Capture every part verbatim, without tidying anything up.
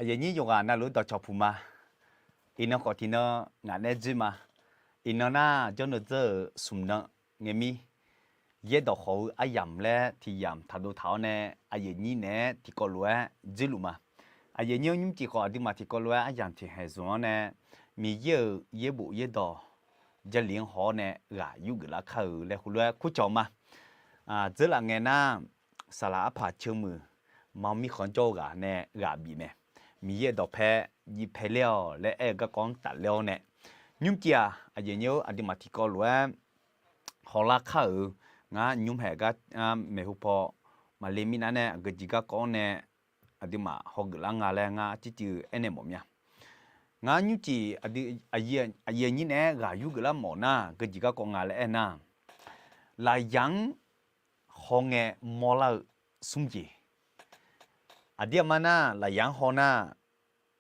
Aqyuif aqnyir yawqghaq navluf-anr dawqcawq puq ma. Iqnan khawf tiqnan ngaq nae dzoer ma. Iqnan nar jawrnan dzeur-euq smq nan ngae mir, yaerdawq khawf-eu aryamq laer tiq yamq taqdov taq-awr nae, aqyuif aqnyir naeq-aer tiqkawv lof-aer dzoerluf ma. Aqyuif aqnyir-anr nymrcif khawf aqduimaf tiqkawv lof-aer aryamq tiq haeq zmq-anr nae, Miqyaer-euq yaerbof yaerdawq Jarlif-anr haw-awr nae ghaq yurgeuf lar kar-euq laer heulof-aer kurcawq ma. Dzeurlaf ngae nar, saqlaq arpaq ceuq muiq, ma mirkhanq-anr jawr-eu ghaq nae ghaq bif mae. Miqyaer-euq dawqpae jiv pae ler-awq laer aer-eu garkawv-anr tafler-awr nae, nymrcif-aq aqyuif aqnyir-or, aqduimaf tiqkawv lof-aer hawlar kar-euq, ngar nymr haeq gar maeqhu paw maqle mirnav nae aqgeu jeq garkawv-anr nae aqduimaf hawgeuf lar nga laer ngar circuiv aernaeq mawf mya. Ngar nymrcif aqyuif aqnyir naeq-aer ghaq yurgeuf lar mawf nar, geujeq garkawv nga laer aernar, lafyaq-anr hawngae mawrlar-eu smr jeq. Aqdir aqma nar, lafyaq-anr haw nar,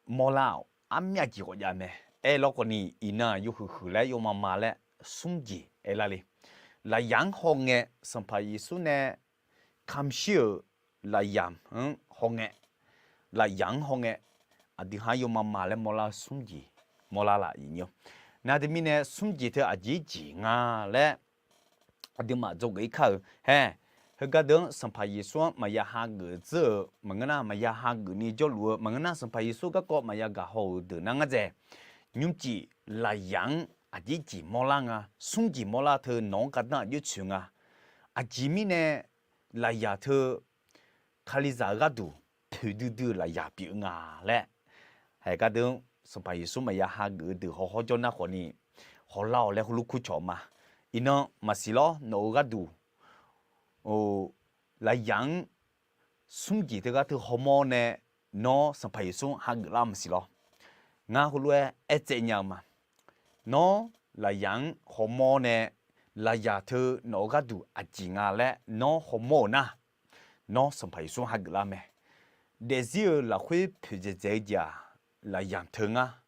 mawrlar-awq, armyav jeq khawf jav mae. Aerlawr khawfni, iqnan yawhuiq huiq laer yawma ma laer smr jeq aerlar le. Lafyaq-anr hawngae, Sanqpaq Yeqsur nae kamq shir-euq lafyaq-anr hawngae, lafyaq-anr hawngae, aqdui ha-anr yawma ma laer mawrlar-eu smr jeq mawrlar laf iqnyir-awr. Nar teumirnae smr jeq teu aqjeq jeq nga laer aqduimaf dzawgeuf-ir kar-euq hae. Heugar deuq-anr Sanqpaq Yeqsur-anr maqya hageuf dzeur-euq maqngeur nar, maqya hageuf ni jawrluf-eu maqngeur nar, Sanqpaq Yeqsur garkawv maqya gaq haw-euq deuq nar ngar dzaeq. Nymrcif lafyaq-anr aqjeq jeq mawrlar nga, smr jeq mawrlar teu nawq-anr gardanr aqjox tsoeq nga. Aqjeq mirnae lafyaq teu Kalizaq-eu gharduq poeqdui dui-eu lafyaq pyeuf-eu nga laer, haeq gar deuq-anr Sanqpaq Yeqsur maqya hageuf-eu deuq hawhawr jawr nar khawfni, hawlar-awq laer heulof kurcawq ma. Iqnan maqsiq lawr, nawq-euq gharduq lafyaq-anr smr jeq teugar teu hawmawr nae, nawr Sanqpaq Yeqsur-anr hageuf lar maqsiq lawr. Ngar heulof-aer aertsaev nya-eu ma. Nawr lafyaq-anr hawmawr nae, lafyaq teu nawq-euq gharduq aqjeq nga laer nawr hawmawr-euq nar, nawr Sanqpaq Yeqsur hageuf lar mae. Daefzir-euq lafkhoer poeqdzaeq dzaeq-eu jeq-aq, lafyaq teu ngar.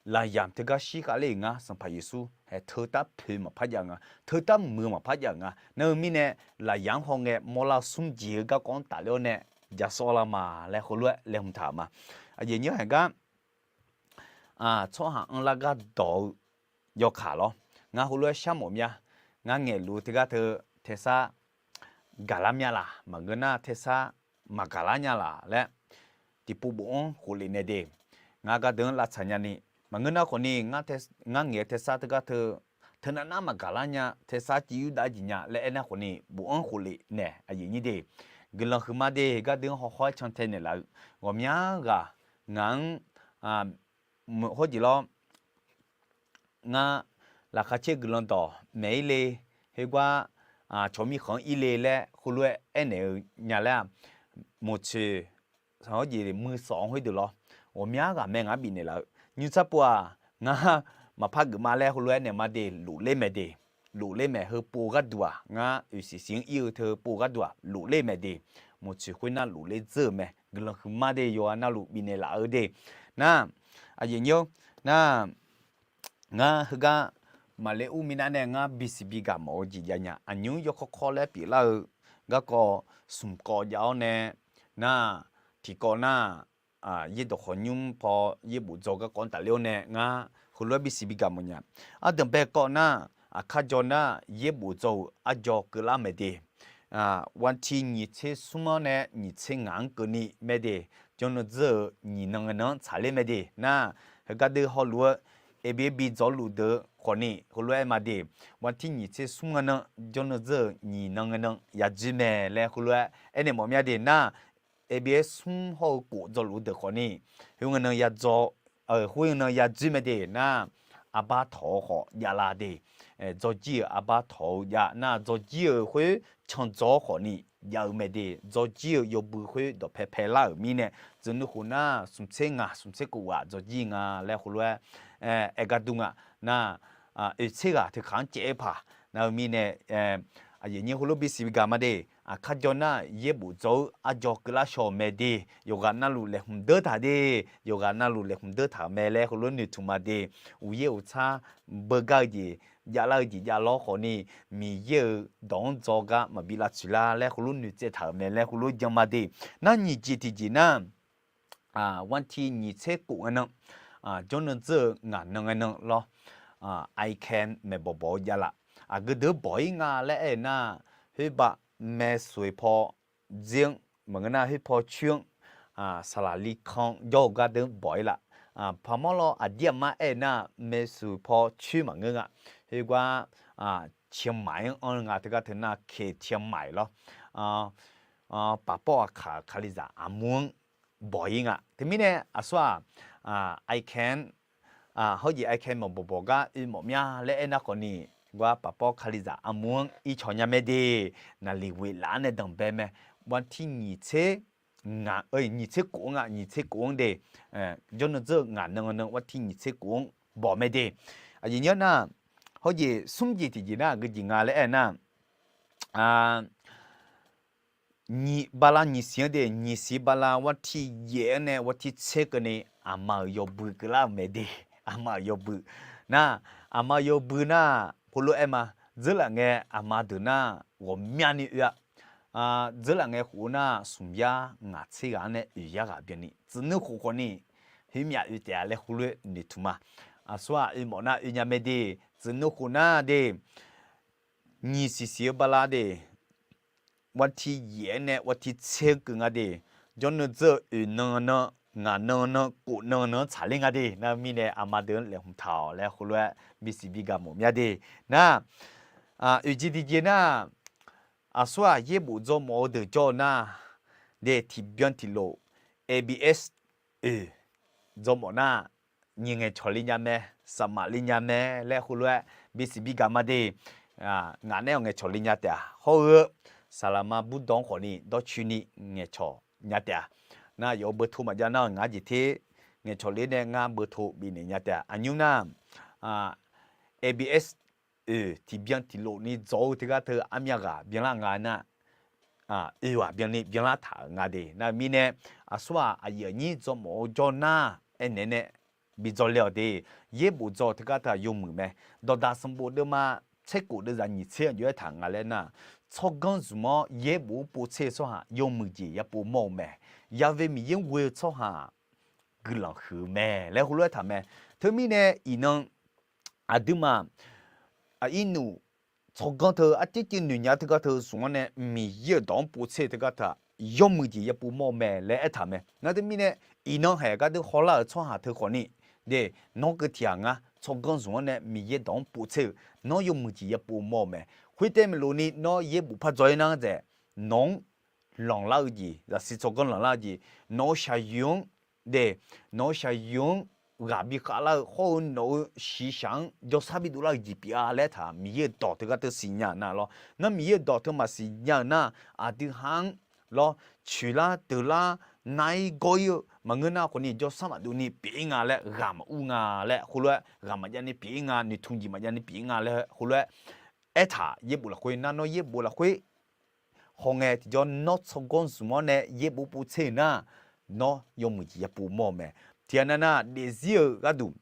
Lafyaq teugar shirkhav ler-euq ngar, Sanqpaq Yeqsur hae teutar poeq maqpar jav nga, teutar muiq maqpar jav-euq nga. Nar-eu mirnae, lafyaq-anr hawngae mawrlar-eu smr jeq-eu garkawv-anr tafler-awr nae, jasawr lar ma laer heulof-aer laeqhmq taq-euq ma. Aqjeq nyir haeq gar tsawrhaq anrlar gar dawq-eu yawkaq lawr. Ngar heulof-aer shar mawf mya. Ngar ngaeqluf-eu teugar teu tersar gaqlar mya laq, maqngeur nar tersar maqgaqlar nya laq laer, tiqpov bof-anr khoflef nae de. Ngar gar deuq-anr lavtsaq nyani, maqngeur nar khawfni, ngar ngaeq-eu tersar teugar teu, teunav nar maqgaqlar nya, tersar civ yur dav-aer jeq nya laer aernar khawfni, bof-anr khoflef nae aqyuif nyir de. Guiqlanq huiqma de, gar deuq-anr hawhawr-aer cantae naeqlaf-eu ghawqmya ghaq ngaq-anr hawr jeq lawr. Ngar laqkhaq caer guiqlanq dawq maeq-ir le, khoergar cawq mirkhanq-anr ir le laer heulof-aer aernaeq-eu nya laer-aq, moqtsoeq sanqhawr jeq muiq sawq-anr khoerdeuq lawr, ghawqmya ghaq mae ngaq-anr bifnaeq laf-eu. Nymrsar pov-aq, ngar maqpar geuf ma laer heulof-aer naeq ma de, lofler mae de. Lofler mae, heu pov gharduq-aq, ngar oeq siq siq-anr ir-eu teu pov gharduq-aq lofler mae de. Moqtsoeq khoernar lofler dzeur-euq mae. Guiqlanq huiqma de, yawqghaq navluf bifnaeq laf-eu de. Nar, aqyuif nyir-or, nar, ngar heugar maqler ur minav nae ngar bisiq bigaq mawf-eu jeq jav nya. Aqnymr yawkawr kawr laer pyeuflar-eu garkawv smq kawv jav-awr nae, nar, tiqkawv nar, yaerdawq khawqnymr paw yaerbof dzaw garkawv-anr tafler-awr nae ngar heulof-aer bisiq bigaq mawf nya. Ardanqbae kawv nar, aqkar jawr nar yaerbof dzaw-euq arjaw keuvlar mae de. Wanti nyiq tser smr-anr nae nyiq tser ngaq-anr keuvni mae de. Jawrnan dzeur-euq nyiq nan ngae nan-anr tsaqler mae de. Nar, heugar deuq hawluf-eu Eqbeq-aer bi dzawrluf deuq khawfni heulof-aer ma de. Wanti nyiq tser smr ngae nan jawrnan dzeur-euq nyiq nan ngae nan yadzoer mae laer heulof-aer aernaeq mawf mya de. Nar, Eqbeq-aer smr hawr-eu kof dzawrluf deuq khawfni, khoerngae nan yadzaw, khoerngae nan yadzoer mae de. Nar, arbar tawq-eu khawf javlar de. Dzawrjir-euq arbar tawq-eu jav nar, dzawrjir-euq khoer can dzaw-awr khawfni jav-eu mae de. Dzawrjir-euq yawbui khoer dawqpae paelar-euq mirnae, dzeqnuikhof nar smq tser ngaq smq tser kof ghaq dzawrjir nga laer heulof-aer aer gar dur nga. Nar, oeq tser ghaq teu kaq-anr caev-aer paq nar-eu mirnae, aqyuif nyir heulof bisiq bigaq ma de. Aqkar jawr nar yaerbof dzaw-eu arjaw keuvlar shaw-euq mae de. Yawqghaq navluf laeqhmq deur taq de. Yawqghaq navluf laeqhmq deur taq-euq mae laer heulof noeqtmq ma de. Uqyaer uqtsar beugar-eu jeq javlar-eu jeq javlawr khawfni, Miqyaer-euq dawq-anr dzaw gar maqbi lavtsoeq lar laer heulof noeqtsaev taq-euq mae laer heulof jan ma de. Nar, nyiq jeq tiqjeq nar, wanrti nyiq tser khof ngae nan, jawrnan dzeur-eu ngaq nan ngae nan lawr, I can maeqbawq bawq-eu javlaf. Aqgeu deuq bawq-ir nga laer aer-eu nar, khoerbav maeqsuq paw dzer-anr maqngeur nar, khoer paw coer-anr, saqlaq li kan jawr-eu gar deuq bawq-ir laf. Paqmawr lawr aqdir aqmar aer-eu nar, maeqsuq paw coer maqngeur nga. Khoergar, ciqmaiq-anr anr nga teugar teu nar, ketiqmaiq lawr, paqpawr aqkaq-euq kalizaq armur-anr bawq-ir nga. Teumirnae aqsur-aq, I can, hawr jeq I can maeqbawq bawq gar oe mawf mya laer aer nar khawfni, gar paqpawr kalizaq armur-anr ircawq nya mae de, naqliq ghoeq laf-anr nae danqbae mae. Wanrti nyiq tser ngaq, nyiq tser khof-anr nga, nyiq tser khof-anr de, jawrnan dzeur-eu ngaq nan nan wanrti nyiq tser khof-anr bawq mae de. Aqjeq nyanr nar, hawr jeq smr jeq tiqjeq nar aqgeu jeq nga laer aer nar, nyiq bala nyiq siq-anr de, nyiq siq bala wanrti yaef-anr nae wanrti tser keuvni, aqma-euq yawbui keuvlar-euq mae de. Aqma-euq yawbui nar, aqma yawbui nar, khoerlof-aer ma, dzeurlaf ngae aqma deuq nar ghawqmyani oe-a. Dzeurlaf ngae khof nar smq yar ngaq tser ghaq-anr nae oeq yar ghaq byanni, tsuif nuir khof khawfni, khoermyav oe taef-a laer khoerlof-aer noeqtmq ma. Aqsur-aq oe mawf nar oe nya mae de, tsuif nuir khof nar de, nyiq siq siq-eu bala de, wanrti yaef-anr nae wanrti tser-anr keuv nga de, jawrnan dzeur-eu oeq nan nan, ngaq nan nan, khof nan nan-anr tsaqler nga de. Nar mirnae aqma deuq-anr laeqhmq taq-awq laer khoerlof-aer bisiq bigaq mawf mya de. Nar, oeq jeq tiqjeq nar, aqsur-aq yaerbof dzawrmawf-eu deuq jawr-eu nar, de tiqbyan tiqlof, A B S oeq dzawrmawf nar, nyiq ngaeqcawq le nya mae, saqmaf le nya mae laer khoerlof-aer bisiq bigaq ma de. Ngaq nae-awq ngaeqcawq le nya taef-a. Hawr-eu saqlaqma burdawq-anr khawfni dawrcoeni ngaeqcawq nya taef-a. Nar yawf-eu beuto maqjav nar-eu ngar jeq ter ngaeqcawq ler nae ngar beuto bifnaeq nya taef-a. Aqnymr nar, A B S oeq tiqbyan tiqlof ni dzawq-eu teugar teu armyav ghaq byanlar nga nar, oeq ghaq byanni byanlar taq-euq nga de. Nar-eu mirnae, aqsur-aq aqyuif aqnyir dzawrmawf-eu jawr nar, aernaeq nae bi dzawr le-awq de. Yaerbof dzawr-eu teugar teu-aq yawmuiq mae. Dawqdaq sanqbof deuvma tser khof deuvzaq nyiq tser aqjox-aer taq nga laer nar, tsawrganr zmq-awr yaerbof-anr pov tser-eu tsawrhaq yawmuiq jeq yapov mawr-eu mae. Ya've Miqyaer-anr ghoe-eu tsawrhaq guiqlanq huiq-eu mae laer heulof-aer taq mae. Teumirnae iqnan aqduimaf, aqirnuf tsawrganr teu arcivciv noeqnya teugar teu zmq-anr nae Miqyaer-euq dawq-anr pov tser-eu teugar teu-aq, yawmuiq jeq yapov mawr-eu mae laer aertaq mae. Nar teumirnae, iqnan haeq gardeur hawlar-euq tsawrhaq teu khawfni, de, nawr keuv tiq ghaq ngar tsawrganr zmq-anr nae Miqyaer dawq-anr pov tser-eu, nawr yawmuiq jeq yapov mawr-eu mae. Khoertav maqlof ni nawr yaerbof par dzaw-ir nar dzaeq, nawq-anr lanqlar-eu jeq, zaqsiq tsawrganr lanqlar-eu jeq, nawq-euq shaqyoeq-anr, de, nawq-euq shaqyoeq-anr ghaq bi khavlar-eu hawr-eu nawq-euq shiqshaq-anr jawrshar bidov lar-eu jeq pyeuf-a laer taq Miqyaer-euq dawq teugar teu siqnya-euq nar lawr. Nar Miqyaer-euq dawq teu maqsiq nya-euq nar, aqdui ha-anr lawr, coeqlar deuqlar nar-ir gawr-ir-eu maqngeur nar khawfni jawrshar maqdov ni pyeuf-ir nga laer ghaq maqur nga laer heulof-aer ghaq maqjav ni pyeuf-ir nga, noeqtmq jeq maqjav ni pyeuf-ir nga laer heulof-aer aertaq yaerbof lafkhoer nar, nawr yaerbof lafkhoer hawngae tiqjawr nawr tsawrganr zmq-anr nae yaerbof pov tser-euq nar, nawr yawmuiq jeq yapov mawr-eu mae. Tiqghaq nav nar daefzir-euq gharduq,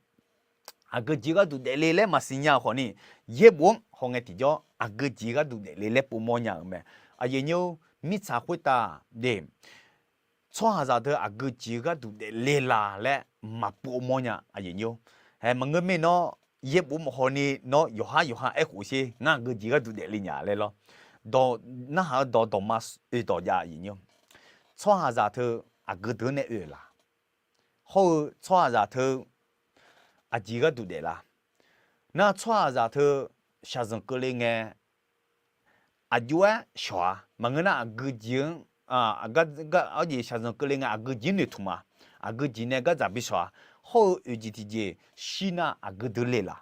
aqgeu jeq gharduq daefle laer maqsiq nya-euq khawfni, yaerbof-anr hawngae tiqjawr aqgeu jeq gharduq daefle laer pov mawr nya-euq mae. Aqyuif aqnyir-or, mirtsaq khoertav de, tsawrhaqzaq teu aqgeu jeq gharduq daefle la laer maqpov mawr nya. Aqyuif aqnyir-or, hae maqngeur mir nawr yaerbof maqhaw ni nawr yawqhar yawqha aerkhof sher, ngar aqgeu jeq gharduq daefle nya laer lawr. Dawq narhaq-eu dawq dawqma oe dawq jav. Aqyuif aqnyir-or, tsawrhaqzaq teu aqgeu deuq-anr nae oe-euq la? Hawr-eu tsawrhaqzaq teu aqjeq gharduq daef la? Nar tsawrhaqzaq teu shaqzanq keuvle ngae aqjox-aer shawq-a. Maqngeur nar aqgeu jeq-anr, awr jeq shaqzanq keuvle ngae aqgeu jeq-anr noeqtmq-a. Aqgeu jeq nae gardzaq bi shawq-a. Hawr-eu oeq jeq tiqjeq shir nar aqgeu deuq le la?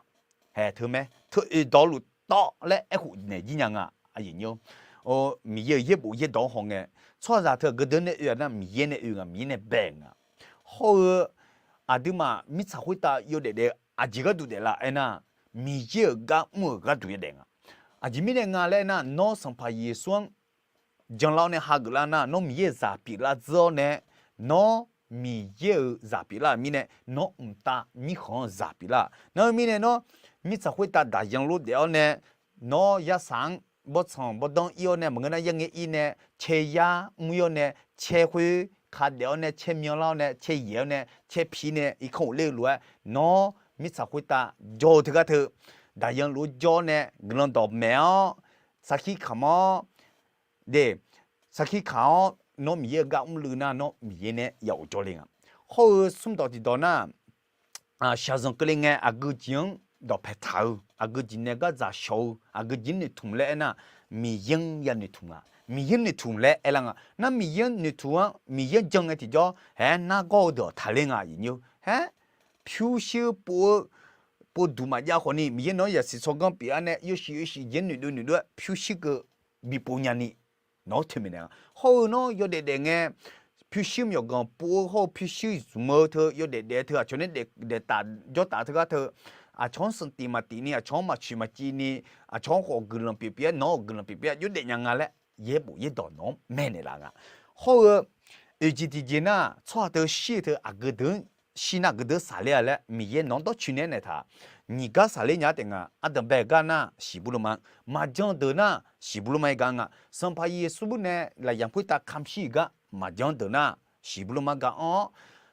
Hae teu mae, teu oe dawqluf tawv laer aerkhof naeq jir nya nga. Aqyuif aqnyir-or, Miqyaer-euq yaerbof yaerdawq-anr hawngae, tsawrhaqzaq teu aqgeu deuq nae oe-a nar Miqyaer nae oe nga, Miqyaer nae bae nga. Hawr-eu aqduimaf mirtsaq khoertav yawdaef daef-eu aqjeq gharduq daef la aernar, Miqyaer-euq gar mr-euq gharduq yadaef nga. Aqjeq mirnae nga laer aernar, nawr Sanqpaq Yeqsur-anr janlar-awr nae hageuf lar nar, nawr Miqyaer-euq zaq pyeuflar dzeur-awr nae, nawr Miqyaer-euq zaq pyeuflar-euq mirnae, nawr mqtav mirkhanq-anr zaq pyeuflar. Nar-eu mirnae nawr mirtsaq khoertav daqyan lor daef-awr nae, nawr yarsaq-anr bawrtsanq bawrdanr ir-awr nae maqngeur nar yaer ngae ir nae cae yar mr ir-awr nae cae khoer ka daef-awr nae caer myanlar-awr nae caer yaeq-awr nae caer pi nae irkanr ghofler-eu lof-aer, nawr mirtsaq khoertav jawr-eu teugar teu, daqyan lof-aer jawr-awr nae guiqlanq dawqmaeq-awr, sarkir kamq-awr, de, sarkir kamq-awr nawr Miqyaer-eu gar mrluiv nar, nawr Miqyaer nae ya of jawrle nga. Hawr-eu smrdawq tiqdawq nar, shaqzanq keuvle ngae aqgeu jeq-anr dawqpae taq-eu, aqgeu jeq nae gardzaq shawq-eu, aqgeu jeq-anr noeqtmq laer aernar, Miqyaer-anr ya noeqtmq nga. Miqyaer-anr noeqtmq laer aerlar nga. Nar Miqyaer-anr noeqtmq-anr, Miqyaer-anr jan ngae tiqjawr, haer nargawr-eu deuq-awq taqler nga aqyuif nyi-eu. Haer pyurshuir pov-eu, pov duq maqjav khawfni, Miqyaer nawq-anr yasiq tsawrganr pyeuf-awr nae yawshuif yawshuif jeq-anr noeqdov noeqdov-aer pyurshuir keuv bipov nyani, nawq-anr toeqmaeq naeq nga. Hawr-eu nawr yawdaef daef ngae, pyurshuir myawqganq pov-eu hawr-eu pyurshuir zmq-eu teu yawdaef daef teu aqcawq nae daef taf jawr taf teugar teu, aqcawq-anr sanqtif maqtif ni, aqcawq-anr maqcoeq maqciv ni, aqcawq-anr khawf guiqlanq pyeuf pyeuf-aer nawq-anr guiqlanq pyeuf pyeuf-aer jawrdaef nya nga laer yaerbof yaerdawq nawq-anr maeqnaeq laf nga. Hawr-eu oeq jeq tiqjeq nar, tsawrhaq teu shir-eu teu aqgeu deuq-anr shir nar aqgeu deuq-anr saqler-a laer Miqyaer nawq-anr dawrcoeni-aer naeq taq. Nyiq gar saqler nya-ar taef nga. Ardanqbae gar nar siqbuq lorma, maqjan deuq nar siqbuq lorma-aer gar nga. Sanqpaq Yeqsur nae lafyaq khoertav kamq shir-euq gar maqjan deuq nar siqbuq lorma gar anr-awr,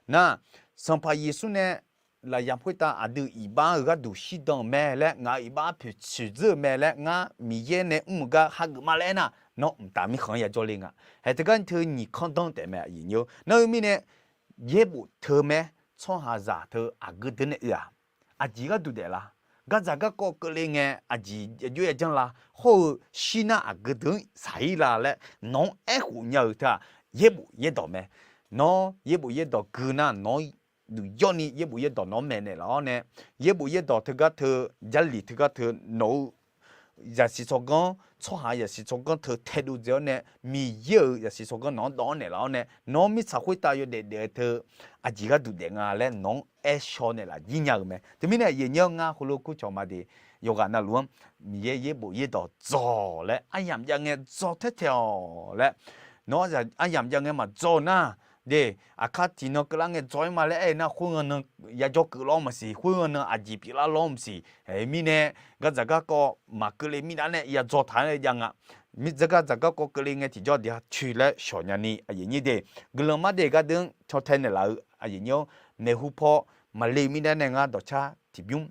nar Sanqpaq Yeqsur nae lafyaq khoertav aqdui iqbax-euq gharduq shirdan-euq mae laer, ngaq-euq iqbax poeqtsoeq dzeur-eu mae laer, ngar Miqyaer nae mr-eu gar hageuf ma laer aernar, nawr mqtav mirkhanq-anr yajawr le nga. Hae teugar teu nyiq kanr danr taef mae aqyuif nyi-eu. Nar-eu mirnae yaerbof teu mae, tsawrhaqzaq teu aqgeu deuq nae oe-aq, aqjeq gharduq daeflar? Gardzaq garkawv keuvle ngae aqjeq yajox yajanr la? Hawr-eu shir nar aqgeu deuq-anr saq-ir la laer nawq-anr aerkhof nya-eu teu-aq, yaerbof yaerdawq mae. Nawr yaerbof yaerdawq gui nar nawq-anr duq yawrni yaerbof yaerdawq nawq-anr maeqnaeq laf-awr nae, yaerbof yaerdawq teugar teu, Jarlif teugar teu, nawq-eu zaqsiq tsawrganr, tsawrhaq zaqsiq tsawrganr teu taedov dzae-awr nae, Miqyaer-euq zaqsiq tsawrganr nawq-anr dawv-anr naeqlaf-awr nae, nawr mirtsaq khoertav yawdaef daef-eu teu aqjeq gharduq daef nga laer nawq-anr aershaw naeqlaf jir nya-euq mae. Teumirnae aqyuif nyi-anr ngar heulof kurcawq maqdeq, yawqghaq navluf-anr Miqyaer yaerbof yaerdawq dzaw laer aryamq jav ngae dzaw taer taeq-awq laer, nawr aryamq jav ngae maqdzaw-eu nar, de, aqkar tiqnan keuvlar ngae dzaw-ir ma laer aer-eu nar, khoerghan nan yajawr keuvlar-awr maqsiq, khoerghan nan aqjeq pyeuflar lawr maqsiq. Ae, mirnae gardzaq garkawv maqkeuvle mirnav nae yadzaw taq-aer jav nga. Mirdzaq gardzaq garkawv keuvle ngae tiqjawr diq-a coeq laer shawq nyani aqyuif nyir de, guiqlanq mar de gardeuv-anr caw tae naeqlaf-eu aqyuif nyir-awr, maeqhu paw maqle mirnav nae ngar dawqcar tiqbymr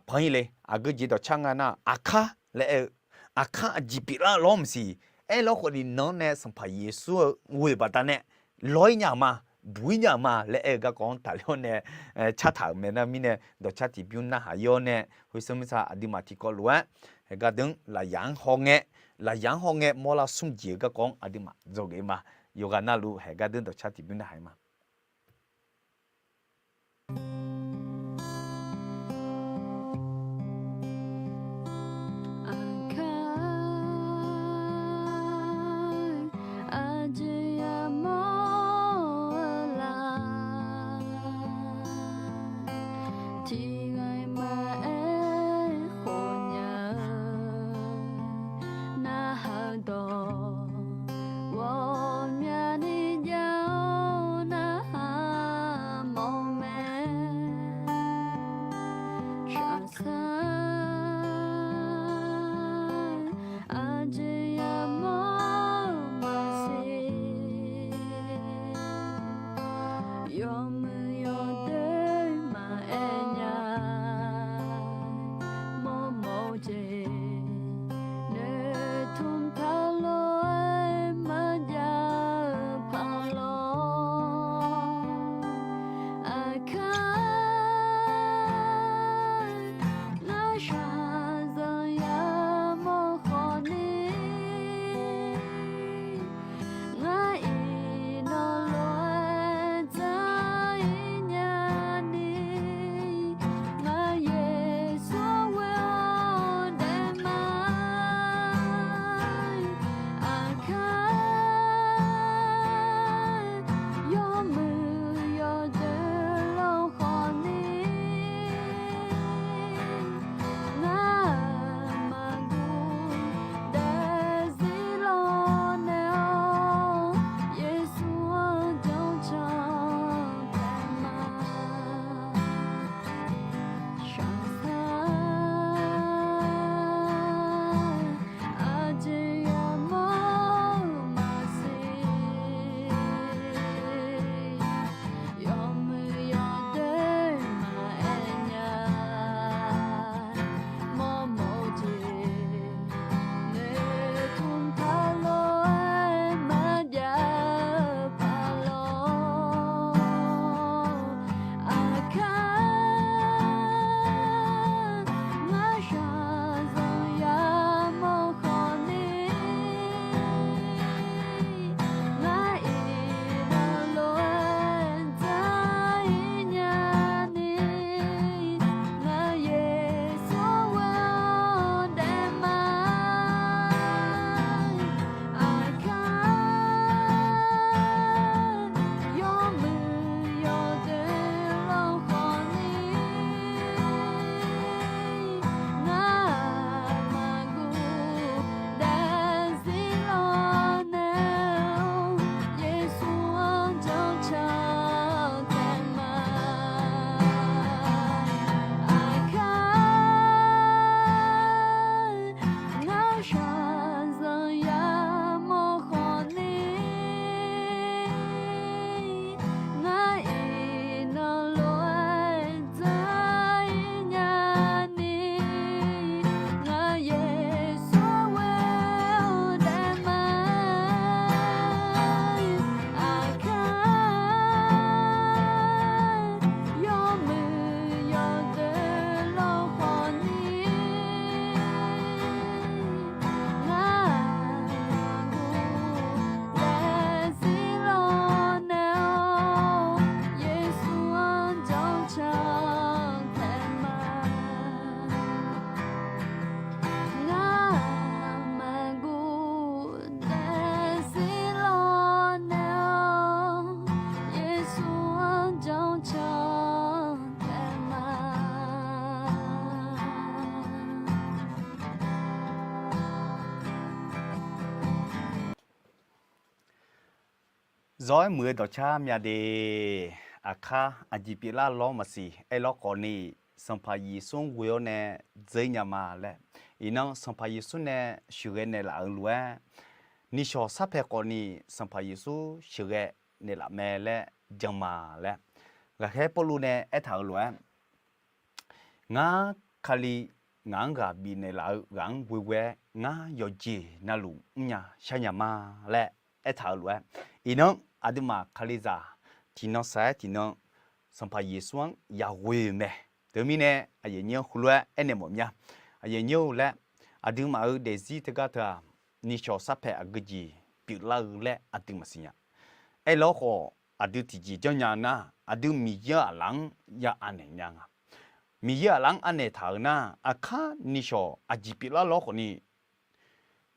panir le. Aqgeu jeq dawqcar nga nar, aqkar laer aer-eu, aqkar aqjeq pyeuflar lawr maqsiq. Aerlawr khawfni nan-anr nae Sanqpaq Yeqsur-eu ghoe-euq baqdanae lawr-ir nya-euq ma, buq-ir nya-euq ma laer aer-eu garkawv-anr taqler-awr nae car taq-euq mae nar mirnae, dawqcar tiqbymr narhaq-ir-awr nae, khoersanr mirtsaq aqduimaf tiqkawv lof-aer, hae gardeuv-anr lafyaq-anr hawngae, lafyaq-anr hawngae mawrlar smr jeq-eu garkawv-anr aqduimaf dzawgeuf-eu ma. Yawqghaq navluf hae gardeuv dawqcar tiqbymr narhaq-ir ma. Aqkar aqjeq yamawr-eu la? Tiqghaq maqaer khofnya-eu narhaq dawq ghawqmyani jav-awr nar, Zawr-aer muiq-eu dawqcar mya de. Aqkar aqjeq pyeuflar lawr maqsiq. Aerlawr khawfni, Sanqpaq Yeqsur-anr ghoe-awr nae dzeur nya ma laer, iqnan Sanqpaq Yeqsur nae sheuqghae naeqlaf-euq lof-aer, nishawq sarpaeq khawfni Sanqpaq Yeqsur sheuqghae naeqlaf mae laer jan ma laer, ghaqkhaer Pawrluv nae aertaq-euq lof-aer, Ngar, Kali ngaq-anr ghaq bifnaeq laf-eu ghaq-anr ghoeghoe-aer, ngar yawqjeq navluf mrnya sharnya ma laer aertaq-euq lof-aer, iqnan aqduimaf Kalizaq tiqnan saq-aer tiqnan Sanqpaq Yeqsur-anr yaghoe-euq mae. Teumirnae aqyuif aqnyir-anr heulof-aer aernaeq mawf mya. Aqyuif aqnyir-eu laer, aqduimaf-euq daefzir teugar teu-aq, nishawq sarpaeq aqgeujeq pyeuflar-eu laer aqdui maqsiq nya. Aerlawr khawf, aqdui tiqjeq janrnya nar, aqdui Miqyaer-euq aqlaf-anr ya anaeq nya nga. Miqyaer aqlaf-anr anaeq taq-euq nar, aqkar nishawq aqjeq pyeuflar lawr khawfni,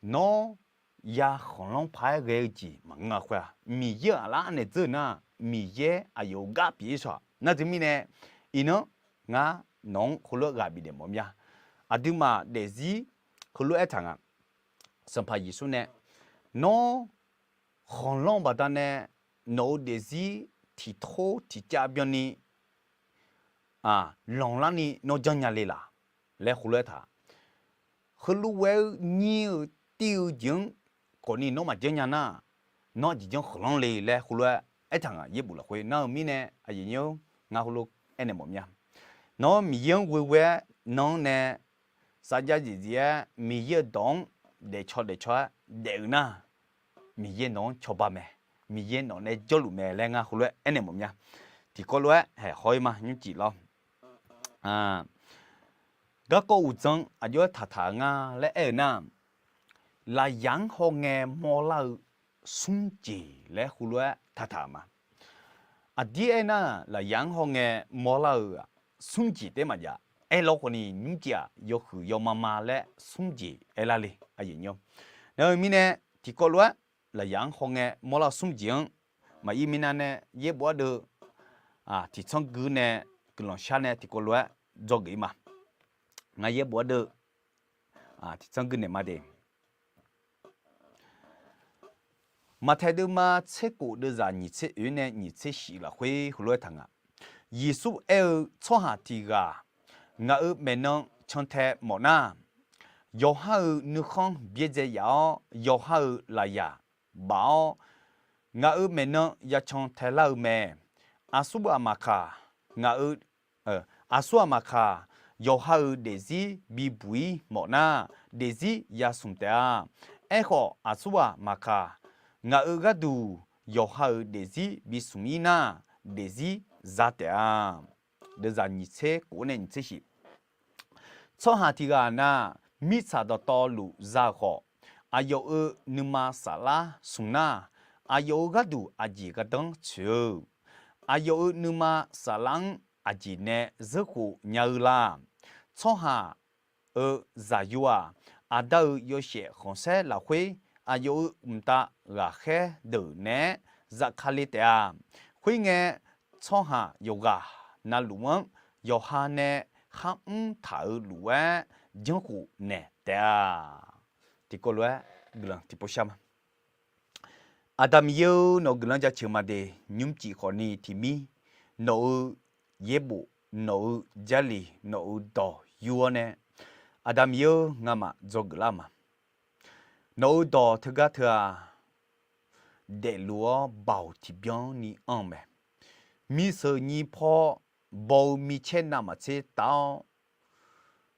nawr ya khanqlanr paq-aer ghae-eu jeq maqngeur-a khoer-aq, Miqyaer-euq aqlaf-anr anaeq dzeur-eu nar, Miqyaer aqyawf-euq gar pyeuf-ir shawq-aq. Nar teumirnae, iqnan ngar nawq-anr heulof-aer ghaq bifnaeq mawf mya. Aqduimaf daefzir heulof-aer taq nga. Sanqpaq Yeqsur nae, Nawr khanqlanr-eu baqdanae nawq-euq daefzir tiqtor tiqcav byanni lanqlarni nawr janrnya le laq? Laer heulof-aer taq. Heulof-aer ghae-eu nyir-eu tir-eu jeq-anr khawfni nawr maqjanr nya nar, nawr aqjeq janr khanqlanr le laer heulof-aer aertaq nga. Yaerbof lafkhoer nar-eu mirnae, aqyuif aqnyir-or, ngar heulof aernaeq mawf mya. Nawr Miqyaer-anr ghoeghoe-aer, nan-anr nae sarjax jeqjeq-aer Miqyaer-euq dawq-anr daefcaw daefcaw-aer daef-eu nar, Miqyaer nawq-anr cawba mae. Miqyaer nawq nae jawrluf mae laer ngar heulof-aer aernaeq mawf mya. Tiqkawv lof-aer haeq haw-ir ma nymrcif lawr. Garkawv uqdzan aqjox-aer taqtaq-eu nga laer aer-eu nar, lafyaq-anr hawngae mawrlar-eu smr jeq laer heulof-aer taqtaq-euq ma. Aqdir aernar, lafyaq-anr hawngae mawrlar-eu-aq, smr jeq taef-aer maqjav. Aerlawr khawfni nymrcif-aq, yawhuiq yawma ma laer smr jeq aerlar le. Nar-eu mirnae, tiqkawv lof-aer lafyaq-anr hawngae mawrlar-eu smr jeq-anr, maqir mirnar nae yaerbof ardeuv tiqtsanr gui nae guiqlanq shar nae tiqkawv lof-aer dzawgeuf-ir ma. Ngar yaerbof ardeuv tiqtsanr gui naeq ma de. Maqtaeq deuvma tserkof deuvzaq nyiq tser oeq nae nyiq tser shif lafkhoer heulof-aer taq nga. Yeqsur aer-eu, Tsawrhaq tiq ghaq ngaq-euq maeqnan cantae mawf nar, yawqha-euq nuikhanr byaerdzae yaf-awr, yawqha-euq lafyaq baf-awr, ngaq-euq maeqnan yacan taelar-eu mae. Aqsurghaq maqkaq, ngaq-eu aqsurghaq maqkaq, yawqha-euq daefzir bibuq-ir mawf nar, daefzir yasmq taef-a. Aerkhawf, aqsurghaq maqkaq, ngaq-euq gharduq yawqha-euq daefzir bismq-ir nar, daefzir za taef-a. Deuvzaq nyiq tser kof nae nyiq tser shif. Tsawrhaq tiq ghaq nar, mirtsaq dawqtawvluf za-euq khawf, aqyawf-euq nuima saflar smq nar, aqyawf-euq gharduq aqjeq gardanr tsoeq-eu, aqyawf-euq nuima saflar-anr aqjeq nae zeurkhof nya-eu la? Tsawrhaq-euq zaqyo-aq, aqda-euq yawshaef khanqsaer lafkhoer, aqyawf-euq mqtav ghaqkhaer deuq naeq-aer zafkale taef-a. Khoerngae, tsawrhaq yawqghaq navluf-anr yawqha nae kharmr taq-eu lof-aer janrkhof naeq taef-a. Tiqkawv lof-aer guiqlanq tiqpov shar ma. Aqda Miqyaer-or, nawq-eu guiqlanq jaceuq ma de. Nymrcif khawfni tiqmir nawq-eu yaerbof, nawq-eu jarlif, nawq-eu dawq yur-awr nae, Aqda Miqyaer-or, ngamaf dzawgeuf lar ma. Nawq-eu dawq teugar teu-aq, daefluf-awr baoq tiqbyan ni anr-eu mae. Miqsheuq nyiq paw baw-eu micaer navmaqtser taf-awr,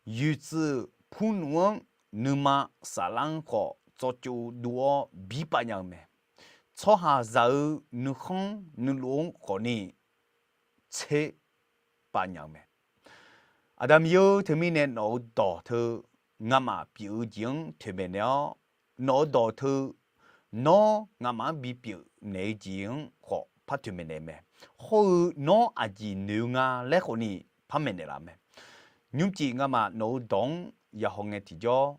yuiqtsuif purnmf-anr nuima saflar-anr khawf tsawvcov dov-awr birpav nya-eu mae. Tsawrhaqzaq-eu nuikhanr nuilov-anr khawfni tserpav nya-eu mae. Aqda Miqyaer-or, teumirnae nawq-eu dawq teu ngamaf pyeuf-eu jeq-anr toeqmaeq naeq-awr, nawq-eu dawq teu nawr ngamaf-anr bipyeuf naeq-eu jeq-anr khawf par toeqmaeq naeq-eu mae. Hawr-eu nawr aqjeq noeq-eu nga laer khawfni par maeqnaeq laf mae. Nymrcif ngamaf nawq-eu dawq-anr yahaw ngae tiqjawr,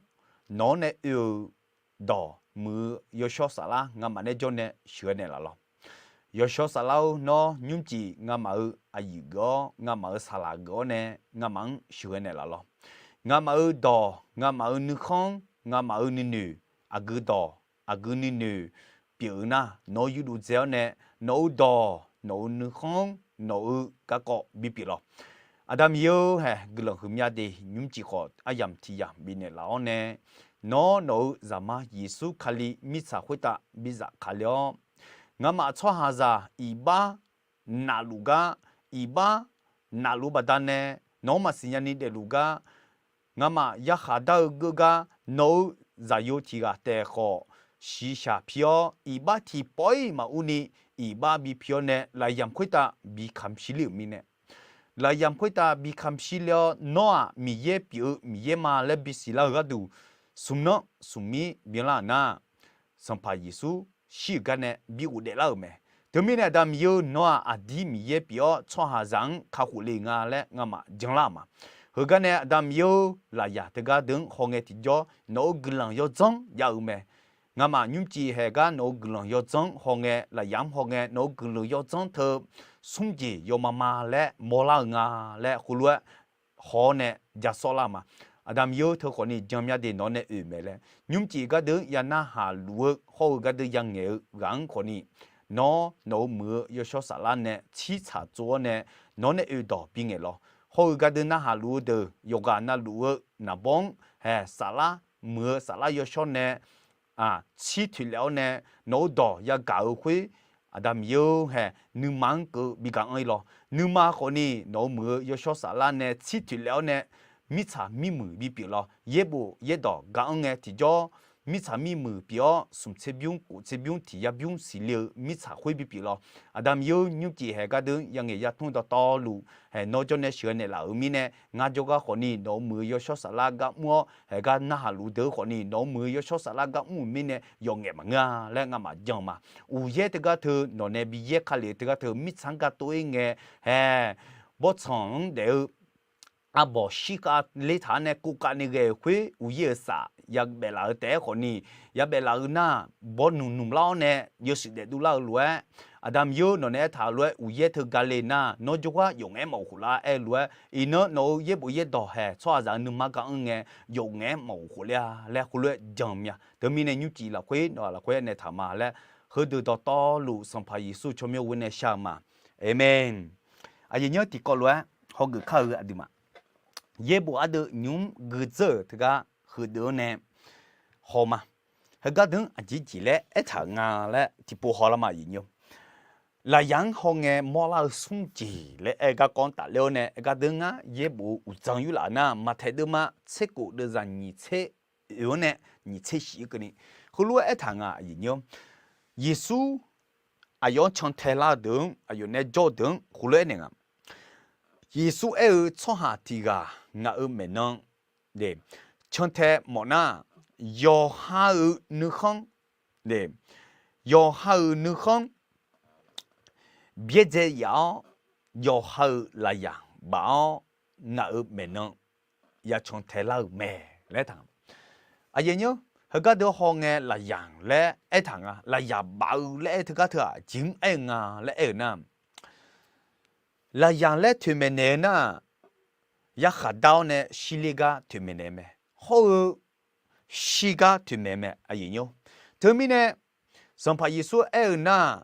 nawq-anr nae oe-eu dawq muiq-eu yawshawr saflar ngamaf nae jawr nae sheuqghae naeqlaf lawq. Yawshawr saflar-or, nawr nymrcif ngamaf-eu aqyuif geuf-awr, ngamaf-eu saqlaq geuf-awr nae ngamaf-anr sheuqghae naeqlaf lawq. Ngamaf-eu dawq, ngamaf-eu nuikhanr, ngamaf-eu nuinoeq, aqgeu dawq, aqgeu nuinoeq, pyeuf-eu nar, nawq-eu yurdov dzae-awr nae, nawq-eu dawq, nawq-eu nuikhanr, nawq-eu garkawv bipyeuf lawq. Aqda Miqyaer-eu hae, guiqlanq huiqmya de nymrcif khawf aryamq tiq yamq bifnaeq laf-awr nae, nawr nawq-eu Zaqmar Yeqsur Kali mirtsaq khoertav bizaf kale-awr, ngamaf tsawrhaqzaq iqbax nafluf gar, iqbax nafluf baqdanae nawq-anr maqsiq nyani daefluf gar, ngamaf yarkhaq dar-eu geugar nawq-eu zaqyo tiq ghaq taef khawf shiqshaq pi-awr, iqbax tiqpawf-iq maqurni iqbax bipi-awr nae lafyamq khoertav bi kamq shirler-euq mirnae, lafyamq khoertav bi kamq shirler-awr, nawr-aq Miqyaer pyeuf-eu Miqyaer ma laer bisiq lar-euq gharduq, smq nanr smq mir byanlar-euq nar, Sanqpaq Yeqsur shir-euq gar nae bi ghofdaef lar-euq mae. Teumirnae Aqda Miqyaer-eu, nawr-aq aqdir Miqyaer pyeuf-awr tsawrhaqzaq-anr kakhof le nga laer ngamaf janlar-euq ma. Heugar nae Aqda Miqyaer-eu, lafyaq teugar deuq-anr hawngae tiqjawr nawq-eu guiqlanq yawdzanr jav-eu mae. Ngamaf nymrcif haeq gar nawq-eu guiqlanq yawdzanr hawngae, lafyaq-anr hawngae nawq-eu guiqlanq yawdzanr teu smr jeq yawma ma laer mawrlar-eu nga laer heulof-aer haw-awr nae ja sawrlar-eu ma. Aqda Miqyaer-eu, teu khawfni janmya de nawq nae oe mae laer nymrcif gardeuq-anr ya narhaq luf-eu hawr-eu gardeuq ya ngaeq-eu ghaq-anr khawfni, nawr nawq-euq muiq-eu yawshawr saflar nae tsirtsaq tsov-awr nae nawq nae oe dawq bingaeq lawq. Hawr-eu gardeuq narhaq luf-eu deuq yawqghaq navluf-eu naqbawr-anr hae saflar, muiq-eu saflar yawshawr nae tsir toeqlaef-awr nae nawq-eu dawq yagaq-eu khoer, Aqda Miqyaer-eu hae, nuima-anr keuv bi gaq anr-ir lawq. Nuima khawfni nawq-eu muiq-eu yawshawr saflar nae tsir toeqlaef-awr nae mirtsaq mirmuiq bipyeuf lawq. Yaerbof yaerdawq gaq anr ngae tiqjawr mirtsaq mirmuiq pyeuf-awr, smq tserbymr kof tserbymr tiq yar bymr siqle-eu mirtsaq khoer bipyeuf lawq. Aqda Miqyaer-eu, nymrcif haeq gardeuq-anr ya ngaeq ya tmr dawqtawvluf hae nawr jawr nae sheuqghae naeqlaf-euq mirnae, ngar jawrgar khawfni nawq-eu muiq-eu yawshawr saflar gar mr-awr, haeq gar narhaq luf deuq-eu khawfni nawq-eu muiq-eu yawshawr saflar gar mr-euq mirnae yawqngaef maqngeur-a laer ngamaf jan-eu ma. Uqyaer teugar teu nawq nae bi yaer kale-eu teugar teu mirtsaq-anr gar tov-ir ngae, hae, bawrtsanq-anr daef-eu arbawq shirkhav ler taq-awr nae kovkhav ni ghae-euq khoer uqyaer-euq saf ya baef laf-eu taef-aer khawfni, ya baef laf-eu nar, bawrnmq nmq lar-awr nae yawshuif daef dovlar-eu lof-aer, Aqda Miqyaer-eu, nawq nae aertaq-eu lof-aer uqyaer teu gale nar, nawr jawrgar yawf ngaef-aer maqghof khof lar-aer lof-aer, iqnan nawq-eu yaerbof yaerdawq hae tsawrhaqzaq-eu nuima gar anr ngae, yawf ngaef-aer maqghof khof ler-a laer heulof-aer jan-eu mya. Teumirnae nymrcif lafkhoer nawq-aq lafkhoer aernaeq taq ma laer, heudeuq dawqtawvluf Sanqpaq Yeqsur tsawrmyanr ghoe nae shar-eu ma. Aqmeq. Aqyuif nyanr tiqkawv lof-aer hawgeuf kar-eu aqduimaf, yaerbof ardeuv nymq-mr guiqdzeur-euq teugar heudeuq-anr nae haw ma. Heugar deuq-anr aqjeq jeq laer aertaq-euq nga laer tiqpov haw lar ma, aqyuif nymr. Lafyaq-anr hawngae mawrlar-eu smr jeq laer aer-eu garkawv-anr tafler-awr nae, aer gar deuq ngar yaerbof-eu uqdzan yurlaf-euq nar, Maqtaeq deuvma tser kof deuvzaq nyiq tser oeq-anr nae nyiq tser shif-eu keuvni, heulof-aer aertaq nga, aqyuif nymr. Yeqsur aqyawf-anr cantae lar-eu deuq-anr, aqyawf nae jawr-eu deuq-anr heulof-aer aernaeq nga. Yeqsur aer-eu, tsawrhaq tiq ghaq ngaq-euq maeqnan cantae mawf nar, yawqha-euq nuikhanr, yawqha-euq nuikhanr byaerdzae yaf-awr, yawqha-euq lafyaq baf-awr, ngaq-euq maeqnan ya cantae lar-euq mae laer aertaq nga. Aqyuif nymr, heugar deuq hawngae lafyaq laer aertaq nga, lafyaq baf-eu laer aer teugar teu-aq jeq-anr aer-eu nga laer aer-eu nar, lafyaq laer toeqmaeq naeq-eu nar, yarkhaq dar-awr nae shirler gar toeqmaeq naeq mae. Hawr-eu shir gar toeqmaeq mae, aqyuif nymr. Teumirnae Sanqpaq Yeqsur aer-eu nar,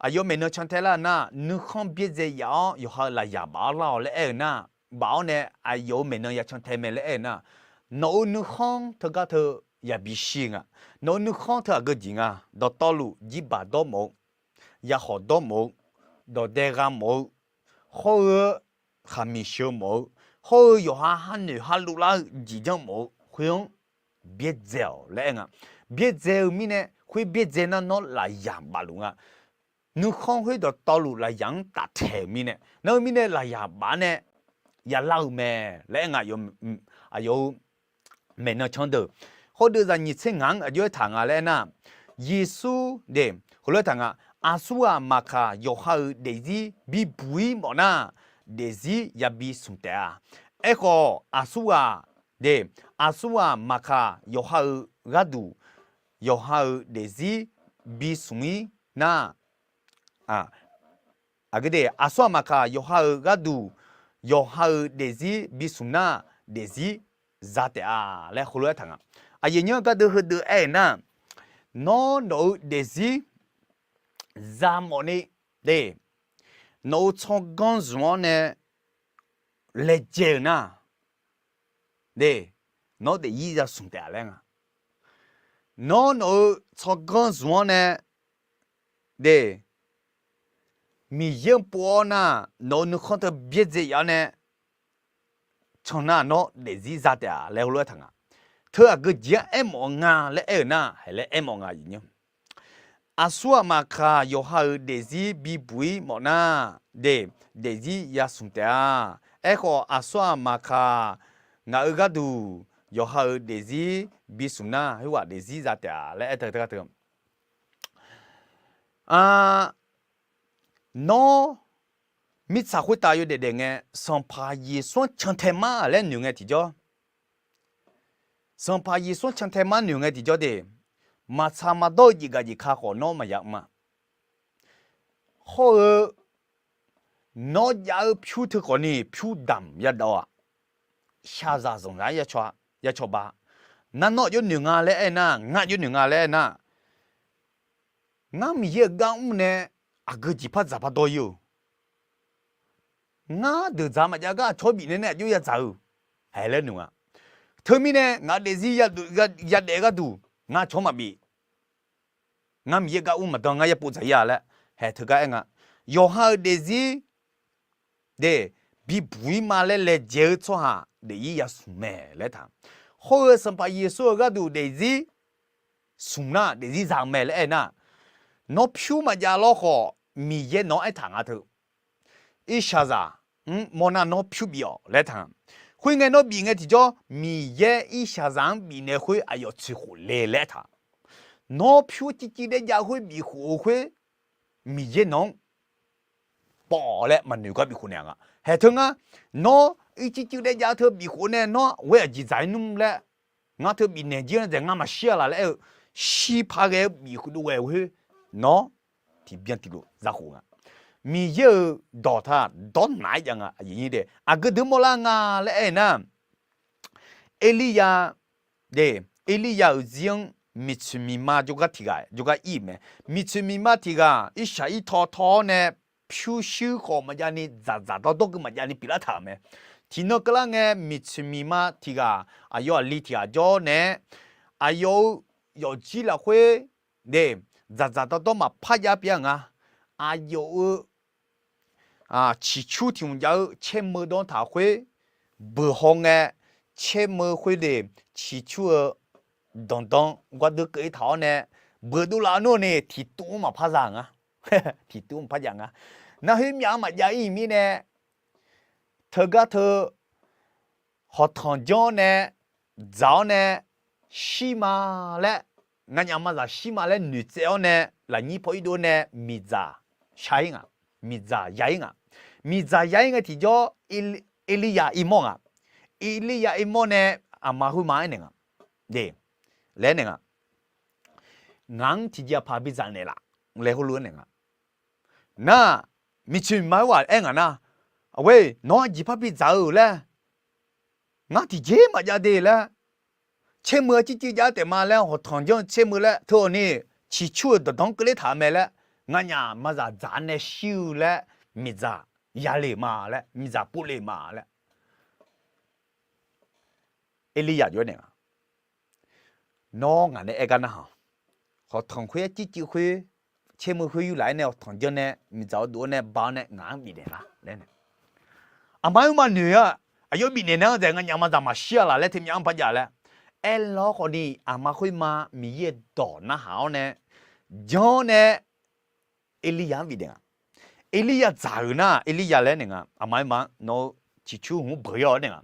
aqyawf maeqnan cantae lar-eu nar, nuikhanr byaerdzae yaf-awr yawqha-euq lafyaq baf-awr lar-awq laer aer-eu nar, baf-awr nae aqyawf-euq maeqnan ya cantae mae laer aer-eu nar, nawq-euq nuikhanr teugar teu yabi shir nga. Nawq-euq nuikhanr teu aqgeu jeq nga. Dawqtawvluf jirbaq dawr mawf-eu, yakhawf dawr mawf-eu, dawqdae gha mawf-eu, hawr-eu khaqmiq sheu mawf-eu, hawr-eu yawqha har noeq har lov lar-eu jeq janr mawf-eu khoer-anr byaerdzae-awq laer aer nga. Byaerdzae-eu mirnae, khoer byaerdzae nar nawr lafyaq baf luf nga. Nuikhanr khoer dawqtawvluf lafyaq-anr taftaeq-euq mirnae, nar-eu mirnae lafyaq baf nae yalar-eu mae laer aer nga. Aqyawf-eu maeqnan canr deuq, hawr deuvzaq nyiq tser ngaq-anr aqjox aertaq nga laer aer nar, Yeqsur de, heulof-aer aertaq nga, aqsurghaq maqkaq yawqha-euq daefzir bibuq-ir mawf nar, daefzir yabi smq taef-a. Aerkhawf aqsurghaq de, aqsurghaq maqkaq yawqha-euq gharduq yawqha-euq daefzir bi smq-ir nar, aqgeu de, aqsurghaq maqkaq yawqha-euq gharduq yawqha-euq daefzir bi smq nar, daefzir za taef-a laer heulof-aer aertaq nga. Aqyuif nymr, gardeuv heudeuq aer-eu nar, nawr nawq-eu daefzir za mawfni, de, nawq-euq tsawrganr zmq-awr nae laejae-euq nar, de, nawr daefzir yasmq taef-a laer nga. Nawr nawq-euq tsawrganr zmq-awr nae, de, Miqyaer-anr pov-awr nar, nawq-euq nuikhanr teu byaerdzae yaf-awr nae can nar nawr daefzir za taef-a laer heulof-aer taq nga. Teu aqgeu jeq-anr aermawf nga laer aer-euq nar, haeq laer aermawf nga. Aqsur aqmaf kaq yawqha-euq daefzir bibuq-ir mawfnar, de, daefzir yasmq taef-a. Aerkhawf, aqsur aqmaf kaq ngaq-euq gharduq yawqha-euq daefzir bismq nar, khoerghaq daefzir za taef-a laer aer teu teu gar teu. Nawr mirtsaq khoertav yawdaef daef ngae, Sanqpaq Yeqsur-anr cantae mar laer noeq ngae tiqjawr, Sanqpaq Yeqsur-anr cantae mar noeq ngae tiqjawr de, maqtsaq maqdawr-eu jeqgaq jeq ka khawf nawr maqya mr-a. Hawr-eu nawr jav-eu pyur teu khawfni pyur damq yadawv-aq, shaqzaq zanqzaq-aer ya cawba. Nar nawr aqjox noeq nga laer aernar, ngar aqjox noeq nga laer aernar, ngar Miqyaer-euq gar mr nae aqgeu jeq par dzaq par dawr-ir-eu, ngar deuq dzaq maqjav gar aqcawq-anr bifnaeq nae aqjox ya dzaq-eu, haeq laer noeq nga. Teumirnae ngaq daefzir yadaef gharduq ngar aqcawq-anr maqbif. Ngar Miqyaer gar ur maqdan, ngar yapov dzaq-ir-a laer haeq teugar aer nga. Yawqha-euq daefzir de, bibuq-ir ma laer laejae-eu tsawrhaq daefzir yasmq mae laer taq. Hawr-eu Sanqpaq Yeqsur-euq gharduq daefzir smq nar daefzir za-eu mae laer aernar, nawr pyur maqjav lawr khawf Miqyaer nawq-anr aertaq nga teu, irshaqzaq-anr mawrnar nawr pyur bif-awq laer taq. Khoerngae nawr bif ngae tiqjawr Miqyaer irshaqzaq-anr bifnaeq khoer aqyawf tsoeq khof le laer aertaq. Nawr pyur circuiv daer jav khoer bif khof-eu khoer Miqyaer nawq-anr pawf laer maqnoeq gar bif khof naeq nga. Haeq teu ngar, nawr ircircuiv daer jav teu bif khof nae nawr ghoer aqjeq dzaq-ir nmr laer, ngar teu bifnaeq jir-anr dzaeq ngar maqshir-a laf laer aer-eu, shir paq ghae-eu bif khof dov ghae khoer nawr tiqbyan tiqlof za khof nga. Miqyaer-euq dawq taq dawrnaq-aer jav nga. Aqgeu deuq mawrlar nga laer aer-eu nar, Erlirya, de, Erlirya-euq zir-anr miqtsoeq miqma jawrgar tiq ghaq jawrgar ir-euq mae. Miqtsoeq miqma tiq ghaq irshaq irtaw taw-awr nae pyurshuir khawf maqjav ni dzaqdzaq dawrdawr keuv maqjav ni pyeuflar taq-euq mae. Tiqnan keuvlar ngae miqtsoeq miqma tiq ghaq aqyawf aqli tiq ghaq jawr-awr nae, aqyawf-euq yawfjir lafkhoer, de, dzaqdzaq dawrdawr maqpar jav pyeuf-a nga. Aqyawf-euq ciqcur tiq hmq jav-eu caermeu dawr taq khoer beuq haw ngae, caermeu khoer de ciqcur-eu danqdanq gardeuv keuv-ir taq-awr nae, beuq dovlaf nmr ni tiqtuv-anr maqpar za nga. Tiqtuv maqpar jav nga. Nar khoermyav-anr maqjav-ir mirnae, teugar teu hawqtanq janr-awr nae, dzaq-awr nae, shir ma laer, nganyaf mazaq shir ma laer noeqtsaev-awr nae, lafnyir paw irdov nae miqdzaq shar-ir nga. Miqdzaq ya-ir nga. Miqdzaq ya-ir ngae tiqjawr, Erlirya irmawr nga. Erlirya irmawr nae aqma khoerma aernaeq nga. De, laer aernaeq nga. Ngaq-anr tiqjeq aqpaq bidzaq naeqlaf laer heulof-aer naeq nga. Nar, miqtsoeq miqma khoerghaq aer ngaq nar, aqgeu nawq-anr aqjeq par bidzaq-eu laer, ngar tiqjeq maqjav de laer, caermeu-a circuiv jav-aer taef ma laer hawqtanq janr-eu caermeu laer teu-awq ni, ciqcur-euq danqdanq-anr keuvler taq-eu mae laer, nganyaf mazaq dzaq-awr nae shir-eu laer, miqdzaq ya le ma laer, miqdzaq pov le ma laer. Erlirya jov-aer naeq nga. Nawr ngaq nae aer gar narhaq, hawqtanq khoer-aer circuv khoer, caermeu khoer yurlaf-aer nae hawqtanq janr nae miqdzaq-awr dov-awr nae ba-awr nae ngaq-anr bifnaeq lar laer nae. Aqma-aer ma noeq-a, aqyawf bifnaeq nae-anr dzaeq nganyaf mazaq maqshir-a laf laer teunyaf-anr par jav laer aerlar-awr khawfni, aqma khoerma Miqyaer-euq dawq narhaq-awr nae janr-awr nae Erlirya-anr bifnaeq nga. Erlirya dzaq-euq nar, Erlirya laer naeq nga, aqma-aer ma nawr ciqcur hmq beuq-ir-awr naeq nga.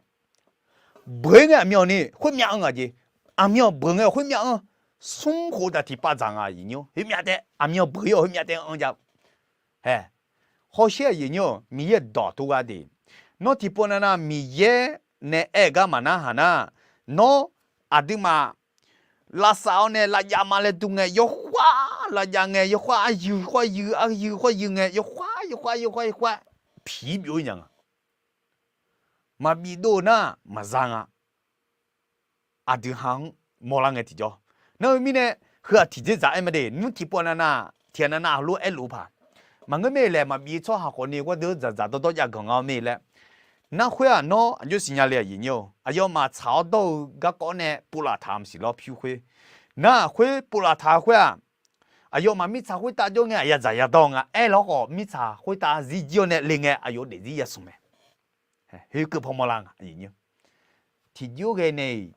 Beuq-ir ngae aqmyanni khoermyav-anr nga jeq. Aqmyan beuq ngae khoermyav-anr, smr khof taq tiqpav dzaq nga aqyuif nymr. Khoermyav taef aqmyan beuq-ir-awr khoermyav taef-anr jav. Hae, hawsher aqyuif nymr-awq, Miqyaer-euq dawq tov gha de. Nawr tiqpov navnav Miqyaer nae aer-eu gar maqnarhaq nar, nawr aqduimaf lavsav-awr nae lavjav ma laer dur ngae, yawkhav lavjav ngae, yawkhav aryuif khoer aryuif, aryuif khoer aryuif ngae, yawkhav yawkhav yawkhav yawkhav piq byov-ir nya nga. Maqbif dov-eu nar maqza nga. Aqdui ha-anr mawrlar ngae tiqjawr. Nar-eu mirnae, heu-aq tiqdzerdzaq aer ma de, nymr tiqpov navnav tiqghaq navnav heulof-aer aerluf-eu paq. Maqngeur mae laer maqbif tsawrhaq khawfni gharduq dzaqdzaq dawrdawr jav ganq nga-eu mae laer. Nar khoer-aq nawr aqjox siqnya le aqyuif nyir-or, aqyawfmaf tsaq-awr dawr-eu garkawv nae povlaf taq-eu maqsiq lawr pyur khoer. Nar khoer povlaf taq-eu khoer-aq, aqyawfmaf mirtsaq khoertav jawr ngae aqyawf dzaq yadawr nga. Aerlar khawf mirtsaq khoertav zirjir-awr nae le ngae aqyawf-eu daefzir yasmq mae. Khoerkeuv pawmawr lar nga. Tiqjawr ghae nae-iq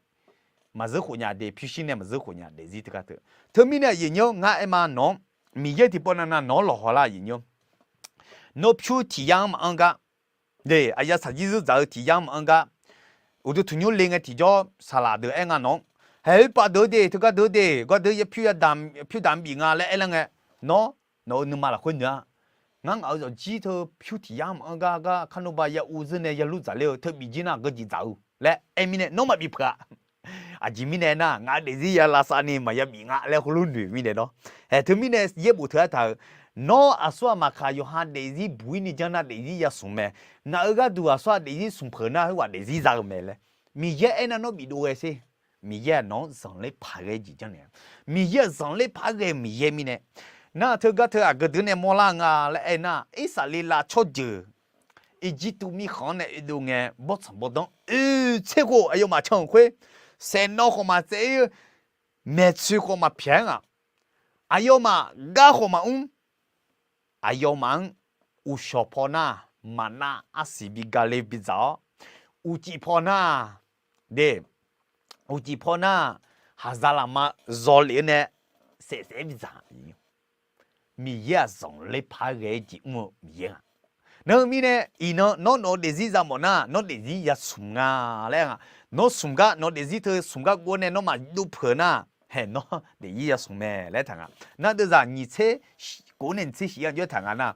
maqzeur khof nya de, pyurshuir nae maqzeur khof nya daefzir teugar teu. Teumirnae aqyuif nyir-or, ngar aer ma nawq-anr, Miqyaer tiqpawf navnav nawq-anr lawqhaw lar aqyuif nyir-or. Nawr pyur tiq yar-anr maqanr gar, de, aqyawf tsaqjir zeur dzaq-eu tiq yar-anr maqanr gar, uqduq tanqnymr le ngae tiqjawr saqlaq deuq aer nga nawq-anr. Haeq oerpav deuq-eu de, teugar deuq-eu de, gawrdeuq ya pyur ya pyur damq bif nga laer aerlar ngae, nawr nawq-euq nuima lafkhoer noeq-a. Ngar ngaq-euq zawqjir teu pyur tiq yar-anr maqanr gar gar karnov ba ya uv zeur nae ya lur dzaq ler-eu teu bif jir nar geujeq dzaq-eu laer aer mirnae nawr maqbif peuq-a. Aqjeq mirnae nar ngaq-euq daefzir ya lavsav ni maqya bif nga laer heulof noeq mirnae nawr. Haeq teumirnae yaerbof teu-aer taq-euq, nawr aqsur aqmaq kaq yawqha daefzir buq-ir ni janr nar daefzir yasmq mae. Ngaq-euq gharduq aqsur-aq daefzir smq peuq nar khoerghaq daefzir za-eu mae laer Miqyaer aernar nawr bifdov ghae sher. Miqyaer-aq nawq-anr zanqler paq ghae jeq janrnaeq-a. Miqyaer-aq zanqler paq ghae-eu Miqyaer mirnae, nar teugar teu aqgeu deuq nae mawrlar nga laer aernar, Irsaqleqlav tsawrjeuq Irjirtuv mirkhanq-anr nae oedov ngae bawrtsanq bawrdanr oe tser khof aqyawfmaf can-euq khoer, saeqnawv khawf maqtsaev-ir-eu, maeqtsoeq khawf maqpyaeq-aer ngaq, aqyawfmaf gar khawf maqmr. Aqyawfmaf-anr uqshawq paw nar, maqnav arsiq bi gale bidzaq-awr, uqcif paw nar, de, uqcif paw nar, haqzaq lafma zawlef-eu nae saefsaef-aer bidzaq. Miqyaer-aq zanqler paq-aer ghae-aer jeq mr-eu Miqyaer nga. Nar-eu mirnae iqnan nawr nawq-eu daefzir za mawf nar nawr daefzir yasmq nga laer aer nga. Nawr smq gar nawq-eu daefzir teu smq gar gov-awr nae nawr maqdov peuq nar, haeq nawr daefzir yasmq mae laer taq nga. Nar deuvzaq nyiq tser, kof nae nyiq tser shif-anr jawr taq nga nar,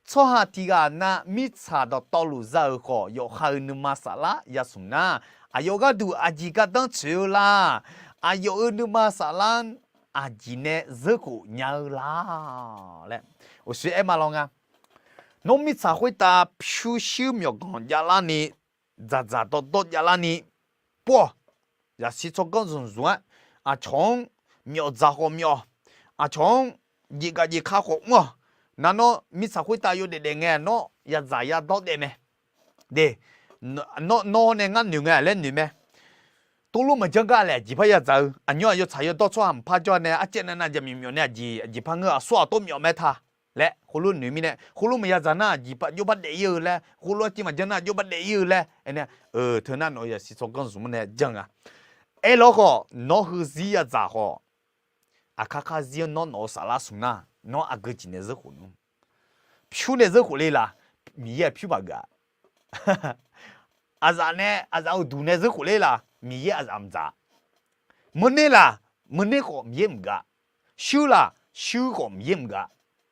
tsawrhaq tiq ghaq nav mirtsaq dawqtawvluf za-euq khawf yawqha-euq nuima saflar yasmq nar, aqyawf gharduq aqjeq gardanr tsoeq-eu la? Aqyawf-euq nuima saflar-anr aqjeq nae zeurkhof nya-eu la laer uqshoe aer ma law nga. Nawr mirtsaq khoertav pyurshuir myawqganq javlarni, dzaqdzaq dawrdawr javlarni, pov-awq. Zaqsiq tsawrganr zmqzmq-aer, aqcawq-anr myawf dzaq khawf myawf, aqcawq-anr jeqgaf jeqka khawf mr-awq. Nar nawr mirtsaq khoertav yawdaef daef ngae nawr yadzaq yadawr daef mae. De, nawr nae ngar noeq ngae laer noeq mae. Tuvlof maqjanr gar laer aqjeq par yadzaq-eu, aqnymr aqyawf tsaq yawdawr tsawrhaq mqpar jawr nae arcaev navnav jaqmyawf myawf nae aqjeq aqjeq par ngeur-eu aqsur aqtov myawf mae ta laer khoerlof noeq mirnae, khoerlof maqya dzaq nar aqjeq par jawr par daef-ir-eu laer, khoerlof arcaev maqjanr nar jawr par daef-ir-eu laer aer nae, teu nar nawq-eu zaqsiq tsawrganr zmq-anr nae janr nga. Aerlar khawf nawr heuzir yadzaq khawf, aqkar kar zir-anr nawr nawq-eu saflar smq nar, nawr aqgeu jeq nae zeurkhof nmr. Pyur nae zeurkhof le laq? Miqyaer-aq pyur maqgeuf-a. Aqzaf nae aqzaf uqduq nae zeurkhof le laq? Miqyaer aqzaf mqdzaq. Meuner laq? Meuner khawf Miqyaer mqgeuf-a. Shuir laq? Shuir khawf Miqyaer mqgeuf-a.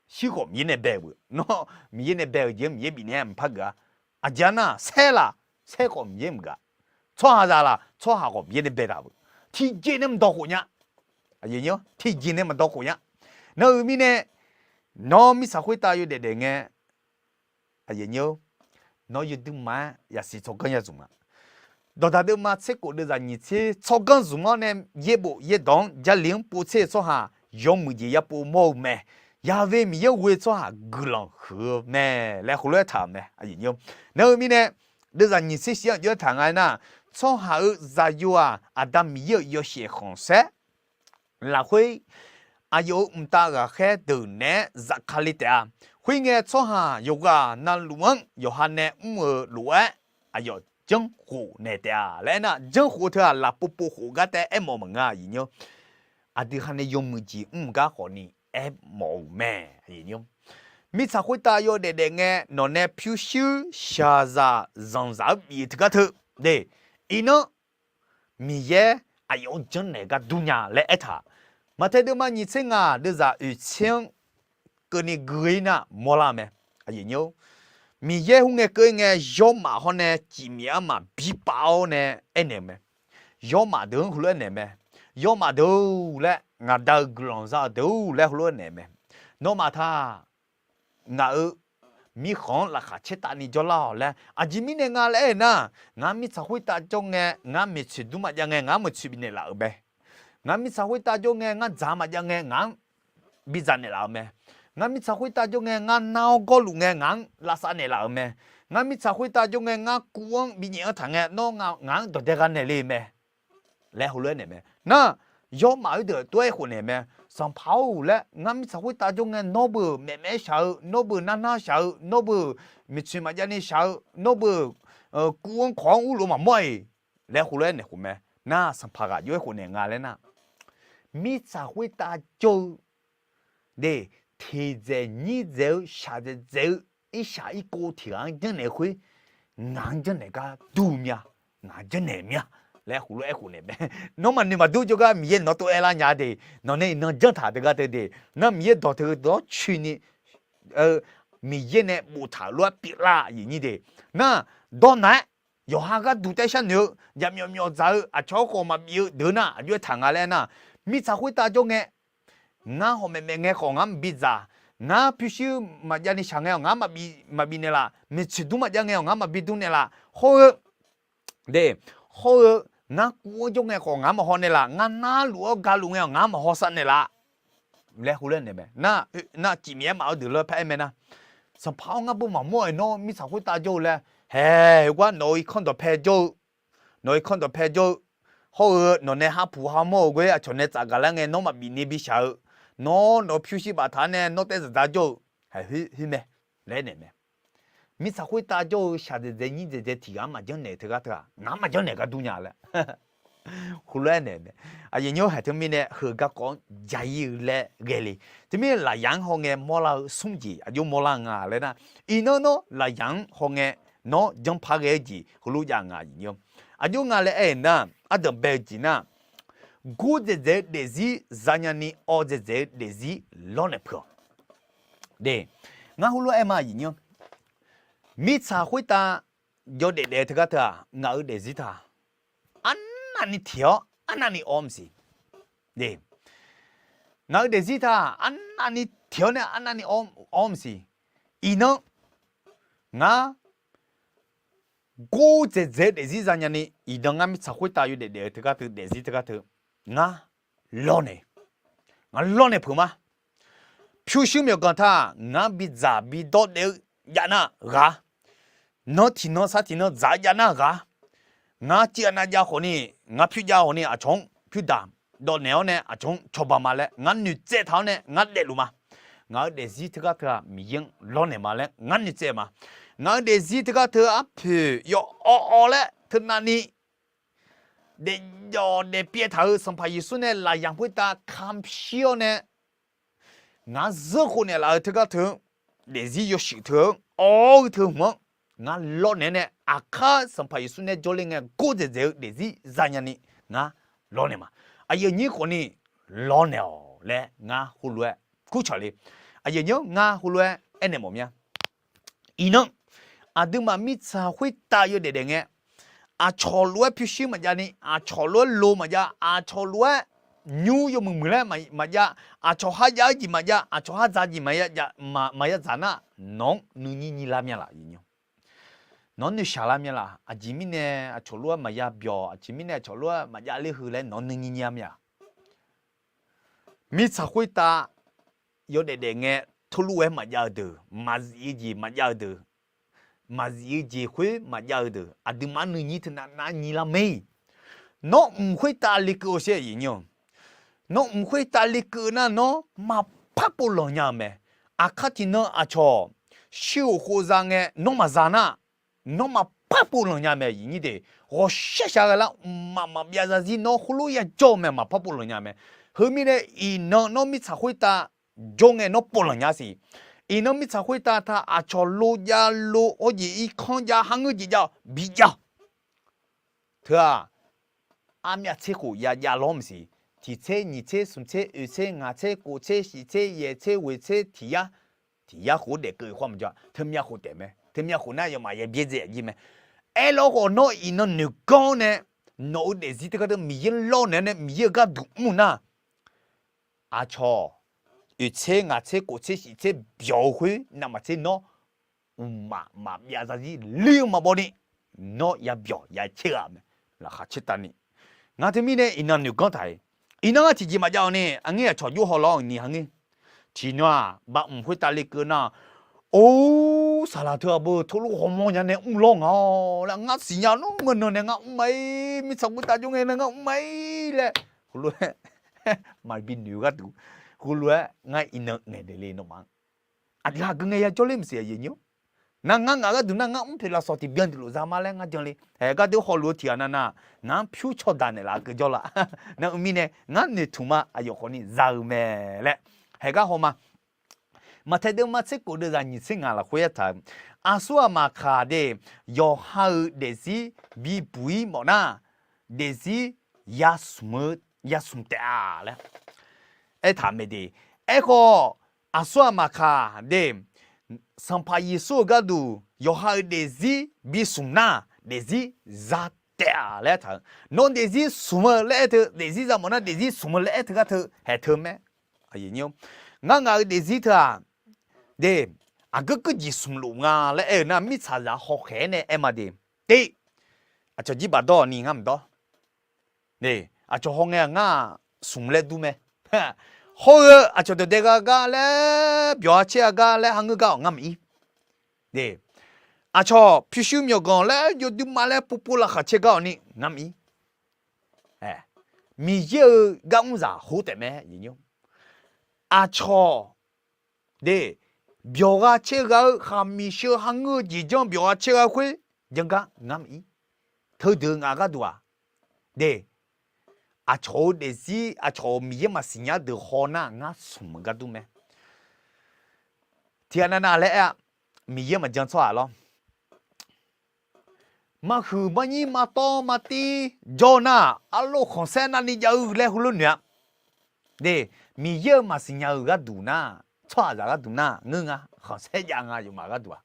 Shuir khawf Miqyaer nae bae-eu beu. Nawr Miqyaer nae bae-euq jeq-anr Miqyaer bifnaeq-aer mqpar geuf-a. Aqjeq-a nar, saer laq? Saer khawf Miqyaer mqgeuf-a. Tsawrhaqzaq laq? Tsawrhaq khawf Miqyaer nae baetaq beu. Tiqjeq nae maqdawq khof nya. Tiqjeq nae maqdawq khof nya. Nar-eu mirnae, nawr mirtsaq khoertav yawdaef daef ngae, nawr yawduima-aer yasiq tsawrganr ya zmq-a. Dawqdaq deuvma tser kof deuvzaq nyiq tser tsawrganr zmq-anr nae yaerbof yaerdawq-anr Jarlif-anr pov tser-eu tsawrhaq yawmuiq jeq ya pov mawr-eu mae. Yaqve Miqyaer ghoe tsawrhaq guiqlanq huiq-eu mae laer heulof-aer taq-euq mae. Nar-eu mirnae, deuvzaq nyiq tser shif-anr jov-aer taq nga aernar, tsawrhaq-euq zaqyo-aq Aqda Miqyaer-euq yawshaef khanqsaer lafkhoer, aqyawf-euq mqtav ghaqkhaer deuq naeq-aer zafkale taef-a. Khoerngae tsawrhaq yawqghaq navluf-anr yawqha nae mr-eu lof-aer aqyawf janrkhof naeq taef-a laer aernar, janrkhof teu-aq lafpov pov khof gar taef-aer aermawf maqngeur-a. Aqdui ha nae yawmuiq jeq mr-eu gar khawfni aermawf-euq mae. Mirtsaq khoertav yawdaef daef ngae nawq nae pyurshuir shaqzaq zanqzaq-anr bif-eu teugar teu, de, iqnan Miqyaer aqyawf-anr janrnaeq gar dur nya laer aertaq. Maqtaeq deuvma nyiq tser ngaq deuvzaq oeq tser-anr keuvni gui-ir nar mawrlar-eu mae. Miqyaer khoerngae keuv-ir ngae, yawrmaf hawr nae cifmif armaf bipav-awr nae aernaeq-eu mae. Yawrmaf deuq-anr heulof-aer naeq mae. Yawrmaf deuq-or laer, ngaq Da-eu guiqlanq za-eu deuq-or laer heulof-aer naeq mae. Nawmaf taq ngaq-euq mirkhanq-anr laqkhaq caertavni jawrlar-awq laer. Aqjeq mirnae nga laer aernar, ngar mirtsaq khoertav jawr ngae ngar maeqtsoeq dur maqjav ngae ngar-anr maeqtsoeq bifnaeq laf-euq mae. Ngar mirtsaq khoertav jawr ngae ngar dzaq maqjav ngae ngaq-anr bidzaq naeqlaf-euq mae. Ngar mirtsaq khoertav jawr ngae, ngar nar-awr gawrluf ngae ngaq-anr lavsav naeqlaf-euq mae. Ngar mirtsaq khoertav jawr ngae, ngar kuv-anr binyaef-anr taq ngae, nawr ngaq-anr dawqdae gha naeqle mae laer heulof-aer naeq mae. Nar, yawmaf-eu deuq tov-aer khof naeq mae. Sanqpaq-or laer, ngar mirtsaq khoertav jawr ngae, nawr beu maeqmaeq-aer shaq-eu, nawr beu narnar shaq-eu, nawr beu miqtsoeq maqjav ni shaq-eu, nawr beu kuv-anr kawq-anr urlof maqmawr-iq laer heulof-aer naeq khof mae. Nar, sanqpaq ghaq jov-aer khof naeq nga laer nar, mirtsaq khoertav jawr-eu de, teqdzaeq nyirdzaeq-eu shaqdzaeq dzaeq-eu irshaq irkov tiq ghaq-anr janrnaeq khoer, ngaq-anr janrnaeq gar dur mir-a. Ngaq-anr janrnaeq mir-a laer heulof-aer khof naeq mae. Nawr maqnoeq maqdur jawrgar Miqyaer nawq tov-aer lar nya de. Nawq nae iqnan janr taq teugar teu de. Nar Miqyaer dawq teu dawr coeni Miqyaer nae boftaq-euq lof-aer pyeuflar aqyuif nyir de. Nar, dawrnaq-aer yawqha gharduq taef sharnoeq-eu, jaqmyawf myawf dzaq-eu, aqcawq-anr khawf maqbif-eu deuq nar, aqjox-aer taq nga laer nar, mirtsaq khoertav jawr ngae, ngar hawq maeqmaeq ngae khawf ngaq-anr bidzaq, ngar pyurshuir maqjav ni shaq ngae-awq ngaq-anr maqbif naeqlaf, miqtsoeq dur maqjav ngae-awq ngaq-anr maqbi dur naeqlaf, hawr-eu de, hawr-eu ngar kuv-anr jawr ngae khawf ngaq-anr maqhaw naeqlaf, ngar narluf-awr galuf ngae-awq ngaq-anr maqhaw sav naeqlaf laer heulof-aer naeq mae. Nar, cifmif-aer maf-eu deuq lawr par-aer mae nar, Sanqpaq-or, ngar beu maqmawr-aeq nawr mirtsaq khoertav jawr-eu laer, haeq, heugar nawq-euq irkanr dawqpae jawr-eu, nawq-euq irkanr dawqpae jawr-eu, hawr-eu nawq nae ha puq ha mawr-euq ghoer aqcawq nae tsafgaq lar ngae nawr maqbif ni bi shaq-eu, nawr nawq-eu pyurshuir baftaq-anr nae nawr taev zaqdar jawr-eu, haeq, hoer mae laer naeq mae. Mirtsaq khoertav jawr-eu shaqdzaeq dzaeq nyirdzaeq dzaeq tiq ghaq-anr maqjanr naeq teugar teu-aq, ngaq-anr maqjanr naeq gar dur nya laer heulof-aer naeq mae. Aqyuif nyir-awr, haeq teumirnae heu garkawv-anr ja-ir-eu laer ghae le. Teumirnae lafyaq-anr hawngae mawrlar-eu smr jeq aqjox mawrlar nga laer nar, iqnan nawr lafyaq-anr hawngae nawr janrpar ghae-eu jeq heulof jav nga aqyuif nyir-awr. Aqjox nga laer aer-eu nar, ardanq bae-eu jeq nar, gordzaeq dzaeq-eu daefzir zanya ni awv dzaeq dzaeq-eu daefzir lawrnaeq peuq-awq de. Ngar heulof-aer ma aqyuif nyir-awr, mirtsaq khoertav yawdaef daef-eu teugar teu-aq, ngaq-euq daefzir taq arnavni tiq-awr arnavni awv maqsiq. Ngaq-euq daefzir taq arnavni tiq-awr nae arnavni awv maqsiq. Iqnan ngar gordzaeq dzaeq-eu daefzir zanya ni, iqnan ngar mirtsaq khoertav yawdaef daef-eu teugar teu daefzir teugar teu ngar lawrnaeq, ngar lawrnaeq peuq ma. Pyurshuir myawqganq taq ngar bidzaq bidawr daef-eu jav nar ghaq, nan tiqnan sar tiqnan dzaq-eu jav nar ghaq, ngar civ anav jav khawf ni, ngar pyur jav khawf ni aqcawq-anr pyurdaq dawvnaeq-awr nae aqcawq-anr cawba ma laer ngar noeqtsaev taq-awr nae ngar daefluf ma. Ngaq-euq daefzir teugar teu-aq Miqyaer-anr lawrnaeq ma laer ngar noeqtsaev ma. Ngaq-euq daefzir teugar teu arpoeq yawawv laer teunav ni daefjawf daefpyaev taq-euq Sanqpaq Yeqsur nae lafyaq khoertav kamq shir-awr nae, ngaq-anr zeur khof naeqlaf-eu teugar teu-anr, daefzir yawshuif teu-anr awr-eu teu hmq-anr ngar lawrnaeq-awr nae, aqkar Sanqpaq Yeqsur nae jawrle ngae gordzaeq dzaeq-eu daefzir zanya ni ngar lawrnaeq ma. Aqyuif aqnyir khawf ni lawrnaeq-awq laer ngar heulof-aer kurcawq le. Aqyuif aqnyir-anr ngar heulof-aer aernaeq mawf mya. Iqnan aqduimaf mirtsaq khoertav yawdaef daef ngae, aqcawq lof-aer pyurshuir maqjav ni, aqcawq lof-aer lo maqjav, aqcawq lof-aer nymr yawmuiq muiq laer maqjav, aqcawq kharjav-eu jeq maqjav, aqcawq khardzaq jeq maqya dzaq nar, nawq-anr nuinyir nyir lar mya laf? Nawq-anr noeqshaq lar mya laf? Aqjeq mirnae aqcawq lof-aer maqya byawq, aqjeq mirnae aqcawq lof-aer maqjav ler heu laer nawq-anr nuinyir nyir lar mya? Mirtsaq khoertav yawdaef daef ngae, teulof-aer maqjav-eu deuq, maqzif-eu jeq maqjav-eu deuq, maqzif-eu jeq khoer maqjav-eu deuq, aqduimaf nuinyir teunav nar nyir lar mae. Nawr mq khoertav lekeuv-eu sher aqyuif nyir-awq. Nawr mq khoertav lekeuv nar nawr maqpar pov lanq nya-eu mae. Aqkar tiqnan aqcawq shir-euq khof za ngae nawr maqza nar, nawr maqpar pov lanq nya mae aqyuif nyir de. Ghawqshaq shaq ghae lar mqmaq maqbyav zarzir nawr heulof yajawr-eu mae, maqpar pov lanq nya mae. Heu mirnae iqnan nawr mirtsaq khoertav jawr ngae nawr pov lanq nya siq. Iqnan mirtsaq khoertav taq aqcawq lo jav lo hawjeq irkanr jav harngeur jeq jav-awr bijav-awq. Teu-aq, armyav tser khof ya jav lawr maqsiq. Tiq tser nyiq tser smq tser oeq tser ngaq tser kof tser shif tser yaeq tser ghoeq tser tiq yar, tiq yar khof daef keuv khoer maqjawr-a, teumyav khof taef mae. Teumyav khof nar yawmaf ya byaerdzae aqjir mae. Aerlawr khawf nawr iqnan noeq ganr nae nawq-euq daefzir teugar teu Miqyaer lawrnaeq-awr nae Miqyaer-euq gharduq mr nar, aqcawq oeq tser ngaq tser kof tser shif tser byawq-eu khoer navmaqtser nawr mqmaq maqbyav zarzir lir-eu maqbaw ni, nawr ya byawq ya caer ghaq mae. Laqkhaq caertavni, ngaq teumirnae iqnan noeq ganr taq-iq. Iqnan ngar tiqjeq maqjav-awq ni, aqngeur aqcawq jov haw lawr-awq ni, aqngeur Tiqnan-aq, baqmq khoertav lekeuv nar, or, saqlaq teu-aq beu teulof ghawrmawr nya nae mrlawr nga-awr laer ngar siqnya nawr ngeur nan nae ngar mr ma-ir, mirtsaq khoertav jawr ngae nar ngar mr ma-ir laer, heulof-aer maqbi noeq-eu gharduq, heulof-aer ngar iqnan ngaeq daeq le nawmaf-anr. Aqdui haq geu ngae yajawr ler maqsiq aqyuif aqnyir-or. Nar ngar ngaq gharduq nar ngar mr poeq lafsawq tiqbyan tiqlof za ma laer ngar jan le. Haeq gardeuv hawluf-eu tiqghaq navnav, ngaq-anr pyur caw daq naeqlaf-eu keuv jawr la. Nar-eu mirnae ngar noeqtmq ma aqyawf khawfni za-eu mae laer. Haeq gar haw ma. Maqtaeq deuvma tser khof deuvzaq nyiq tser ngaq lafkhoer aertaq-euq, aqsur aqmaq kaq de, yawqha-euq daefzir bibuq-ir mawfnar, daefzir yasmq-eu, yasmq taef-a laer aertaq mae de. Aerkhawf, aqsur aqmaq kaq de, Sanqpaq Yeqsur-euq gharduq yawqha-euq daefzir bismq nar, daefzir za taef-a laer aertaq-euq. Nawr daefzir smq-eu laer aer teu, daefzir za mawf nar daefzir smq-eu laer aer teu gar teu haeq teu mae. Ngar ngaq-euq daefzir teu-aq, de, aqgeu geujeq smq luf nga laer aer-eu nar mirtsaqzaq hawkhaeq-aer nae aer ma de. Te, aqcawq jirbaq dawr-awq ni ngar maqdawr. Aqcawq hawngae-aq ngar-aq smq laer dur mae. Hawr-eu aqcawq dawqdae gha gar laer, byawq gha caer gha gar laer, har ngeur gar-awq ngar maqir. Aqcawq pyurshuir myawqganq laer yawduima laer povpov laqkhaq caer gar-awq ni ngar maqir. Miqyaer-euq gar mrzaq hov taef mae. Aqcawq de, byawq gha caer gha-eu khaqmiq sheu har ngeur-eu jeq janr byawq gha caer gha khoer janr gar ngar maqir. Teudeuq ngaq gharduq-aq, de, aqcawq-euq daefzir aqcawq-euq Miqyaer maqsiq nya deuq haw nar ngar smq-eu gar dur mae. Tiqghaq navnav laer aer-a, Miqyaer maqjan tsawrhaq lawr. Marhuiq marnyir martawv martir jawr nar, arlof khanqsaer navni jav-eu laer heulof noeq-a. De, Miqyaer-euq maqsiq nya-euq gharduq nar, tsawrhaqzaq gharduq nar ngeur nga, khanqsaer jav nga yawfmaf gharduq-aq.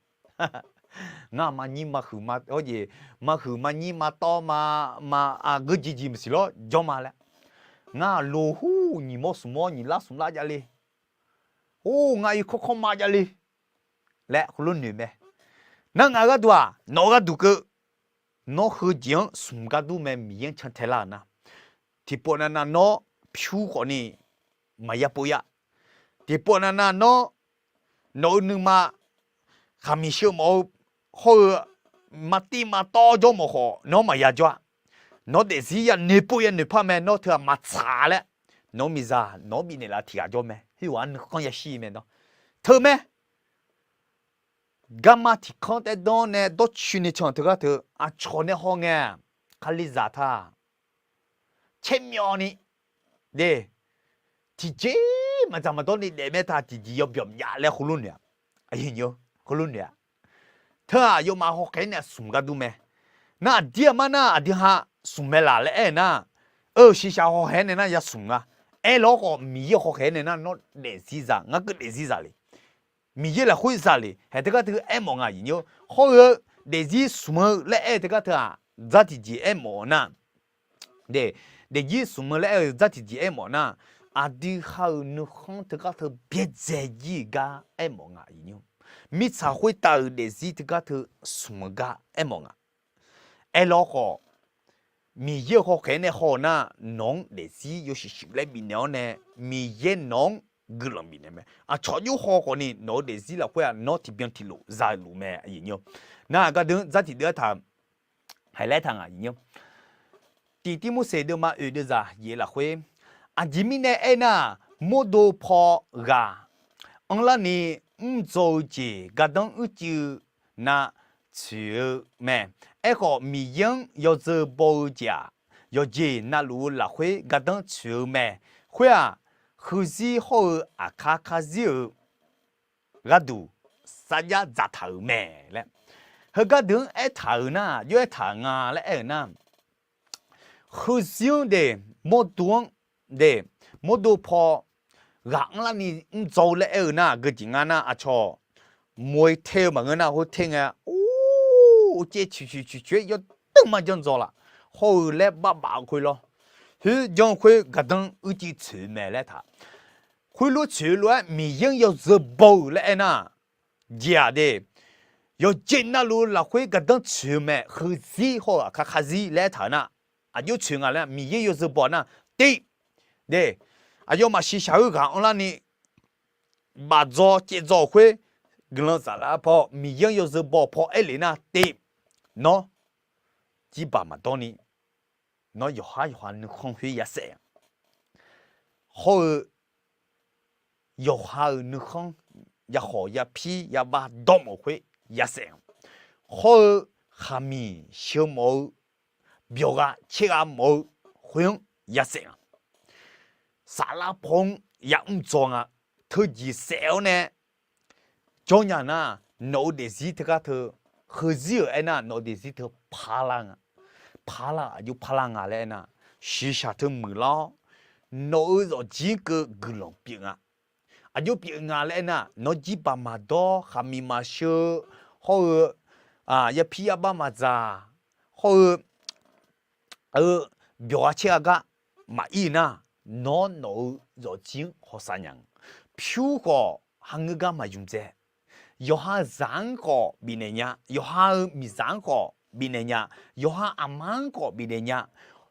Ngar marnyir marhuiq ma, jeq, marhuiq marnyir martawv ma, ma, aqgeu jeqjeq maqsiq lawr jawr ma laer. Ngar loq hur nyiq mawr smq mawr nyiq lar smq lar jav le. Or, ngar irkanr kanr ma jav le laer heulof noeq mae. Nar ngaq gharduq-aq, nawq-eu gharduq keuv, nawr heujeq-anr smq gar dur mae Miqyaer-anr cantae lar-euq nar, tiqpov navnav nawr pyur khawfni maqya pov ya. Tiqpov navnav nawr, nawq-eu nuima khaqmiq sheu mawf-eu hawr-eu martiv martawv jawr mawf khawf nawr maqya jawr-a. Nawr daefzir ya noeqpov ya noeqpar mae, nawr teu-aq maqtsaq laer, nawq-eu miqzaq nawq-anr bifnaeq laf tiq ghaq jawr mae, khoerghaq-anr nuikhanr yashir mae nawr. Teumae, garma tiq kanr taer danr nae dawrcoeni can teugar teu aqcawq nae hawngae-aq, Kalizaq taq caermyawvni, de, tiqjeq maqdzaq maqdawr ni daef mae taq tiqjeq yawbyawq myav laer heulof noeq-a. Heulof noeq-a. Teu-aq yawfmaf hawkhaeq-aer nae smq gar dur mae. Nar aqdir aqmar nar aqdui ha smq mae laf laer aer-eu nar, eu shiqshaq hawkhaeq-aer nae nar ya smq nga. Aerlar khawf Miqyaer hawkhaeq-aer nae nar nawr daefzir za, ngar keuv daefzir za le. Miqyaer lafkhoer za le, haeq teugar teu aermawf nga aqyuif nymr. Hawr-eu daefzir smq-eu laer aer-eu teugar teu-aq, dzar tiqjeq aermawf-eu nar, de, daefzir smq-eu laer aer-eu dzar tiqjeq aermawf nar, aqdui ha-euq nuikhanr teugar teu byaerdzae jir-eu gar aermawf nga aqyuif nymr. Mirtsaq khoertav-euq daefzir teugar teu smq-eu gar aermawf nga. Aerlar khawf, Miqyaer-euq hawkhaeq-aer nae haw-eu nar, nawq-anr daefzir yawshuif shuif laer bifnaeq-awr nae, Miqyaer nawq-anr guiqlanq bifnaeq mae. Aqcawq jov haw khawfni nawq-eu daefzir lafkhoer-aq nawr tiqbyan tiqlof za-eu luf mae aqyuif nymr. Nar-aq gardeuv-anr dzar tiqdeuv aertaq-eu, haiq laer taq nga aqyuif nymr. Tiqtirmorseq deuvma oeq deuvzaq yaef lafkhoer, aqjeq mirnae aernar, mawrdo paw ghaq anrlarni mrdzaw-eu jeq gardanr uicuiv nav tsoeq-eu mae. Aerkhawf Miqyaer-anr yawzeu baw-eu jeq-aq, yawqjeq navluf-eu lafkhoer gardanr tsoeq-eu mae. Khoer-aq, heuzir hawr-eu aqkar karzir-euq gharduq sarjax dzaqtaq-euq mae laer. Heugar deuq-anr aertaq-euq nar, jov-aer taq nga laer aer-euq nar, heuzir-anr de, mawrdo-anr de, mawrdo paw ghaq anrlarni mrdzaw-eu laer aer-eu nar, geujeq nga nar aqcawq moe ter-eu maqngeur nar, khoer ter ngae, or, caev coeq coeq coeq coeq-aer yawdeuq mar janr dzaw laf. Hawr-eu laer barbaf-eu khoer lawr, khoer janr-eu khoer gardanr uicuiv tsoeq-eu mae laer taq. Khoerlof tsoeq-eu lof-aer Miqyaer-anr yawzeu baw-euq laer aer nar, jeq-aq de, yawqjeq navluf-eu lafkhoer gardanr tsoeq-eu mae, heuzir hawr-eu aqkar karzir laer aertaq-eu nar, aqjox tsoeq nga laer Miqyaer yawzeu baw nar, tiv de, aqyawfmaf shiqshaq-eu ghaq anrlarni bafdzaw caevdzaw-euq khoer, guiqlanq saflar paw, Miqyaer-anr yawzeu baw-eu paw aerlef nar te, nawr jirbaq maqdawr ni, nawr yawqhar yawqha nuikhanr khoer yasaef-a. Hawr-eu yawqha-euq nuikhanr yakhawf yapir yabav dawrmawf-eu khoer yasaef-a. Hawr-eu khaqmiq sheu mawf-eu, byawqgha caergha mawf-eu khoer-anr yasaef-a. Saflar paw-anr yamr dzaw nga. Teujeq saef-awr nae jawrnya nar, nawq-eu daefzir teugar teu, heuzir-euq aernar, nawq-eu daefzir teu parlar nga. Parlar aqjox parlar nga laer aernar, shiqshaq teu muiqlar-awr, nawq-eu zawqjir keuv guiqlanq pyeuf nga. Aqjox pyeuf nga laer aernar, nawr jirbaq maqdawr, khaqmiq maqsheu, hawr-eu yapir yabav maqdzaq, hawr-eu byawqgha caergha gar maqir nar, nawr nawq-eu zawqjir-anr hawsav nya-a. Pyur khawf hangeur gar maqymq dzae. Yawqha zaq-anr khawf bifnaeq nya, yawqha-eu miqzaq-anr khawf bifnaeq nya, yawqha aqma-anr khawf bifnaeq nya.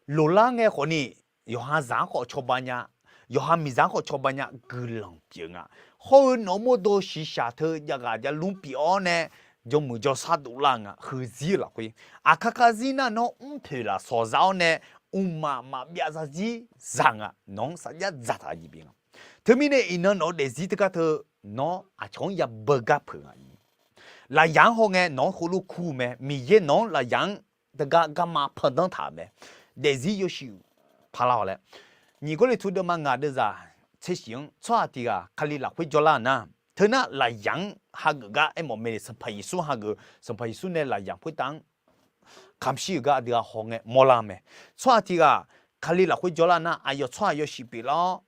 Loqlar ngae khawfni, yawqha zaq-anr khawf cawba nya, yawqha miqzaq-anr khawf cawba nya, guiqlanq pyeuf nga. Hawr-eu nawq-eu mawrdo shiqshaq teu javghaq javlmr pyeuf-awr nae, jawrmuiq jawrsar dovlar nga, heuzir-eu lafkhoer. Aqkar karzir nar nawr mrpoeq lafsawq za-awr nae, mqmaq maqbyav zarzir zaq nga, nawq-anr sarjax dzaqtaq jeq bif nga. Teumirnae iqnan nawq-eu daefzir teugar teu, nawr aqcawq-anr yabeu gar peuq nga. Lafyaq-anr hawngae nawq-anr heulof kur-eu mae, Miqyaer nawq-anr lafyaq-anr teugar garma pandanr taq-euq mae. Daefzir yawshuif parlar-awq laer, nyiq Gawrliqtu deuvma ngaq deuvzaq tser shif-anr tsawrhaq tiq ghaq Kali lafkhoer jawrlar-euq nar, teunar lafyaq-anr hageuf gar aermawf mae. Sanqpaq Yeqsur hageuf, Sanqpaq Yeqsur nae lafyaq khoertav-anr kamq shir-euq gar aqdui-aq hawngae mawrlar-eu mae. Tsawrhaq tiq ghaq Kali lafkhoer jawrlar nar, aqyawf tsawrhaq yawshuif pyeuflar-awr,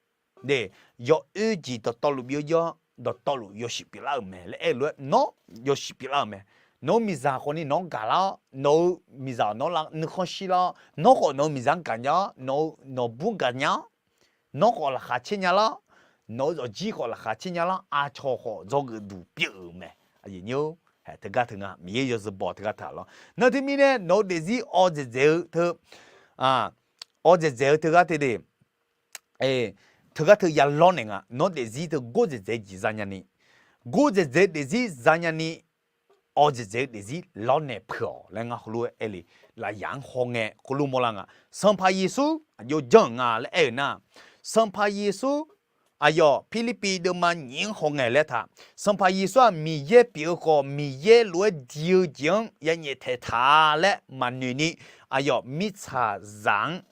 de, yawoer jeq dawqtawvluf byov-ir-awr, dawqtawvluf yawshuif pyeuflar-euq mae laer aer-eu lof-aer, nawr yawshuif pyeuflar-euq mae. Nawq-eu miqzaq khawfni nawq-anr gaqlar-awr, nawq-eu miqzaq nawq-anr nuikhanr shirlar-awr, nawr khawf nawq-eu miqzaq-anr gaqnya-awr, nawq-eu nawqbur gaqnya-awr, nawr khawf laqkhaq caer nya lar, nawq-eu zawqjir khawf laqkhaq caer nya lar, aqcawq khawf dzawgeuf duq pyeuf-euq mae. Teugar teu nga, Miqyaer yawzeu baw teugar teu-aq lawr. Nar teumirnae nawq-eu daefzir awv dzaeqdzaeq-eu teu, awv dzaeqdzaeq-eu teugar teu de, teugar teu yalawr naeq nga. Nawr daefzir teu gor dzaeqdzaeq jeq zanya ni, gor dzaeqdzaeq daefzir zanya ni, awv dzaeqdzaeq-eu daefzir lawrnaeq peuq-awq laer ngar heulof-aer aer le. Lafyaq-anr hawngae heulof mawrlar nga. Sanqpaq Yeqsur aqjox janr-euq nga laer aer-euq nar, Sanqpaq Yeqsur aqyawf Pirlirpiv deuvma nyiq-anr hawngae laer taq, Sanqpaq Yeqsur-aq Miqyaer pyeuf-eu khawf, Miqyaer lof-aer di-eu jeq-anr yanyaef taeqtaq-a laer maqnoeq ni, aqyawf mirtsaqzaq-anr,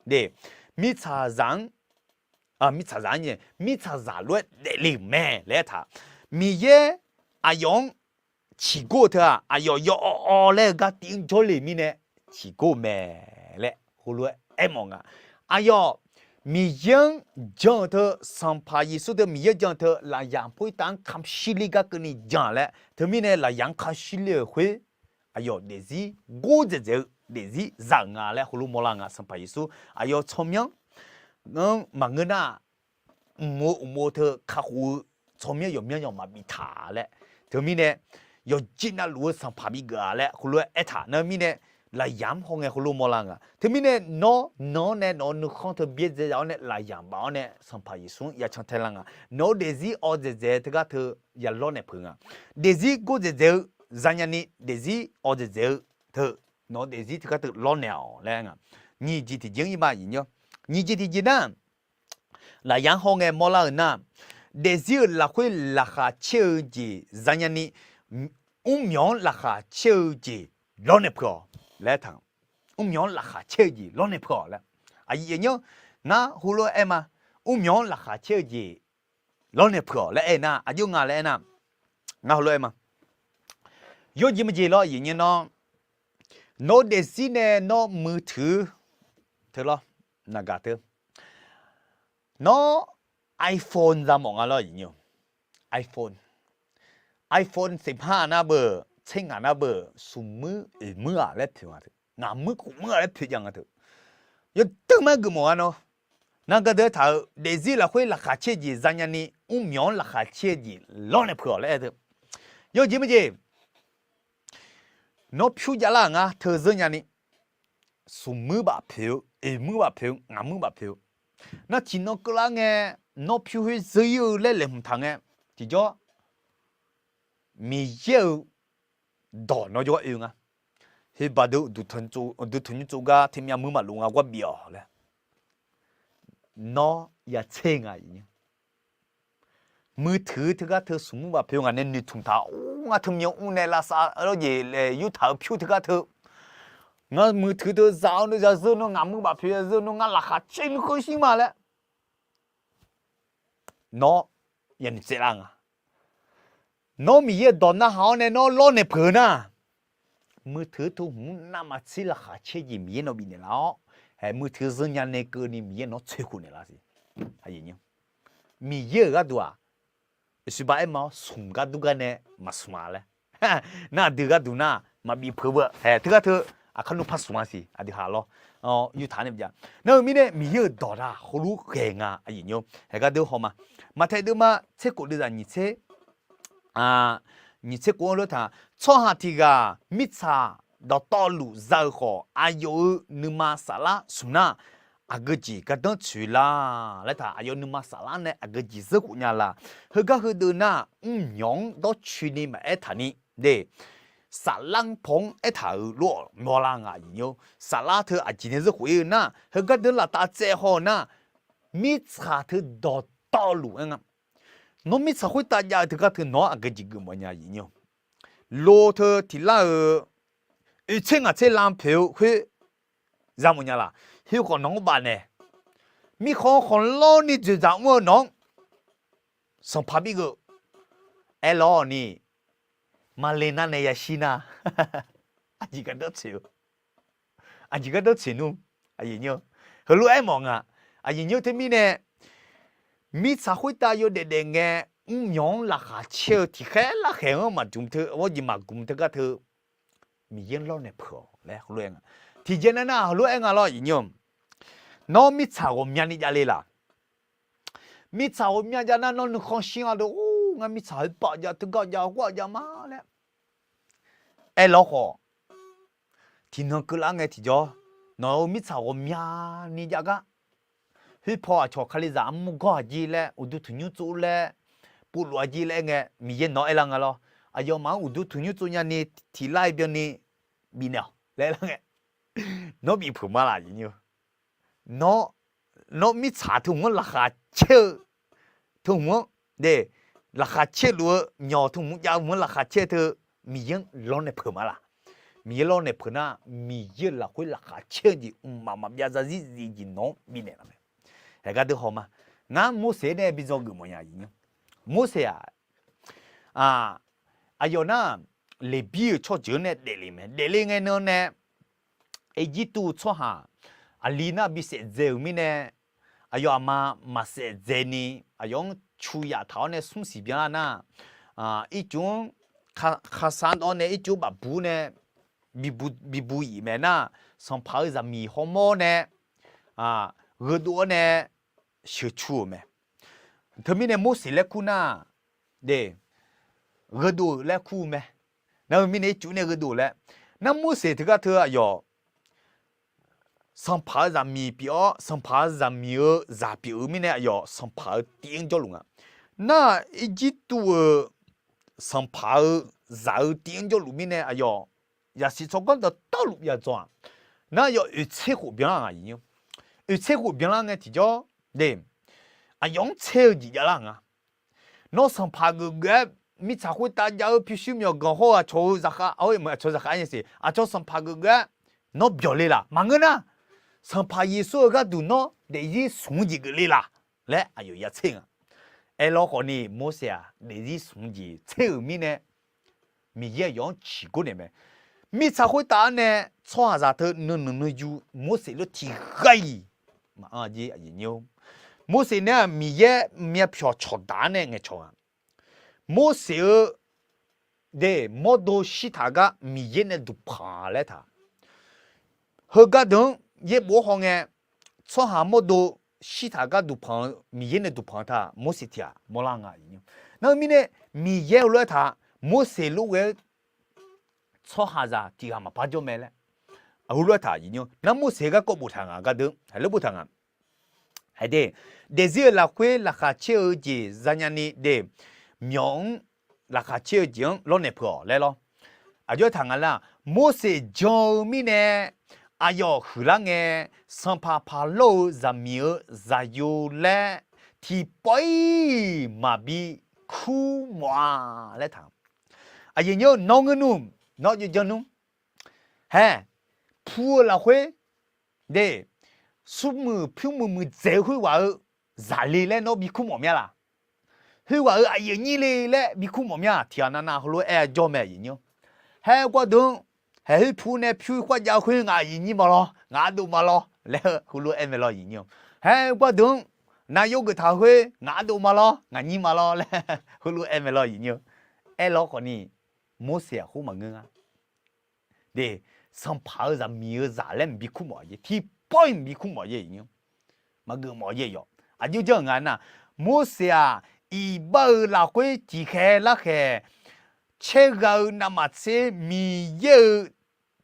de, mirtsaqzaq-anr, mirtsaqzaq-anr, mirtsaqzaq lof-aer daefle-euq mae laer aer taq, Miqyaer aqyawf-anr ciqgor-eu teu-aq, aqyawf yawawv laer-eu gar tiv-anr jawrle mirnae ciqgor-eu mae laer heulof-aer aermawf nga. Aqyawf Miqyaer-anr jan-eu teu, Sanqpaq Yeqsur teu Miqyaer-anr jan-eu teu, lafyaq khoertav-anr kamq shirler gar keuvni jan laer, teumirnae lafyaq-anr kamq shirler-euq khoer, aqyawf daefzir gor dzaeqdzaeq-eu daefzir za-euq nga laer heulof mawrlar nga. Sanqpaq Yeqsur aqyawf tsawrmyanr-anr maqngeur nar, mq-eu uqmov teu kakhof-eu tsawrmyanr yawqmyanr yawq maqbif taq laer, teumirnae yawqjeq navluf-eu sanqpaq bigeuf-a laer heulof-aer aertaq nar mirnae, lafyaq-anr hawngae heulof mawrlar nga. Teumirnae nawr nan-anr nae nawq-eu nuikhanr teu byaerdzae za-awr nae lafyaq baf-awr nae Sanqpaq Yeqsur-anr yacan taelar nga. Nawq-eu daefzir awv dzaeqdzaeq teugar teu yalawr naeq peuq nga. Daefzir gor dzaeqdzaeq-eu zanya ni, daefzir awv dzaeqdzaeq-eu teu, nawq-eu daefzir teugar teu lawrnaeq-awq laer nga. Nyiq jeq tiqjeq-anr ir ma, nyiq jeq tiqjeq nar, lafyaq-anr hawngae mawrlar-euq nar, daefzir-euq lafkhoer laqkhaq caer-eu jeq zanya ni, mrmyawq-anr laqkhaq caer-eu jeq lawrnaeq peuq-awq laer taq. Mrmyawq-anr laqkhaq caer-eu jeq lawrnaeq peuq-awq laer, aqyuif aqnyir-anr ngar heulof-aer aer ma. Mrmyawq-anr laqkhaq caer-eu jeq lawrnaeq peuq-awq laer aer nar, aqjox nga laer aer nar, ngar heulof-aer aer ma. Yawjeq maqjeq lawr, aqyuif aqnyir nawr, nawr-eu daefzir nae nawr muiq teuq teu lawr, naqgaq teu, nawr iPhone za mawf nga lawr, aqyuif aqnyir-or. iPhone, iPhone siqpar nar beu, tser ngaq nar beu, smq muir oeq muir-aq laer poeq nga teu, ngaq muir khof muir-aq laer poeq jav nga teu, yawdui mar geufmawf-a nawr. Naqgaq deuq aertaq-euq daefzir lafkhoer laqkhaq caer-eu jeq zanya ni, mrmyawq-anr laqkhaq caer-eu jeq lawrnaeq peuq-awq laer aer teu. Yawjeq maqjeq, nawr pyur javlar-euq ngar teu zeur nya ni, smq muir baf poeq-eu, oeq muir baf poeq-eu, ngaq muir baf poeq-eu, nar tiqnan keuvlar ngae, nawr pyur khoer zeur ir-eu laer laeqhmq taq ngae, tiqjawr Miqyaer-euq dawq nawr jawrgar oe nga. Heubaqdeuq uqduq tanqnymr tsov gar teumyav muir maqlof nga gar bif-awq laer. Nawr yatser nga. Muiqteuq teugar teu smq mr baf poeq ngaq nae noeqtmq taq-awr ngar teumyan mr nae lavsav-eu lawrjeq laer yurtaq-eu pyur teugar teu, ngar muiqteuq teu zaq-awr nuizaq zeur nawr ngaq mr baf poeq zeur nawr ngar laqkhaq caer nuikhanr shir ma laer nawr yanoeq tsaevlar nga. Nawr Miqyaer-euq dawq narhaq-awr nae nawr lawrnaeq peuq-eu nar, muiqteuq teu hmq navmaqtser laqkhaq caer jeq Miqyaer nawr bifnaeq lar-awr, hae muiqteuq zanrnya nae keuvni Miqyaer nawr tsoeqkhof naeq lar siq. Miqyaer-euq gharduq-aq, iqsiqba aer ma-awr smq gar dur gar nae maqsmq-a laer. Nar aqdui gharduq nar maqbif peuq beu hae teugar teu aqkar nmr par smq-a siq aqdui haq lawr. Yurtaq nae bya nar-eu mirnae Miqyaer-euq dawq taq heulof ghae nga aqyuif nymr hae gar deur haw ma. Maqtaeq deuvma tser khof deuvzaq nyiq tser nyiq tser khof-anr lof taq, tsawrhaq tiq ghaq mirtsaq dawqtawvluf za-eu khawf, aqyawf-euq nuima saflar smq nar, aqgeu jeq gardanr tsoeq la laer taq, aqyawf nuima saflar nae aqgeu jeq zeur khof nya la. Heugar heudeuq nar, mrmyawq-anr dawrcoeni maqaer taq ni, de, saflar-anr paw-anr aertaq-euq lof-awq mawrlar nga aqyuif nymr. Saflar teu aqjeq nae zeur khof-ir-eu nar, heugar deuq laftav tsaev haw-eu nar, mirtsaq teu dawqtawvluf aer nga. Nawr mirtsaq khoertav jav-eu teugar teu nawq-anr aqgeu jeq geufmawf nya aqyuif nymr. Lo teu tiq lar-euq oeq tser ngaq tser lam poeq-eu khoer yamawf nya laq. Khoerkhawf nawq-anr bafnaeq, mirkhanq-anr khanqlanr ni dzoeqdzaq mr-eu nawq-anr Sanqpaq bi geuf. Aerlawr ni, maqle nar nae yashir nar, aqjeq gardanr tsoeq-eu, aqjeq gardanr tsoeq nmr. Heulof-aer mawf nga. Aqyuif nymr teumirnae, mirtsaq khoertav yawdaef daef ngae, mrmyawq-anr laqkhaq caer-eu tiqkhaer larkhaeq-anr maqdmq teu, awr jeq maqgmq teugar teu, Miqyaer-anr lawrnaeq peuq-awq laer heulof-aer nga. Tiqjeq nar nar heulof-aer nga lawr aqyuif nymr. Nawr mirtsaq ghawqmyani javle laq. Mirtsaq ghawqmya jav nar nawr nuikhanr shir nga deuq, or, ngar mirtsaq khoerpav jav teugar jav khoerjav ma laer aerlawr khawf, tiqnan keuvlar ngae tiqjawr, nawq-euq mirtsaq ghawqmyani jav gar, khoerpaw aqcawq Kalizaq armur gawr-aq jir laer, uqduq tanqnymr tsov laer, povluf-aq jir laer ngae, Miqyaer nawq-anr aerlar nga lawr. Aqyawfmaf-anr uqduq tanqnymr tsov nyani tiqlar-aer byanni bifnaeq-awq laer aerlar ngae, nawr bif peuq ma laq. Nawr, nawr mirtsaq teu hmq-anr laqkhaq caer-eu teu hmq-anr, de, laqkhaq caer luf-eu myawq teu hmq jav-eu hmq-anr laqkhaq caer teu Miqyaer-anr lawrnaeq peuq ma laq. Miqyaer lawrnaeq peuq nar, Miqyaer-euq lafkhoer laqkhaq caer-eu jeq mqmaq maqbyav zarzir zif jeq nawq-anr bifnaeq laf mae. Haeq gar deur haw ma. Ngar Morseq nae bi dzawgeuf mawf nya aqyuif nymr. Morseq-aq, aqyawf nar, Leqbir-euq tsawrjeuq-anr nae daefle mae. Daefle ngae nan nae, Erjirtuv-eu tsawrhaq aqli nar bi saefdzae-euq mirnae, aqyawf aqma maqsaef dzaeni, aqyawf-anr cu yaf taq-awr nae smr siq byanlar nar, ircuf-anr khasar dawv-awr nae ircuf-anr bafbur nae bibu, bibu iq mae nar, sanqpaq-euq zaqmiq hawmawr nae gheudov-awr nae sheuqcu-euq mae. Teumirnae Morseq laer kur nar, de, gheudov-euq laer kur-eu mae. Nar-eu mirnae ircuf nae gheudov laer. Nar Morseq teugar teu aqyawf sanqpaq-euq zaqmiq pyeuf-awr, sanqpaq-euq zaqmiq-eu zaq pyeuf-eu mirnae aqyawf sanqpaq-euq tiv-anr jawrluf nga. Nar Erjirtuv-euq sanqpaq-euq zaq-eu tiv-anr jawrluf mirnae aqyawf yaqsiq tsawrganr dawqtawvluf byavdzaw-aq. Nar aqyawf oeqtser khof byanlar nga aqyuif nymr. Oeqtser khof byanlar ngae tiqjawr, de, aqyawf-anr tser-eu jeq javlar nga. Nawr sanqpaq geufgeuf-aer mirtsaq khoertav jav-eu pyurshuir myawqganq hawr-eu aqcawq-eu zaqkhav, aqcawq zaqkhav nya siq, aqcawq sanqpaq geufgeuf-aer nawr byawq le laq. Maqngeur nar, Sanqpaq Yeqsur-euq gharduq nawr daefzir smq-eu jeq geufle laq laer aqyawf yatser nga. Aerlawr khawfni Morseq-aq daefzir smq-eu jeq tser-euq mirnae, Miqyaer aqyawf-anr ciqgor naeq mae. Mirtsaq khoertav-anr nae tsawrhaqzaq teu nuinanq nuiyu Morseq lof tiqghaq-iq maqanr-a jir. Morseq nae-aq Miqyaer myavpyawq cawqdaq-anr nae ngaeqcawq nga. Morseq-eu de mawrdo shirtaq gar Miqyaer nae duqpanq laer taq. Heugar deuq-anr yaerbof-awr hawngae, tsawrhaq mawrdo shirtaq gar duqpanq-eu Miqyaer nae duqpanq-eu taq Morseq tiq ghaq mawrlar nga. Nar-eu mirnae Miqyaer heulof-aer taq, Morseq lof ghae-eu tsawrhaqzaq tiq ghaq maqpar jawr mae laer. Heulof-aer taq, nar Morseq garkawv boftaq nga gardeuq, haiq lof boftaq nga. Haide, daefzir-euq lafkhoer laqkhaq caer-eu jeq zanya ni de, myawq-anr laqkhaq caer-eu jeq-anr lawrnaeq peuq-awq laer lawr. Aqjox aertaq nga lar, Morseq jan-eu mirnae aqyawf huiqlar ngae, sanqpaq paqlawr-euq zaqmiq-euq zaqyo laer tiqpawf-iq maqbi kurmawf-a laer taq. Aqyuif nyir-eu nawr ngeur nmr, nawr jawrjan nmr. Hae, pu-eu lafkhoer de, smrmuiq pyur muiqmuiq dzaeq-eu khoerghaq-eu zaqle laer nawr bi kurmawf mya laq? Khoerghaq-euq aqyuif aqnyir le laer bi kurmawf mya tiqghaq navnav heulof-aer aer-a jawr mae aqyuif nyir-awr. Haer gardeuq-anr, haeq khoer pu nae pyur kharjav-eu khoer ngaq aqyuif nyir ma lawr, ngaq ardov ma lawr laer heulof-aer aer mae lawr aqyuif nyir-awr. Haer gardeuq-anr, nav yawgeuf taq-eu khoer ngaq ardov ma lawr, ngaq nyir ma lawr laer heulof-aer aer mae lawr aqyuif nyir-awr. Aerlawr khawfni, Morseq-aq khoer maqngeur nga. De, sanqpaq-euq zaqmiq-eu zaq laer mqbi kurmawf-a jeq, tiqpawf-iq mqbi kurmawf-a jeq aqyuif nyir-awr. Maqgeuf mawf-a jeq yawf. Aqjox janr-eu nga nar, Morseq-aq iqbax-euq lafkhoer tiqkhaeq larkhaeq caergha-eu navmaqtser Miqyaer-euq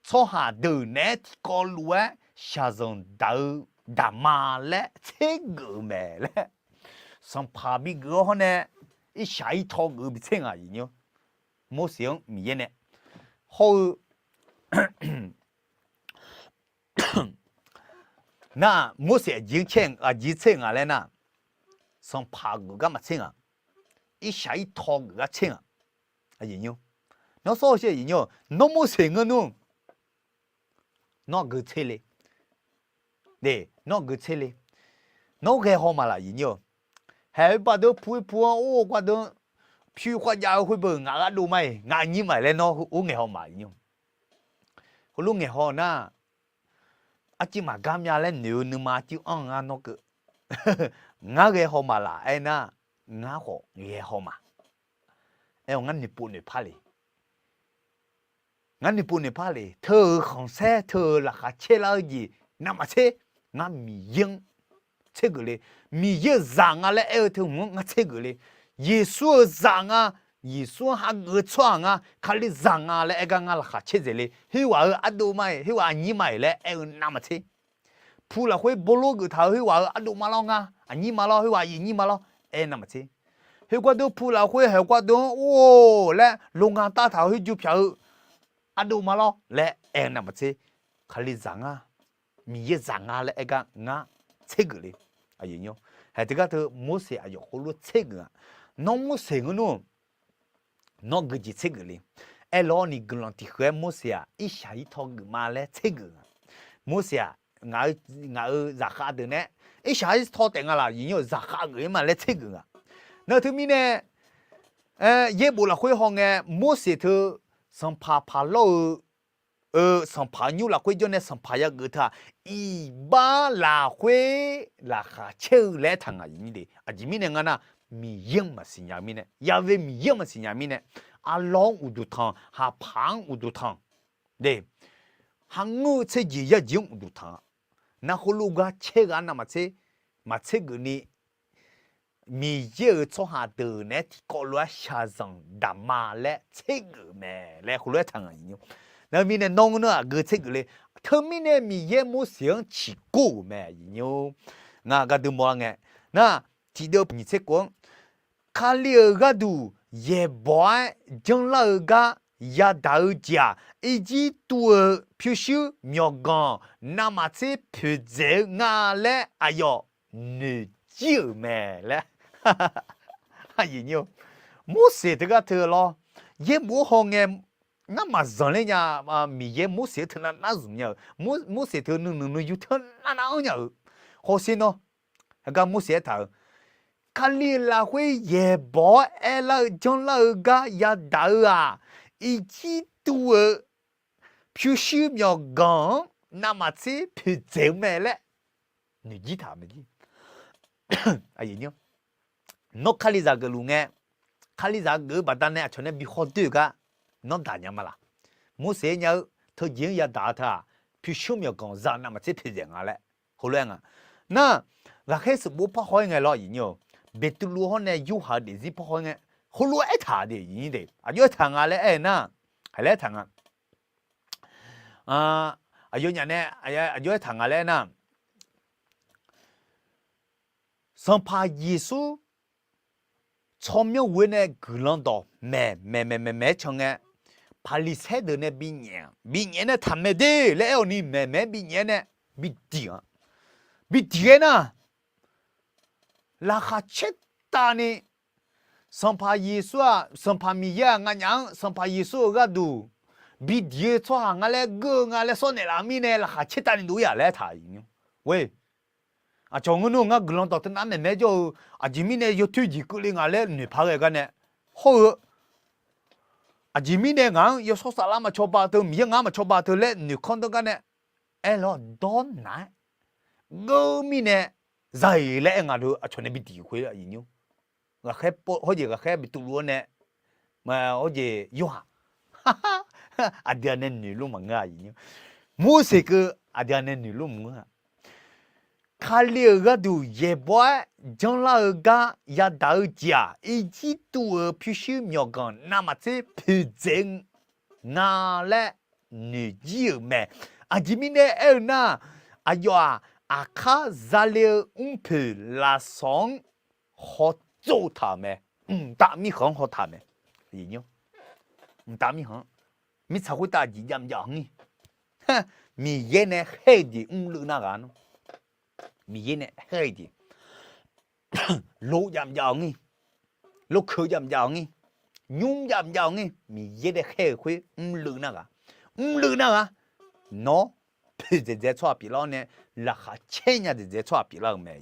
tsawrhaq deuq naeq-aer tiqkawv lof-aer shaqzanq daq-eu daqma laer tsergeuf-eu mae laer, sanqpaq bigeuf-awr hawr nae irshaq irtaw geuf-eu bitser nga aqyuif nyir-awr. Morseq-anr Miqyaer nae hawr-eu nar, Morseq aqjeq-anr caer, aqjeq tser nga laer nar, sanqpaq geuf gar maqtser nga, irshaq irtaw geuf gar tser nga. Nawr sawr-eu shir aqyuif nyir-awr, nawr Morseq ngeur nmr, nawr aqgeu tser le. De, nawr aqgeu tser le. Nawr ghae haw ma laq aqyuif nyir-awr. Haeq-eu baqdeuq pu-ir pu-anr or gardeuq-anr pyur kharjav-eu khoer beu ngaq ardov ma-iq, ngaq nyir ma-iq laer nawr or ngaeq haw ma aqyuif nyir-awr. Heulof ngaeq haw nar, arcuiv maqgar mya laer noeq-eu nuima arcuiv anr-eu ngar nawr keuv. Ngar ghae haw ma laq aernar, ngar khawf ghae haw ma. Aer-awr ngar noeqpov noeqpar le. Ngar noeqpov noeqpar le, teu-euq khanqsaer teu-euq laqkhaq caer lar-eu jeq navmaqtser, ngar Miqyaer-anr tsergeuf le. Miqyaer-euq zaq nga laer aer-eu teu hmq-anr ngar tsergeuf le. Yeqsur-euq zaq nga, Yeqsur-anr hageuf-eu tsawrhaq nga, Kalizaq nga laer aer gar ngar laqkhaq caer dzaeq le. Khoerghaq-euq ardov ma-iq, khoerghaq aqnyir ma-iq laer aer-eu navmaqtser, pu lafkhoer bolor geuf taq-euq khoerghaq-euq ardov ma lawr nga, aqnyir ma lawr, khoerghaq aqyuif nyir ma lawr aer navmaqtser. Khoergar deuq pu lafkhoer haeq gardeuq-anr or laer lo nga tar taq-euq khoer jur pyaq-eu ardov ma lawr laer aer-eu navmaqtser, Kalizaq nga, Miqyaer zaq nga laer aer gar ngar tsergeuf le. Haeq teugar teu Morseq aqyawf khoerlof tsergeuf-a. Nawr Morseq ngeur nmr, nawr geujeq tsergeuf le. Aerlawr ni guiqlanq tiqkhoeq-aer Morseq-aq irshaq irtaw geuf ma laer tsergeuf nga. Morseq-aq ngaq-euq zaqkhav deuq nae irshaq irtaw taef nga laq aqyuif nyir-awr, zaqkhav geuf-ir ma laer tsergeuf nga. Nar teumirnae yaerbof lafkhoer hawngae Morseq teu sanqpaq paq lawr-eu sanqpaq nymr lafkhoer jawr nae sanqpaq yageuf teu-aq, iqbax lafkhoer laqkhaq caer-eu laer aertaq nga aqyuif nyir de. Aqjeq mirnae nga nar, Miqyaer-anr maqsiq nya-eu mirnae, Yahweh Miqyaer-anr maqsiq nya-eu mirnae, arlawr-anr uqduq tanq, haqpaq-anr uqduq tanq, de, harngeur-eu tserjeq yajeq-anr uqduq tanq-a. Nar khoerlof gar caer ghaq navmaqtser, maqtser geufni Miqyaer-euq tsawrhaq deuq naeq-aer tiqkawv lof-aer shaqzanq daqma laer tsergeuf-eu mae laer heulof-aer taq nga aqyuif nyir-awr. Nar mirnae nawr ngeur nar aqgeu tsergeuf le. Teumirnae Miqyaer Morseq-anr ciqgor-euq mae aqyuif nyir-awr. Ngaq gardeuq mawrlar ngae, nar tiqdeuv nyiq tser kof-anr Kali-euq gharduq yaeqbawq-aer janrlar-eu gar yadaq-eu jeq-aq, Irjirtuv-euq pyurshuir myawqganq navmaqtser poeqdzaeq-eu nga laer aqyawf noeqjir-euq mae laer. Morseq teugar teu lawr, yaerbof-anr hawngae ngar maqzanq ler nya. Miqyaer Morseq-anr teunav nar zmq nya-euq, Morseq teu nuinoeq nuiyu teunav nar anr nya-euq. Hawsher nawr, heugar Morseq aertaq-euq, Kali lafkhoer yaeqbawq-awr aerlar-eu janrlar-eu gar yadaq-eu-aq, Irjirtuv-euq pyurshuir myawqganq-anr navmaqtser poeqdzaeq-eu mae laer noeqjir taq mae. Nawr Kalizaq geufluf ngae, Kalizaq geuf-eu baqdanae aqcawq nae bi khawr doer-eu gar nawr daq nya ma laq? Morseq aer nya-eu teujeq-anr yadaq-eu teu-aq, pyurshuir myawqganq za navmaqtser poeqdzaeq nga laer heulof-aer nga. Nar, ghaqkhaer sanqbof parhaw-aer ngae lawr aqyuif nyir-awr, Beqtuvluv hawr nae Yorhaq-eu daefzir parhaw-aer ngae, heulof-aer aertaq de aqyuif nyir de, aqjox aertaq nga laer aer-eu nar, haqlaer aertaq nga. Aqyawfnyaf nae aqjox aertaq nga laer aer nar, Sanqpaq Yeqsur tsawrmyanr ghoe nae guiqlanq dawq maeq maeq maeq maeq maeq-aer can ngae, Paqliqsaer deuq nae binyaef-a. Binyaef nae taqmaeq de laer aer-awq ni maeq maeq-aer binyaef nae bidiq-a. Bidiq-aer nar, laqkhaq caertavni, Sanqpaq Yeqsur-aq, Sanqpaq Miqyaer-aq nganyaf-anr Sanqpaq Yeqsur-euq gharduq bidiq-eu tsawrhaq nga laer geur-eu nga laer sawr naeqlaf-eu mirnae laqkhaq caertavni dov-ir-aq laer aertaq-euq nymr. Aqcawq ngeur nmr ngar guiqlanq dawq teunav maeq maeq jawr-eu, aqjeq mirnae yawtoer jeq keuvle nga laer noeqpaq ghae gar nae, hawr-eu aqjeq mirnae ngaq-anr yawshawr saflar maqcawba teu, Miqyaer ngaq-anr maqcawba teu laer noeqkanr deur gar nae, aerlawr dawr naq-aer geur mirnae za-iq laer aer nga deuq aqcawq nae bidiq khoer aqyuif nymr. Ghaqkhaer pov hawr jeq ghaqkhaer bi tuvluv-awr nae, hawr jeq yorhaq aqdui-aq nae noeqluf maqngeur aqyuif nymr. Morseq keuv aqdui-aq nae noeqluf maqngeur-a. Kali-euq gharduq yaeqbawq-aer janrlar-eu gar yadaq-eu jeq-aq, Irjirtuv-euq pyurshuir myawqganq navmaqtser poeqdzaeq-eu nga laer noeqjir-euq mae. Aqjeq mirnae aer-eu nar, aqyawf-aq, aqkar zale-eu mrpoeq lafsawq-anr hawtsov taq-euq mae. Mqtav mirkhanq-anr hawtaq-euq mae. Mqtav mirkhanq-anr, mirtsaq khoertav jeq jav mjav-awq ngir. Miqyaer nae khaer-eu jeq mrluf nar ghaq nar, Miqyaer nae khaer-eu jeq lof jav mjav-awq ngir, lof keuq jav mjav-awq ngir, nymr jav mjav-awq ngir, Miqyaer nae khaer-eu khoer mrluf nar ghaq, mrluf nar ghaq, nawr poeqdzaeq dzaeq tsawrhaq pyeuflar-awr nae laqkhaq caer nya dzaeq dzaeq tsawrhaq pyeuflar-euq mae.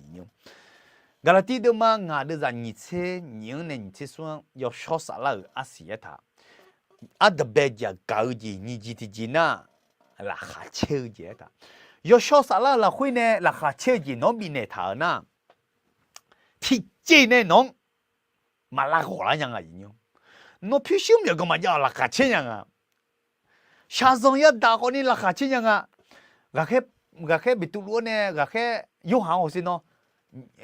Gaqlaqtiv deuvma ngaq deuvzaq nyiq tser nyiq-anr nae nyiq tser smr-anr yawshawr saflar-euq arsiq aertaq, ardanqbae jeq-aq gaq-eu jeq nyiq jeq tiqjeq nar, laqkhaq caer-eu jeq aertaq. Yawshawr saflar-eu lafkhoer nae laqkhaq caer-eu jeq nawq-anr bifnaeq taq-euq nar, tiqjeq nae nawq-anr maq lav ghawq lar nya nga aqyuif nymr. Nawr pyurshuir myawqganq maqjav-awq laqkhaq caer nya nga. Shaqzanq yadaq khawfni laqkhaq caer nya nga. Ghaqkhaer, ghaqkhaer bi tuvluv-awr nae ghaqkhaer yorhaq-anr hawsher nawr,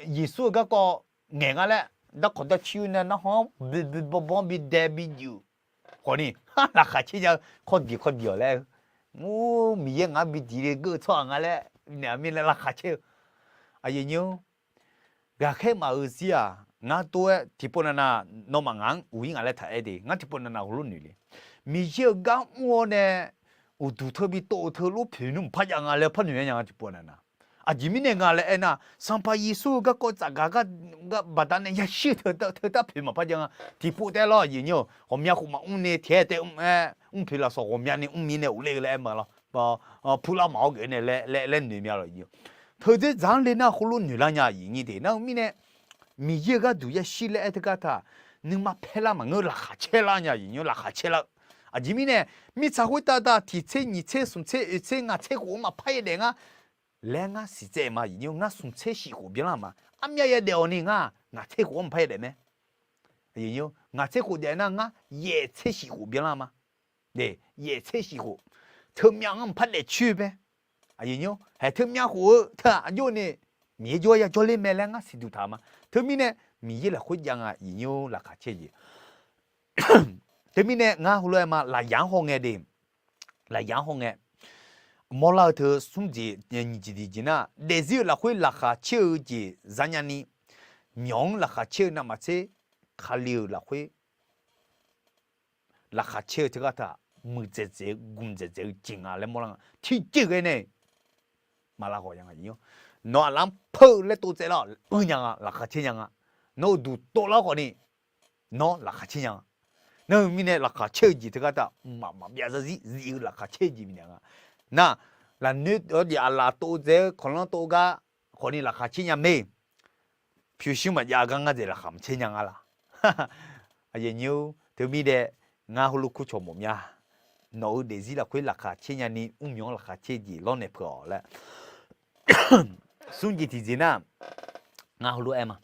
Yeqsur-euq garkawv ngaeq nga laer darkawq darcir nae narhaq-anr bi bi bawbawr bi dae bi juif khawfni, laqkhaq caer nya-eu khawdiq khawdiq-awq laer-eu, Mr, Miqyaer ngaq-anr bi diq le geur-eu tsawrhaq nga laer naeq-a mirnae laqkhaq caer-eu. Aqyuif nymr, ghaqkhaer maf-euq zir-aq ngar tov-aer tiqpov navnav nawmaf ngaq-anr uq-ir nga laer taq aer de, ngar tiqpov navnav heulof noeq le. Miqyaer-euq gar mr-awr nae uqduq teu bi tov-eu teu lof poeq nmr maqpar jav nga laer par noeq-aer nya nga tiqpov navnav. Aqjeq mirnae nga laer aernar, Sanqpaq Yeqsur-eu garkawv tsafgaq gar baqdanae yashir-eu teu tar poeq maqpar jav nga. Tiqpov taef-aer lawr aqyuif nymr-eu, ghawqmya khof maqmr ni tiq-aer taef mr-aer mr poeq lafsawq ghawqmyani mr mirnae ghofler-eu laer aer ma lawr. Purlar maqawr geuf nae laer noeq mya lawq. Teudzer dzaq-anr le nar heulof noeq lar nya aqyuif nymr de. Nar-eu mirnae Miqyaer-euq gharduq yashir laer aer teu gar taq, nuima paer lar maqngeur, laqkhaq caer lar nya aqyuif nymr, laqkhaq caer lar-eu. Aqjeq mirnae mirtsaq khoertav taq tiq tser nyiq tser smq tser oeq tser ngaq tser khof-anr maqpar yaer daef ngar laer ngar siqtsaev ma aqyuif nymr, ngar smq tser shif khof byanlar ma. Armyav yaer daef-awq ni ngar ngaq tser khof-anr maqpar yaer daef mae. Ngaq tser khof daef nar ngar yaef tser shif khof byanlar ma. Yaef tser shif khof, teumyav-anr maqpar daefcoer mae. Aqyuif nymr, haeq teumyav khof-eu teu-aq aqjox ni Miqyaer jawr-aer yajawr ler mae laer ngar siqduq taq ma. Teumirnae Miqyaer lafkhoer jav nga aqyuif nymr, laqkhaq caer jeq. Teumirnae ngar heulof-aer ma, lafyaq-anr hawngae de. Lafyaq-anr hawngae, mawrlar-eu teu smr jeq nyiq jeq tiqjeq nar, daefzir-euq lafkhoer laqkhaq caer-eu jeq zanya ni, myawq-anr laqkhaq caer-eu navmaqtser Kali-euq lafkhoer laqkhaq caer-eu teugar taq, muiqdzaeq dzaeq-eu gmq dzaeq dzaeq-eu jeq nga laer mawrlar nga. Tiqjeq ghae nae maqlav ghawq nya nga. Nawq aqlaf-anr peu laer tov tsaev lar-awq, uir nya nga, laqkhaq caer nya nga. Nawr uqduq tov lar khawf ni nawr laqkhaq caer nya nga. Nar-eu mirnae laqkhaq caer-eu jeq teugar taq, mqmaq maqbyav zarzir zif-eu laqkhaq caer-eu jeq bifnaeq nga. Nar, lafnoer-awr jeq aqlaf tov dzaeq-eu kawqlanr tov gar khawf ni laqkhaq caer nya mae. Pyurshuir maqjav gar ngar dzaeq laqkhaq maqcaer nya nga laq? Aqyuif nymr, teumirnae ngar heulof kurcawq mawf mya. Nawq-eu daefzir lafkhoer laqkhaq caer nya ni mrmyawq-anr laqkhaq caer jeq lawrnaeq peuq-awq laer. Smr jeq tiqjeq nar, ngar heulof-aer ma.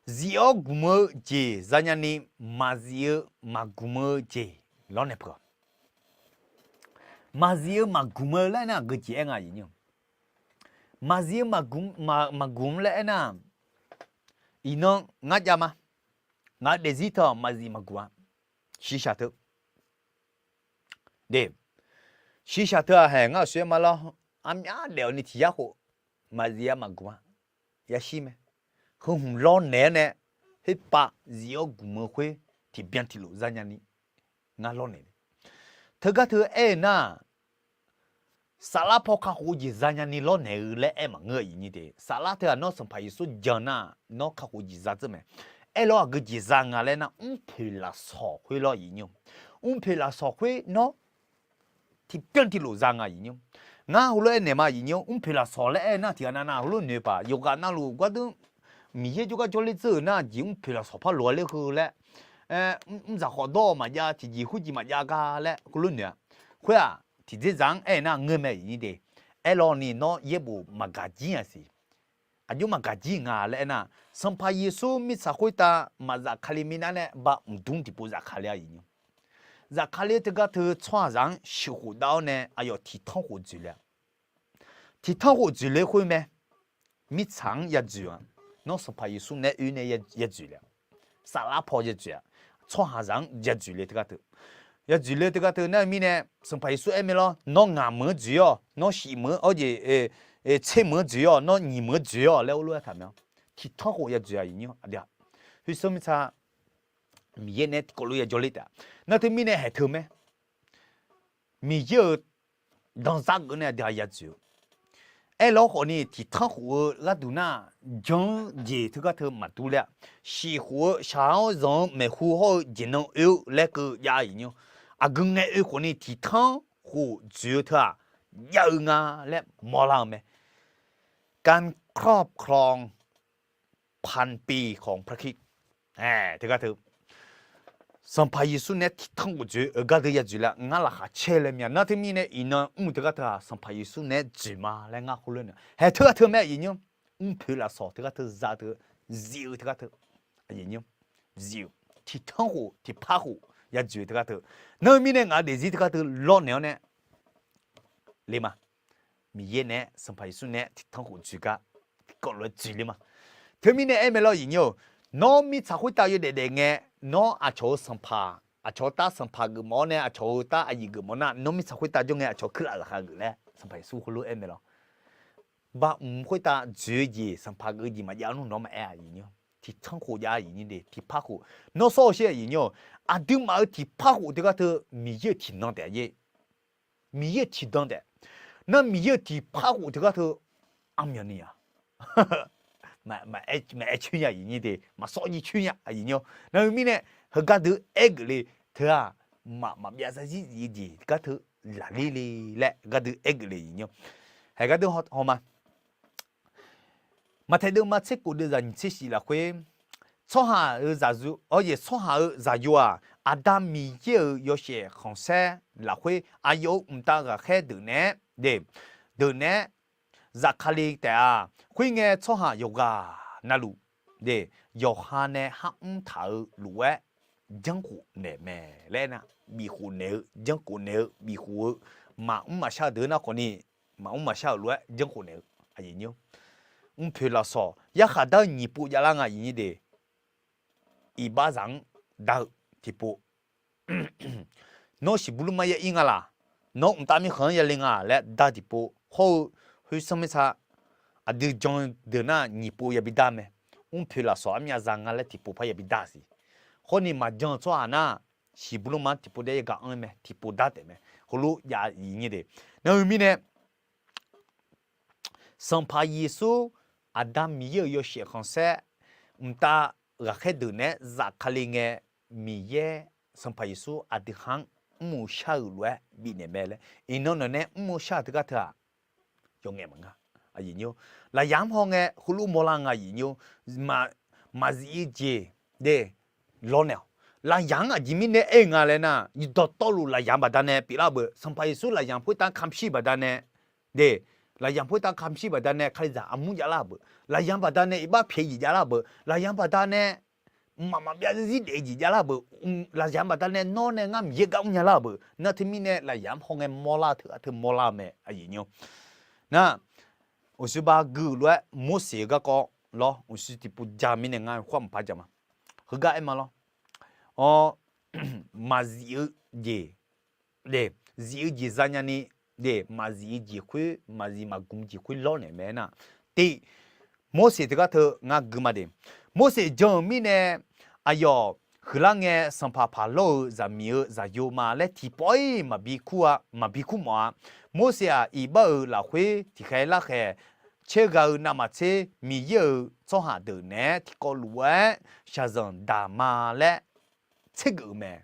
Zif-awr gmq-eu jeq zanya ni, maqzif-eu maqgmq-eu jeq lawrnaeq peuq-awq. Maqzif-eu maqgmq-eu laer aernar, aqgeu jeq aer nga aqyuif nymr. Maqzif-eu maqgmq laer aernar, iqnan ngar jav ma. Ngaq-eu daefzir teu-aq maqzif maqgmq-a. Shiqshaq teu, shiqshaq teu-aq haeq ngar aqsur-aer ma lawr. Armyar daef-awq ni tiq yar khof maqzif-a maqgmq-a. Yashir mae. heu hmq lawrnaeq-awr nae, khoerpav zif-awr gmq-eu khoer tiqbyan tiqlof za nyani ngar lawrnaeq le. Teugar teu aer-eu nar, saflar paw kakhof-eu jeq za nyani lawrnaeq-eu laer aer maqngeur-a, aqyuif nyir de. Saflar teughaq nawr Sanqpaq Yeqsur jan nar, nawr kakhof jeq za dzeur mae. Aerlawr aqgeu jeq za nga laer nar, mrpoeq lafsawq khoer lawr, aqyuif nyir. Mrpoeq lafsawq khoer nawr tiqbyan tiqlof za nga, aqyuif nyir. Ngar heulof-aer naeq ma, aqyuif nyir. Mrpoeq lafsawq laer aer nar, tiqghaq navnav heulof noeq paq, yawqghaq navluf gardeur Miqyaer jawrgar jawrler dzeur-euq nar, jeq mrpoeq lafsawq par loq-a ler heu laer, mr, mrzaq khawf dawr-eu maqjav, tiqjeq khoerjeq maqjav gar laer heulof noeq-a. Khoer-aq, tiqdzerdzaq-anr aer-eu nar ngeur mae, aqyuif nyir de. Aerlawr ni nawr yaerbof maqgaq jir-a siq. Aqjox maqgaq jir nga laer aer nar, Sanqpaq Yeqsur mirtsaq khoertav maqzaf kali minav nae ba mqdmr tiqpov zafkale-a, aqyuif nyir. Zafkale teugar teu tsawrhaqzaq-anr sheuqkhof dav-awr nae aqyawf tiqtanr khof dzoeq le-a. Tiqtanr khof dzoeq le khoer mae. Mirtsaq-anr yadzoeq-aq, nawr Sanqpaq Yeqsur naeq-aer oe nae yadzoeq le-a. Saflar paw yadzoeq-aq, tsawrhaqzaq-anr yadzoeq le teugar teu. Yadzoeq le teugar teu nar-eu mirnae, Sanqpaq Yeqsur aer mae lawr, nawr ngaq meuq-anr dzoeq-awq, nawr shif meuq-anr, awr jeq, tser meuq-anr dzoeq-awq, nawr nyiq meuq-anr dzoeq-awq laer heulof-aer taq mae-awr, tiqtanr khof yadzoeq-a, aqyuif nyir. Aqdui-aq, khoer sar mirtsaq Miqyaer nae tiqkawv lof yajawr ler taef-a. Nar teumirnae haeq teu mae. Miqyaer-euq danzar geuf nae aqdui-aq yadzoeq-eu. Aerlawr khawfni tiqtanr khof-eu gharduq nar, janr-eu jeq teugar teu maqdur ler-a. Shif khof-eu shaq-awr zanq-eu maeqhu hawr-eu jeq nan oe-eu laer keuv jav-a, aqyuif nyir. Aqgeu ngae oe khawfni tiqtanr khof dzoeq-eu teu-aq, jav-eu nga laer mawrlar-eu mae. การครอบครองพันปีของพระคริสต์ Aer, teugar teu, Sanqpaq Yeqsur naeq-aer tiqtanr khof dzoeq-eu gardeur yadzoeq le-a. Ngar laqkhaq caer-eu laer mya. Nar teumirnae iqnan mr-eu teugar teu-aq, Sanqpaq Yeqsur naeq-aer dzoeq ma laer ngar khoerlof nae haeq teugar teu mae, aqyuif nyir. Mrpoeq lafsawq teugar teu za teu, zif-eu teugar teu, zif-eu, tiqtanr khof tiqpar khof yadzoeq-eu teugar teu. Nar-eu mirnae ngaq-eu daefzir teugar teu lawrnaeq-awr nae le ma. Miqyaer naeq-aer Sanqpaq Yeqsur naeq-aer tiqtanr khof dzoeq gar tiqkawv lof-aer dzoeq le ma. Teumirnae aer mae lawr, aqyuif nyir-eu, nawr mirtsaq khoertav yawdaef daef ngae, nawr aqcawq-eu sanqpaq, aqcawq-eu tar sanqpaq geufmawf-awr nae aqcawq-eu tar aqyuif geufmawf nar, nawr mirtsaq khoertav jawr ngae aqcawq-eu kuirlaf zaqkhav geuf laer Sanqpaq Yeqsur heulof-aer aer mae lawr. Baq mq khoertav dzoeq-eu jeq, sanqpaq geuf-eu jeq maqjav nmr nawr maqaer, aqyuif nyir. Tiqtanr khof jav, aqyuif nyir de, tiqpar khof. Nawr sawr-eu shaer, aqyuif nyir-eu, aqduimaf-euq tiqpar khof teugar teu Miqyaer-euq tiqnan taef-a jeq. Miqyaer-euq tiqdan taef. Nar Miqyaer-euq tiqpar khof teugar teu armyawf ni-a, maqaer coer nya, aqyuif nyir de, maqsawr jir coer nya, aqyuif nyir-awr. Nar-eu mirnae heugar dui aer geuf le, teu-aq, maqmaf byav zarzir zif-eu jeq gar teu laqler le laer gar dui aer geuf le, aqyuif nyir-awr. Haeq gar dui haw ma. Maqtaeq deuvma tser kof deuvzaq nyiq tser shif lafkhoer, tsawrhaq-euq zaqyo, awr yaeq tsawrhaq-euq zaqyo-aq, Aqda Miqyaer-euq yawshaef khanqsaer lafkhoer aqyawf-euq mqtav ghaqkhaer deuq naeq-aer de, deuq naeq-aer zafkale taef-a. Khoerngae tsawrhaq yawqghaq navluf de, yawqha nae kharmr taq-eu lof-aer janrkhof naeq mae laer nar, bifkhof naeq-eu, janrkhof naeq-eu, bifkhof-eu, maqmr maqshar-eu deuq nar khawfni, maqmr maqshar-euq lof-aer janrkhof naeq-eu, aqyuif nyir-awr. Mrpoeq lafsawq yarkhaq dar-eu nyiq pov javlar nga, aqyuif nyir de. Iqbaxzaq-anr dar-eu tiqpov, nawr siqbuqlurma ya ir nga laq, nawr mqtav mirkhanq-anr yale nga laer dar tiqpov hawr-eu, khoersanr mirtsa aqdui jan-eu deuq nar nyiq pov yabi dar mae. Mrpoeq lafsawq armyav za nga laer tiqpov par yabi dar siq. Khawrni maqjan-eu tsawrhaq nar, siqbuqlurma-anr tiqpov daef yagaq anr mae, tiqpov dar taef mae. Heulof jav, aqyuif nyir de. Nar-eu mirnae, Sanqpaq Yeqsur, Aqda Miqyaer-euq yawshaef khanqsaer mqtav ghaqkhaer deuq naeq-aer zafkale ngae, Miqyaer Sanqpaq Yeqsur aqdui ha-anr mr-eu shar-euq lof-aer bifnaeq mae laer, iqnan nawq nae mr-eu shar-euq teugar teu-aq, yawf ngaef maqnga. Lafyaq-anr hawngae heulof mawrlar nga, aqyuif nyir-awr. Maqzif-eu jeq de lawrnaeq-awq. Lafyaq-anr aqjeq mirnae aer-eu nga laer nar, dawqtawvluf lafyaq baqdanae pyeuflar-eu beu, Sanqpaq Yeqsur lafyaq khoertav kamq shir baqdanae de, lafyaq khoertav kamq shir baqdanae Kalizaq armur javlar-eu beu, lafyaq baqdanae iqbax pyaeq jeq javlar-eu beu, lafyaq baqdanae mqmaq maqbyav zarzir daef-eu jeq javlar-eu beu, lafyaq baqdanae nawr nae ngar Miqyaer gar mrnya lar-eu beu, nar teumirnae lafyaq-anr hawngae mawrlar-eu teugar teu mawrlar-eu mae, aqyuif nyir-awr. Nar, uqshoe ba gui-euq lof-aer Morseq-eu garkawv lawr, uqshoe tiqpov ja mirnae ngar khoer maqpar ja ma. Heugar aer ma lawr. Awr, maqzif-eu jeq, de, zif-eu jeq zanya ni, de, maqzif-eu jeq khoer, maqzif maqgmq jeq khoer lawrnaeq mae aernar, tiq, Morseq teugar teu ngar gui ma de. Morseq jan-euq mirnae, aqyawf huiqlar ngae sanqpaq paq lawr-eu zaqmiq-eu zaqyo ma laer tiqpawf-ir maqbi kur-a, maqbi kur mawf-a. Morseq-aq, iqbax-euq lafkhoer tiqkhaeq larkhaeq caergha-eu navmaqtser Miqyaer-euq tsawrhaq deuq naeq-aer tiqkawv luf-aer shaqzanq daq ma laer tsergeuf-eu mae.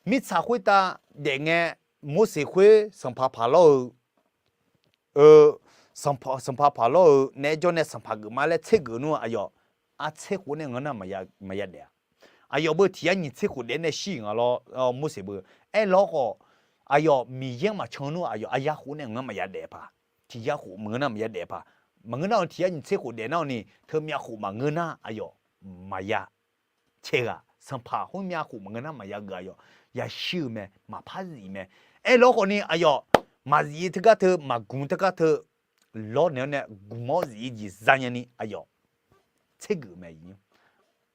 Mirtsaq khoertav daef ngae, Morseq khoer sanqpaq paq lawr-eu, sanqpaq paq lawr-eu naeq-aer jawr nae sanqpaq geuf ma laer tsergeuf nmr aqyawf, artser khof nae ngeur nar maqya daef-a. Aqyawf beu tiq yar nyiq tser khof daef nae shir-iq nga lawr, Morseq beu. Aerlawr khawf, aqyawf Miqyaer-anr maqcan nmr aqyawf aryar khof nae ngeur maqya daef paq. Tiq yar khof maqngeur nar maqya daef paq. Maqngeur nar-eu tiq yar nyiq tser khof daef nar-awq ni, teumirnav khof maqngeur nar aqyawf maqya cae ghaq, sanqpaq khoermyav khof maqngeur nar maqya geuf aqyawf yashir-eu mae, maqpar zif mae. Aerlawr khawf ni aqyawf maqzif-eu teugar teu, maqgmq teugar teu, lawrnaeq-awr nae gmq-awr zif-eu jeq zanya ni aqyawf tsergeuf mae.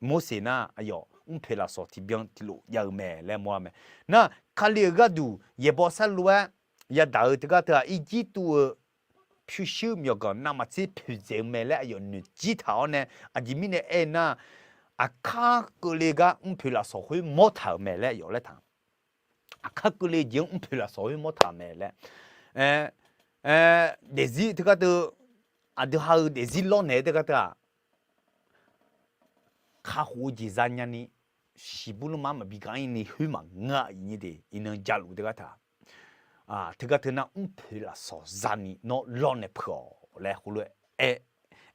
Morseq nar aqyawf mrpoeq lafsawq tiqbyan tiqlof jav-eu mae laer mawr-a mae. Nar, Kali-euq gharduq yaeqbawq sharluf-aer yadaq-eu teugar teu-aq, Irjirtuv-eu pyurshuir myawqganq navmaqtser poeqdzaeq-eu mae laer aqyawf noeqjir taq-awr nae, aqjeq mirnae aernar, aqkar keuvle gar mrpoeq lafsawq khoer mawr taq-euq mae laer aqyawf laer taq. Aqkar keuvle jeq-anr mrpoeq lafsawq khoer mawr taq-euq mae laer. Daefzir teugar teu, aqdui ha-eu daefzir lawrnaeq-eu teugar teu-aq, kakhof-eu jeq zanya ni, siqbur lmrma maqbi gar-ir ni khoer maqngeur-a. Iqnyir de iqnan jaluf teugar taq, teugar teu nar mrpoeq lafsawq zani nawr lawrnaeq peuq-awq laer heulof-aer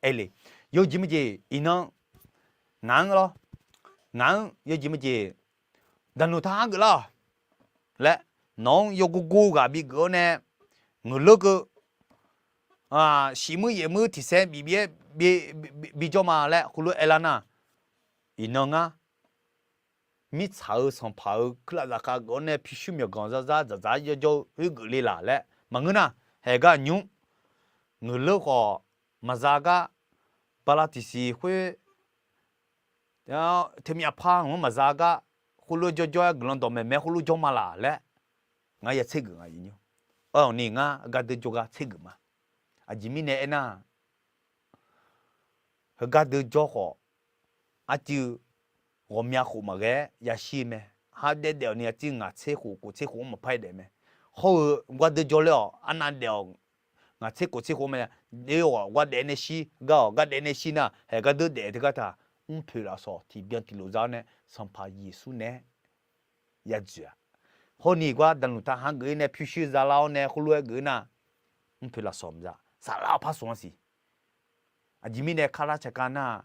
aer le. Yawjeq maqjeq iqnan ngaq-anr lawr, ngaq-anr yawjeq maqjeq daqnoeq taq-anr geuflar-awq laer, nawq-anr yawgor gor ghaq bigeuf-awr nae ngeuqleur keuv, siqmuir yaefmuir tiqsaer bif bif-aer bijawr ma laer heulof-aer aerlar nar, iqnan ngar mirtsaq-euq sanqpaq-euq kuirlaf zaqkhav geuf-awr nae pyurshuir myawqganq zarzar dzaqdzaq-aer jawrjawr-eu khoergeuf le laq laer maqngeur nar, haeq gar nymr ngeuqleur khawf maqza gar, bala tiqsiq khoer teumyav par hmq-anr maqza gar, khoerlof-aer jawrjawr-aer guiqlanq dawqmaeq mae khoerlof jawr ma laq laer ngar ya tsergeuf nga. Aqni ngar gardeur jawrgar tsergeuf ma. Aqjeq mirnae aernar, heugar deur jawr khawf, arcuiv ghawqmya khof maqghae-aer yashir mae. Har daef daef-awq ni arcuiv ngaq tser khof kof tser khof-anr maqpar-aer daef mae. Hawr-eu gardeur jawr ler-awq, arnav daef-awq, ngaq tser kof tser khof mae. Daef-awq, ghardaef nae shir, gar-awq, ghardaef nae shir nar, haeq gardeur daef teugar taq, mrpoeq lafsawq tiqbyan tiqlof za-awr nae Sanqpaq Yeqsur naeq-aer yadzoeq-a. Hawr ni gar daqnuq taq ha geuf-ir nae pyurshuir zalar-awr nae khoerlof-aer geuf-ir nar, mrpoeq lafsawq maqza saflar-awr par smq-anr siq. Aqjeq mirnae kar lar tsaqkar nar,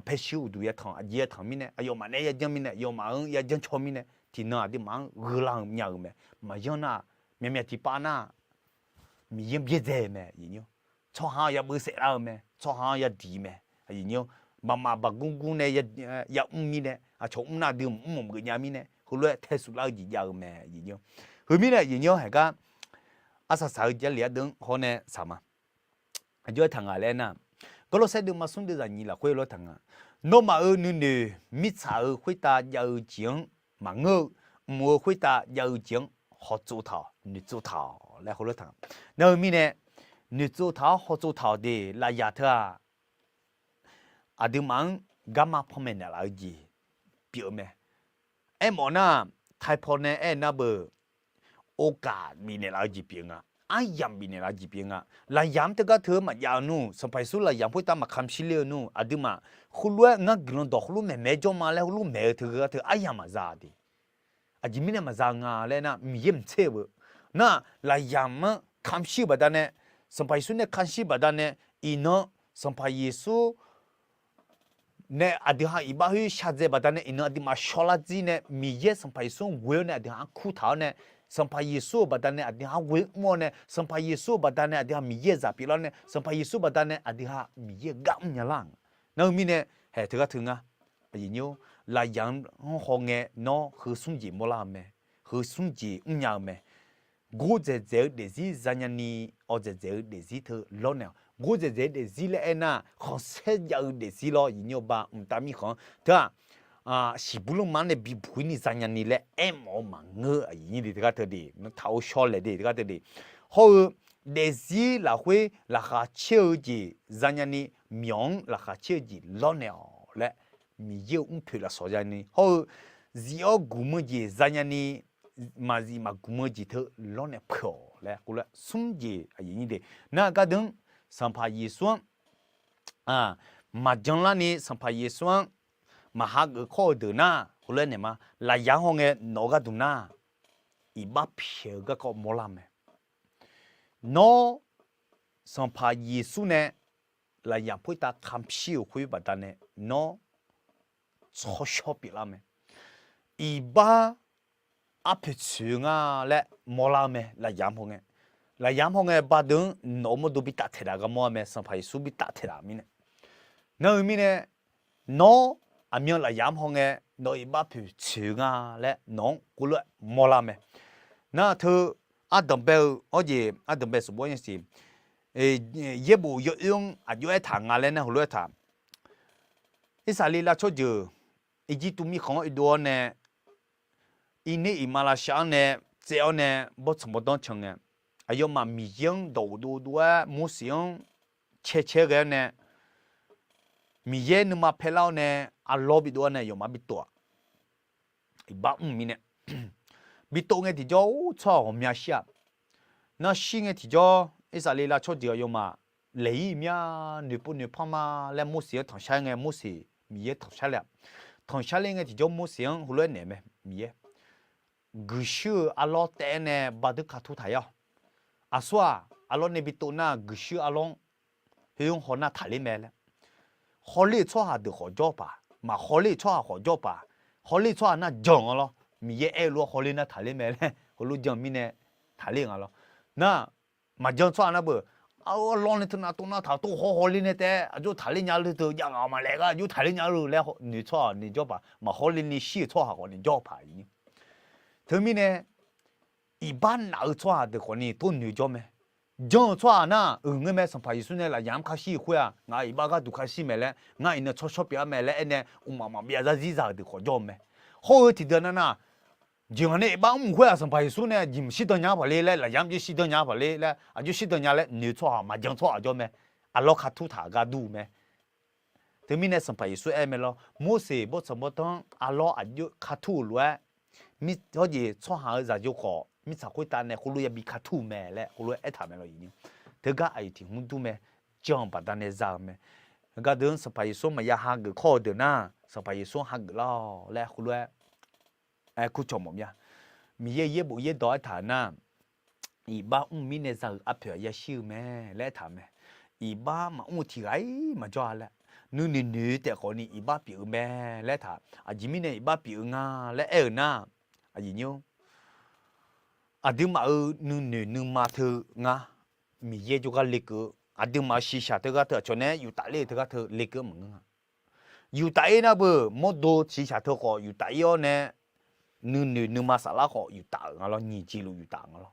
paeshuir uqduq yatanq aqjeq yatanq mirnae, aqyawfmaf naeq-aer yajanr mirnae, aqyawfmaf-anr yajanr caw mirnae, tiqnan aqduimaf-anr gheular-eu nya-eu mae. Maqyanr nar, myaqmyaq tiqpav nar, Miqyaer-anr byaerdzae-eu mae. Tsawrhaq-anr yabeuf saeflar-eu mae, tsawrhaq-anr yadiq mae. Baqmaf baqgur gur nae yamr mirnae, aqcawq mr nar aqdui mr mawf geuf nya mirnae, heulof-aer taesuf lar-eu jeq jav-eu mae. Heumirnae aqyuif nyir-awr haeq gar arsaq saq-eu Jarlif ardeuv-anr hawr nae saq ma. Aqjox-aer taq nga laer aernar, Gawrlawrsaer deuvma smr deuv zaqnyiq lafkhoer lof-aer taq nga. Nawmaf-euq nuinoeq mirtsaq-euq khoertav jav-eu jeq-anr maqngeur-eu, mq-euq khoertav jav-eu jeq-anr hawtsov taq-awq, noeqtsov taq-awq laer heulof-aer taq nga. Nar-eu mirnae, noeqtsov taq-awr hawtsov taq-awq de. Lafyaq teu-aq, aqduimaf-anr garma panmaeq naeqlaf-eu jeq pyeuf-eu mae. Aermawf nar, taipaw nae aernar beu, okaf bifnaeq laf-eu jeq pyeuf nga. Aryamq bifnaeq laf-eu jeq pyeuf nga. Lafyaq-anr teugar teu-eu maqjav-eu nmr, Sanqpaq Yeqsur lafyaq khoertav maqkamq shir ler-eu nmr, aqduimaf heulof-aer ngar guiqlanq dawq heulof maeq maeq-aer jawr ma laer heulof maeq-eu teu ghae teu aryamq maqza de. Aqjeq mirnae maqza nga laer nar, Miqyaer mqtser-eu nar, lafyaq-anr kamq shir-eu baqdanae, Sanqpaq Yeqsur nae kamq shir baqdanae, iqnan Sanqpaq Yeqsur nae aqdui ha iqbax khoer shaqdzae baqdanae, iqnan aqduimaf shawrlar jir nae Miqyaer Sanqpaq Yeqsur-anr ghoe-awr nae aqdui ha-anr kurtaq-awr nae, Sanqpaq Yeqsur-euq baqdanae aqdui ha-anr ghoe mr-awr nae, Sanqpaq Yeqsur-euq baqdanae aqdui ha Miqyaer-euq zaq pyeuflar nae, Sanqpaq Yeqsur baqdanae aqdui ha Miqyaer-euq gar mrnya lar-aq. Nar-eu mirnae, haeq teugar teu ngar, lafyaq-anr hawngae nawr heu smr jeq mawrlar-eu mae, heu smr jeq mrnya-eu mae. Gordzaeq dzaeq-eu daefzir zanya ni, awqdzaeq dzaeq-eu daefzir teu lawrnaeq-awq. Gordzaeq dzaeq-eu daefzir laer aernar, khanqsaer jav-eu daefzir lawr, iqnyir-awr ba mqtav mirkhanq-anr teu-aq, siqbur lanma-anr nae bibuq-ir ni zanya ni laer aermawf-eu maqngeur. Aqyuif nyir de teugar teu de, taq-eu shawr laeq de teugar teu de. hawr-eu daefzir lafkhoer laqkhaq caer-eu jeq zanya ni, myawq-anr laqkhaq caer-eu jeq lawrnaeq-awq laer, Miqyaer-euq mrpoeq lafsawq zanya ni hawr-eu zif-awr gmq-eu jeq zanya ni, maqzif maqgmq-eu jeq teu lawrnaeq peuq-awq laer, khoerlof-aer smr jeq aqyuif nyir de. Nar gardeuq-anr Sanqpaq Yeqsur-anr maqjan larni Sanqpaq Yeqsur-anr maqhageuf kawr-eu deuq nar, khoerlof-aer naeq ma. Lafyamq hawngae nawq-eu gharduq nar, iqbax pyaeq-eu garkawv mawrlar mae. Nawr Sanqpaq Yeqsur nae lafyamq khoertav kamq shir-euq khoer baqdanae nawr tsawrshawr pyeuflar mae. Iqbax arpoeq tsoeq-eu nga laer mawrlar-eu mae. Lafyamq hawngae, lafyamq hawngae baqdeuq-anr nawq-eu mawrdo bi taftaeq taq gar mawr-a mae. Sanqpaq Yeqsur bi taftaeq taq mirnae, nar-eu mirnae nawr aqmyan lafyamq hawngae nawq-eu iqbax poeq tsoeq-eu nga laer nawq-anr khoerlof-aer mawrlar mae. Nar teu ardanq bae-eu awr jeq ardanq bae sanqbof-anr yasiq, yaerbof yawoer-anr aqjox aertaq nga laer nar heulof-aer taq. Irsaqleqlav tsawrjeuq Irjirtuv mirkhanq-anr oedov-awr nae, irner iqmalavshav-anr nae tsaev-awr nae bawrtsanq bawrdanr can ngae, aqyawfmaf Miqyaer-anr dawq ghofdov dov-aer Morseq-anr cae caer ghae-awr nae, Miqyaer nuima paelar-awr nae arlawr bidov-awr nae aqyawfmaf bitov-aq, iqbax mr mirnae bitov ngae tiqjawr-or tsawrhaq ghawqmya shir-aq. Nar shir ngae tiqjawr Irsaqleqlav tsawrjeuq aqyawfmaf laeq-ir mya, noeqpov noeqpanr ma laer Morseq-anr tanqshar ngae, Morseq Miqyaer tanqshar le-aq. Tanqshar ler ngae tiqjawr Morseq-anr heulof-aer naeq mae, Miqyaer, guiqshuir-eu arlawr taef-aer nae baqdui katur taq-ir-awq. Aqsur-aq, arlawr nae bitov nar guiqshuir arlawr-anr khoer-anr haw nar taqler mae laer. Hawler-euq tsawrhaq deuq khawf jawr paq, maqhawler-euq tsawrhaq khawf jawr paq. Hawler-euq tsawrhaq nar jan nga lawr. Miqyaer aer-eu lof-aer hawler nar taqler mae laer heulof jan mirnae taqler nga lawr. Nar maqjan tsawrhaq nar beu, arlawr nae teunav tov nar taq tov haw hawler nae taef-aer aqjox taqler nya-eu teu jav ghaq maqlaeq gar aqjox taqler nya-eu laer noeq tsawrhaq noeq jawr paq, maqhawler ni shir-euq tsawrhaq khawf noeq jawr paq-ir. Teumirnae iqbax naf-eu tsawrhaq deuq khawf ni tov noeq jawr mae. Jan-eu tsawrhaq nar-euq ngeur mae, Sanqpaq Yeqsur nae lafyamq-anr kar shir-eu khoer-aq, ngaq-euq iqbax gharduq kar shir mae laer, ngar iqnan tsawrshawr pyeuf-ar mae laer aernae, mqmaq maqbyav zarzir za-euq deuq khawf jawr-eu mae. Hawr-eu tiqdeuq nav nar, jeq ngaq nae iqbax mr-euq khoer-aq, Sanqpaq Yeqsur nae jeq maqshir dan nya paq le laer, lafyamq jeq shir dan nya paq le laer, aqjox shir dan nya laer noeq tsawrhaq maqjan tsawrhaq jawr mae. Arlawr katur taq gar dur-eu mae. Teumirnae Sanqpaq Yeqsur aer mae lawr, Morseq bawrtsanq bawrdanr arlawr aqjox katur-euq lof-aer, hawr jeq tsawrhaq-euq zaqyo khawf mirtsaq khoertav nae khoerlof yabi katur-eu mae laer khoerlof-aer aertaq mae lawr. Teugar aqyuif tiq hmr dur mae, jan-eu baqdanae za-eu mae. Gardeuq-anr Sanqpaq Yeqsur maqya hageuf kawr-eu deuq nar, Sanqpaq Yeqsur hageuf lar-awq laer khoerlof-aer aer kur cawq mawf mya. Miqyaer yaerbof yaerdawq aertaq nar, iqbax mr mirnae za-euq arpoeq-aq yashir-eu mae laer aertaq mae. Iqbax maqmr-eu tiq ghaq-ir maqjawr-a laer, nuinoeq noeq taef khawf ni iqbax pyeuf-eu mae laer aertaq. Aqjeq mirnae iqbax pyeuf-eu nga laer aer-euq nar, aqjeq nyir-or, aqduimaf-euq nuinoeq nuima teu ngar Miqyaer jawrgar lekeuv-eu, aqduimaf-euq shiqshaq teugar teu aqcawq nae yuf tafler-eu teugar teu lekeuv-eu maqngeur nga. Yuf taf-ir nar beu, mawrdo shiqshaq teu khawf yuf taf-ir-awr nae, nuinoeq nuima saflar khawf yuf taf-euq nga lawr, nyiq jeq luf yuf taf-euq nga lawr.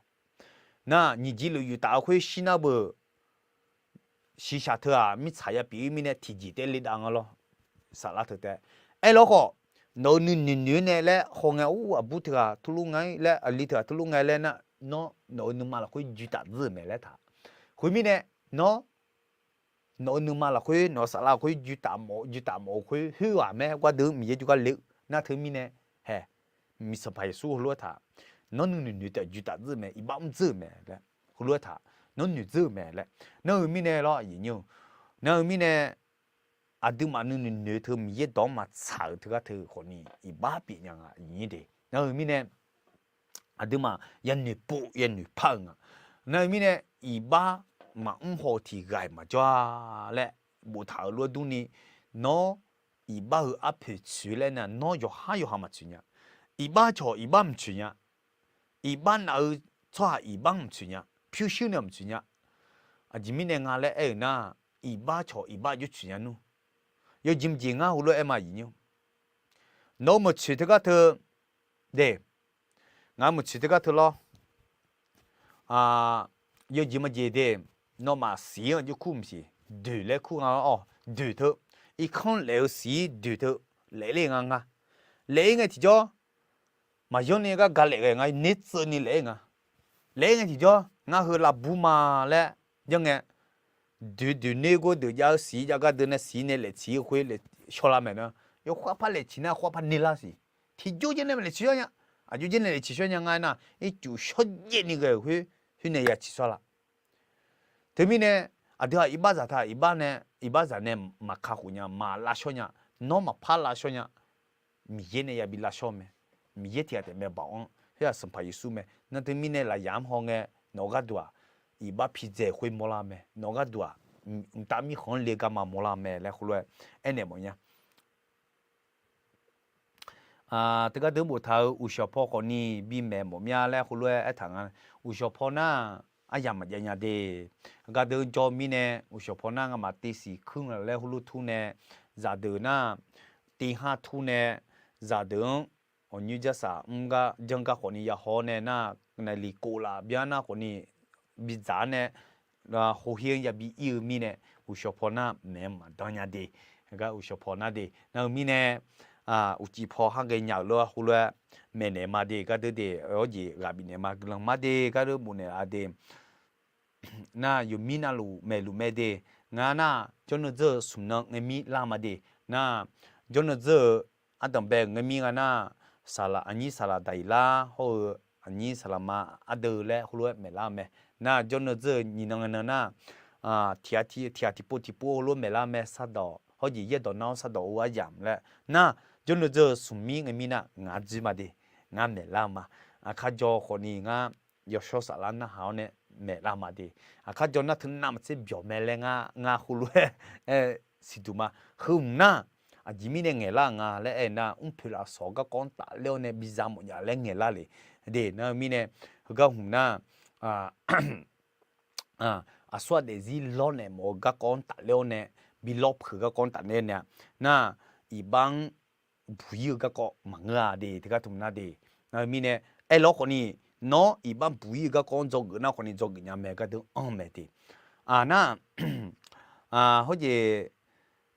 Nar nyiq jeq luf yuf taf-eu khoer shir nar beu, shiqshaq teu-aq mirtsaq ya pyeuf-ir mirnae tiqjeq taef le dav nga lawr. Saflar teu taef. Aerlawr khawf, nawq-euq nuinoeq noeq-aer nae laer hawngae, or aqbur teughaq turlur nga-ir laer, aqli teughaq turlur nga laer nar, nawr nawq-euq nuima lafkhoer juir taf dzeur-euq mae laer taq. Khoermirnae, nawr nawq-euq nuima lafkhoer, nawq-euq saflar lafkhoer juir taf mawf-eu khoer khoerghaq mae, gardeuq-anr Miqyaer jawrgar le-eu nar teumirnae, hae, Sanqpaq Yeqsur heulof-aer taq, nawr nuinoeq noeq taef juir taf dzeur-euq mae, iqbax mr dzeur-euq mae laer, heulof-aer taq, nawr noeq dzeur-euq mae laer. Nar-eu mirnae lawr, aqyuif nyir-eu, nar-eu mirnae, aqduimaf nuinoeq noeq teu Miqyaer dawq-anr maqtsaq-euq teugar teu khawf ni iqbax pyeuf nya nga, aqyuif nyir de. Nar-eu mirnae, aqduimaf yanoeq pov yanoeq par-euq nga. Nar-eu mirnae, iqbax maqmr haw-eu tiq ghaq-iq maqjawr-a laer boftaq-euq lof-aer durni, nawr iqbax-euq arpoeq tsoeq laer nar, nawr yawqhar yawqha maqtsoeq nya. Iqbax cawq iqbax maqtsoeq nya. Iqbax naf-eu tsawrhaq iqbax maqtsoeq nya. Pyurshuir nae maqtsoeq nya. Aqjeq mirnae nga laer aer-euq nar, iqbax cawq iqbax aqjox tsoeq nya nmr. Yawjeq maqjeq ngar heulof-aer aer ma, aqyuif nyir-or, nawq-eu maqtsoeq teugar teu, de, ngaq-eu maqtsoeq teugar teu lawr. Yawjeq maqjeq de, nawmaf siq-anr aqjox kur maqsiq, doeq laer kur nga-awr, doeq teu, irkanr laef-eu siq-ir doeq teu, laef ler nga nga. Laef-ir ngae tiqjawr, maqyanr ni gar ga laef ghae nga, ner tseuvni laef-ir nga. Laef-ir ngae tiqjawr, ngar heu lavbur ma laer janr ngae, doeq doeq ner gor deuq jav-eu siq jav gar deuq nae siq nae laeftsiq-eu khoer laef shawr lar mae nar, yawkhoer arpar laeftsiq nar khoer arpar ner lar siq. Tiqjawr jaer nae laeftsiq shawr nya, aqjawr jaer nae laeftsiq shawr nya nga aernar, ircuf shawrjaev ni ghae-euq khoer, khoer nae ya tsiq shawr laf. Teumirnae, aqdui-aq iqbaxzaq taq iqbax nae, iqbaxzaq nae maqka khof nya, maqlavshawr nya, nawr maqpar lavshawr nya. Miqyaer nae yabi lavshawr mae. Miqyaer tiq ghaq taef mae baoq-anr khoer-aq Sanqpaq Yeqsur mae. Nar teumirnae lafyaq-anr haw ngae, nawq-eu gharduq-aq iqbax pidzaeq khoer mawrlar mae. Nawq-eu gharduq-aq mqtav mirkhanq-anr le garma mawrlar mae laer khoerlof-aer aernaeq mawf nya. Teugar deuq boftaq-eu uqshawq paw khawfni bimaeq mawf mya laer khoerlof-aer aertaq nga. Uqshawq paw nar aryamq maqjav nya de. Gar deuq jawr mirnae uqshawq paw nar ngamaf tevsiq kuir nga laer khoerlof tur nae, zaqdeuq nar tiv har tur nae, zaqdeuq-anr awqnyoer jarsaq mr gar janr gar khawfni yahaw-awr nae nar, naeqliq kof laf byan nar khawfni bidzaq-awr nae, hawher-anr yabi ir-eu mirnae, uqshawq paw nar maeq-anr maqdan nya de. Gar uqshawq paw nar de nar-eu mirnae, uqcif paw har ghae nya-euq lof-aer khoerlof-aer maeqnaeq ma de. Gar deuq de, awr jeq ghaq bifnaeq ma guiqlanq ma de. Gar deuq bofnaeq-a de. Nar yawqmir navluf maeqluf mae de. Ngar nar jawrnan dzeur-euq smq nan ngae mir lar ma de. Nar jawrnan dzeur-euq ardanqbae-euq ngae mir nga nar, saqlaq aqnyir saqlaq daqyiq lar hawr-eu aqnyir saqlaq ma ardeuv laer khoerlof-aer maeqlar-eu mae. Nar jawrnan dzeur-euq nyiq nan ngae nan nar, tiq ghaq tiqpov tiqpov heulof-aer maeqlar mae sardawq hawr jeq yaerdawq nar-awr sardawq-eu aryamq laer. Nar jawrnan dzeur-euq smq mir ngae mir nar ngaq-anr dzoer ma de. Ngar maeqlar-eu ma. Aqkar jaw khawfni ngar yawshawr saflar narhaq-awr nae maeqlar ma de. Aqkar jaw nar teunav maqtser byawq mae laer ngar khoerlof-aer aer siqduq ma. Heu hmq nar aqjeq mirnae ngaeqlar-euq nga laer aer nar, mrpoeq lafsawq garkawv-anr tafler-awr nae biza mawfnya laer ngaeqlar le de. Nar-eu mirnae heugar hmq nar aqsur aqdaef zir lawrnaeq mawf-eu garkawv-anr tafler-awr nae, bi lawr peuq-eu garkawv-anr tafler nae-a. Nar iqbax-anr buq ir-eu garkawv maqngeur-a de. Teugar tmq nar de. Nar-eu mirnae aerlawr khawfni, nawr iqbax buq ir-eu garkawv-anr dzawgeuf nar khawfni dzawgeuf nya mae. Gar deuq-anr mae de. Nar hawr jeq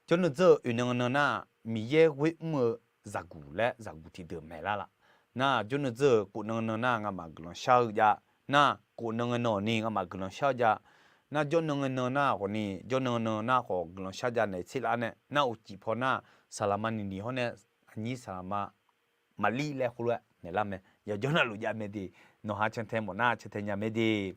jawrnan dzeur-euq oeq nan nan nar, Miqyaer ghoer mr-eu zaqguq laer zaqguq tiqdeuq maeqlar laf. Nar jawrnan dzeur-euq kof nan nan nar ngamaf guiqlanq shar-eu jav. Nar kof nan nan ni ngamaf guiqlanq shar-eu jav. Nar jawrnan nan nar khawfni, jawrnan nan nar khawf guiqlanq shar jav naeq tser laf nae nar uqcif paw nar saqlaq ma niq niq hawr nae aqnyir saqlaq ma maqlir laer khoerlof-aer naeqlar mae. Yawqjawr navluf jav mae de. Nawq ha cantae mawf nar cantae nya mae de.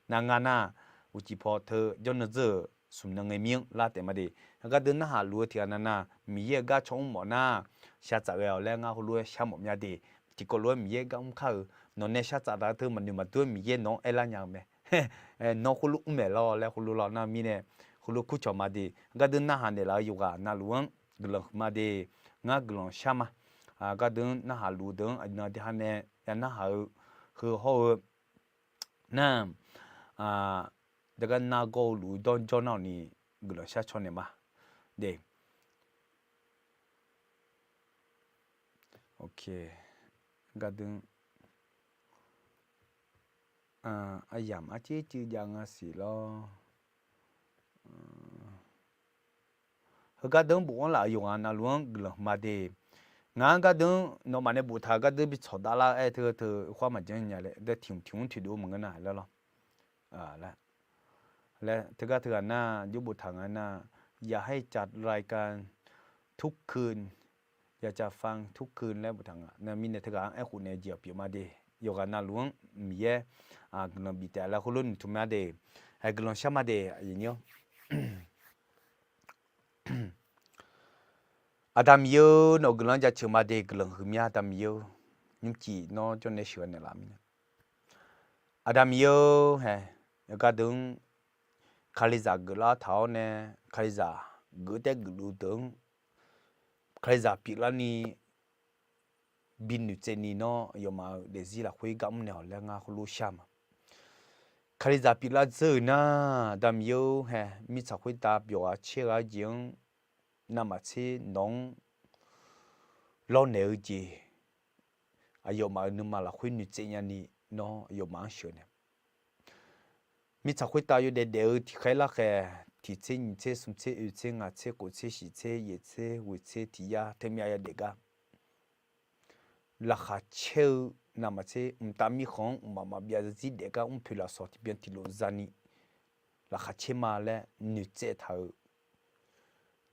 Nar ngar nar uqcif paw teu jawrnan dzeur-euq smq nan ngae mir-anr lar taef ma de. Gar deuq narhaq luf-eu tiq ghaq nav nar, Miqyaer-euq gar caw mr mawf nar shar tsaf ghae-awq laer ngar heulof-aer shar mawf mya de. Tiqkawv lof-aer Miqyaer gar mr kar-euq nawq nae shar tsaf taq-eu teu maqnoeq maqdur-aer Miqyaer nawq-anr aerlar nya-eu mae. Nawr khoerlof mr maeq lawr laer khoerlof lawr nar mirnae, khoerlof kurcawq ma de. Gar deuq narhaq naeqlaf-eu yawqghaq navluf-anr guiqlanq huiqma de. Ngar guiqlanq shar ma. Gar deuq-anr narhaq luf-eu deuq-anr aqnan de ha nae ya narhaq-eu heu hawr-eu nar, teugar nargawr-eu luf-eu dawrjawr nar-awq ni guiqlanq shar caw naeq ma de. Gar deuq aryamq arcuiv cuiv jav nga siq lawr. Heugar deuq-anr bofanr laf-euq yawqghaq navluf-anr guiqlanq huiqma de. Ngaq-anr gar deuq-anr nawmaf nae boftaq-eu gar deuq bi tsawq dav lar-eu aer teu teu khoer maqjanr nya laer, tiq hmq tiq mr tiq dov-eu maqngeur nar laer lawr. Laer teugar teughaq nar jawr boftaq nga nar, อยากให้จัดรายการทุกคืน อยากจะฟังทุกคืน laer boftaq nga. Nar mirnae teughaq-anr aerkhof naeq-eu jeq-awq pyeuf ma de. Yawqghaq navluf-anr Miqyaer guiqlanq bif taef laer khoerlof noeqtmq ma de. Haeq guiqlanq shar ma de. Aqda Miqyaer-eu, nawq-euq guiqlanq jaceuq ma de. Guiqlanq huiqmya Aqda Miqyaer-eu, nymrcif nawr jawrnae sheuqghae naeqlaf mirnae. Aqda Miqyaer-eu hae, yawqgar deuq-anr Kalizaq geuflar taq-awr nae, Kalizaq geuf taer geufluf deuq-anr Kalizaq pyeuflarni bi noeqtsaev ni nawr aqyawfmaf-euq daefzir lafkhoer gar mr naeq-awq laer ngar heulof shar ma. Kalizaq pyeuflar dzeur-euq nar, Aqda Miqyaer-eu hae, mirtsaq khoertav byawq ghaq caer ghaq-eu jeq-anr navmaqtser nawq-anr lawrnaeq-eu jeq, aqyawfmaf-euq nuima lafkhoer noeqtsaev nyani nawr aqyawfmaf-anr sheuqnaeq. Mirtsaq khoertav yawdaef daef-eu tiqkhaer larkhaeq, tiq tser nyiq tser smq tser oe tser ngaq tser khof tser shiq tser yaeq tser ghoeq tser tiq yar teumyav yadaef gar laqkhaq caer-eu navmaqtser mqtav mirkhanq-anr mqmaq maqbyav zarzir daef gar mr poeq lafsawq tiqbyan tiqlof zani laqkhaq caer ma laer noeqtsaev taq-euq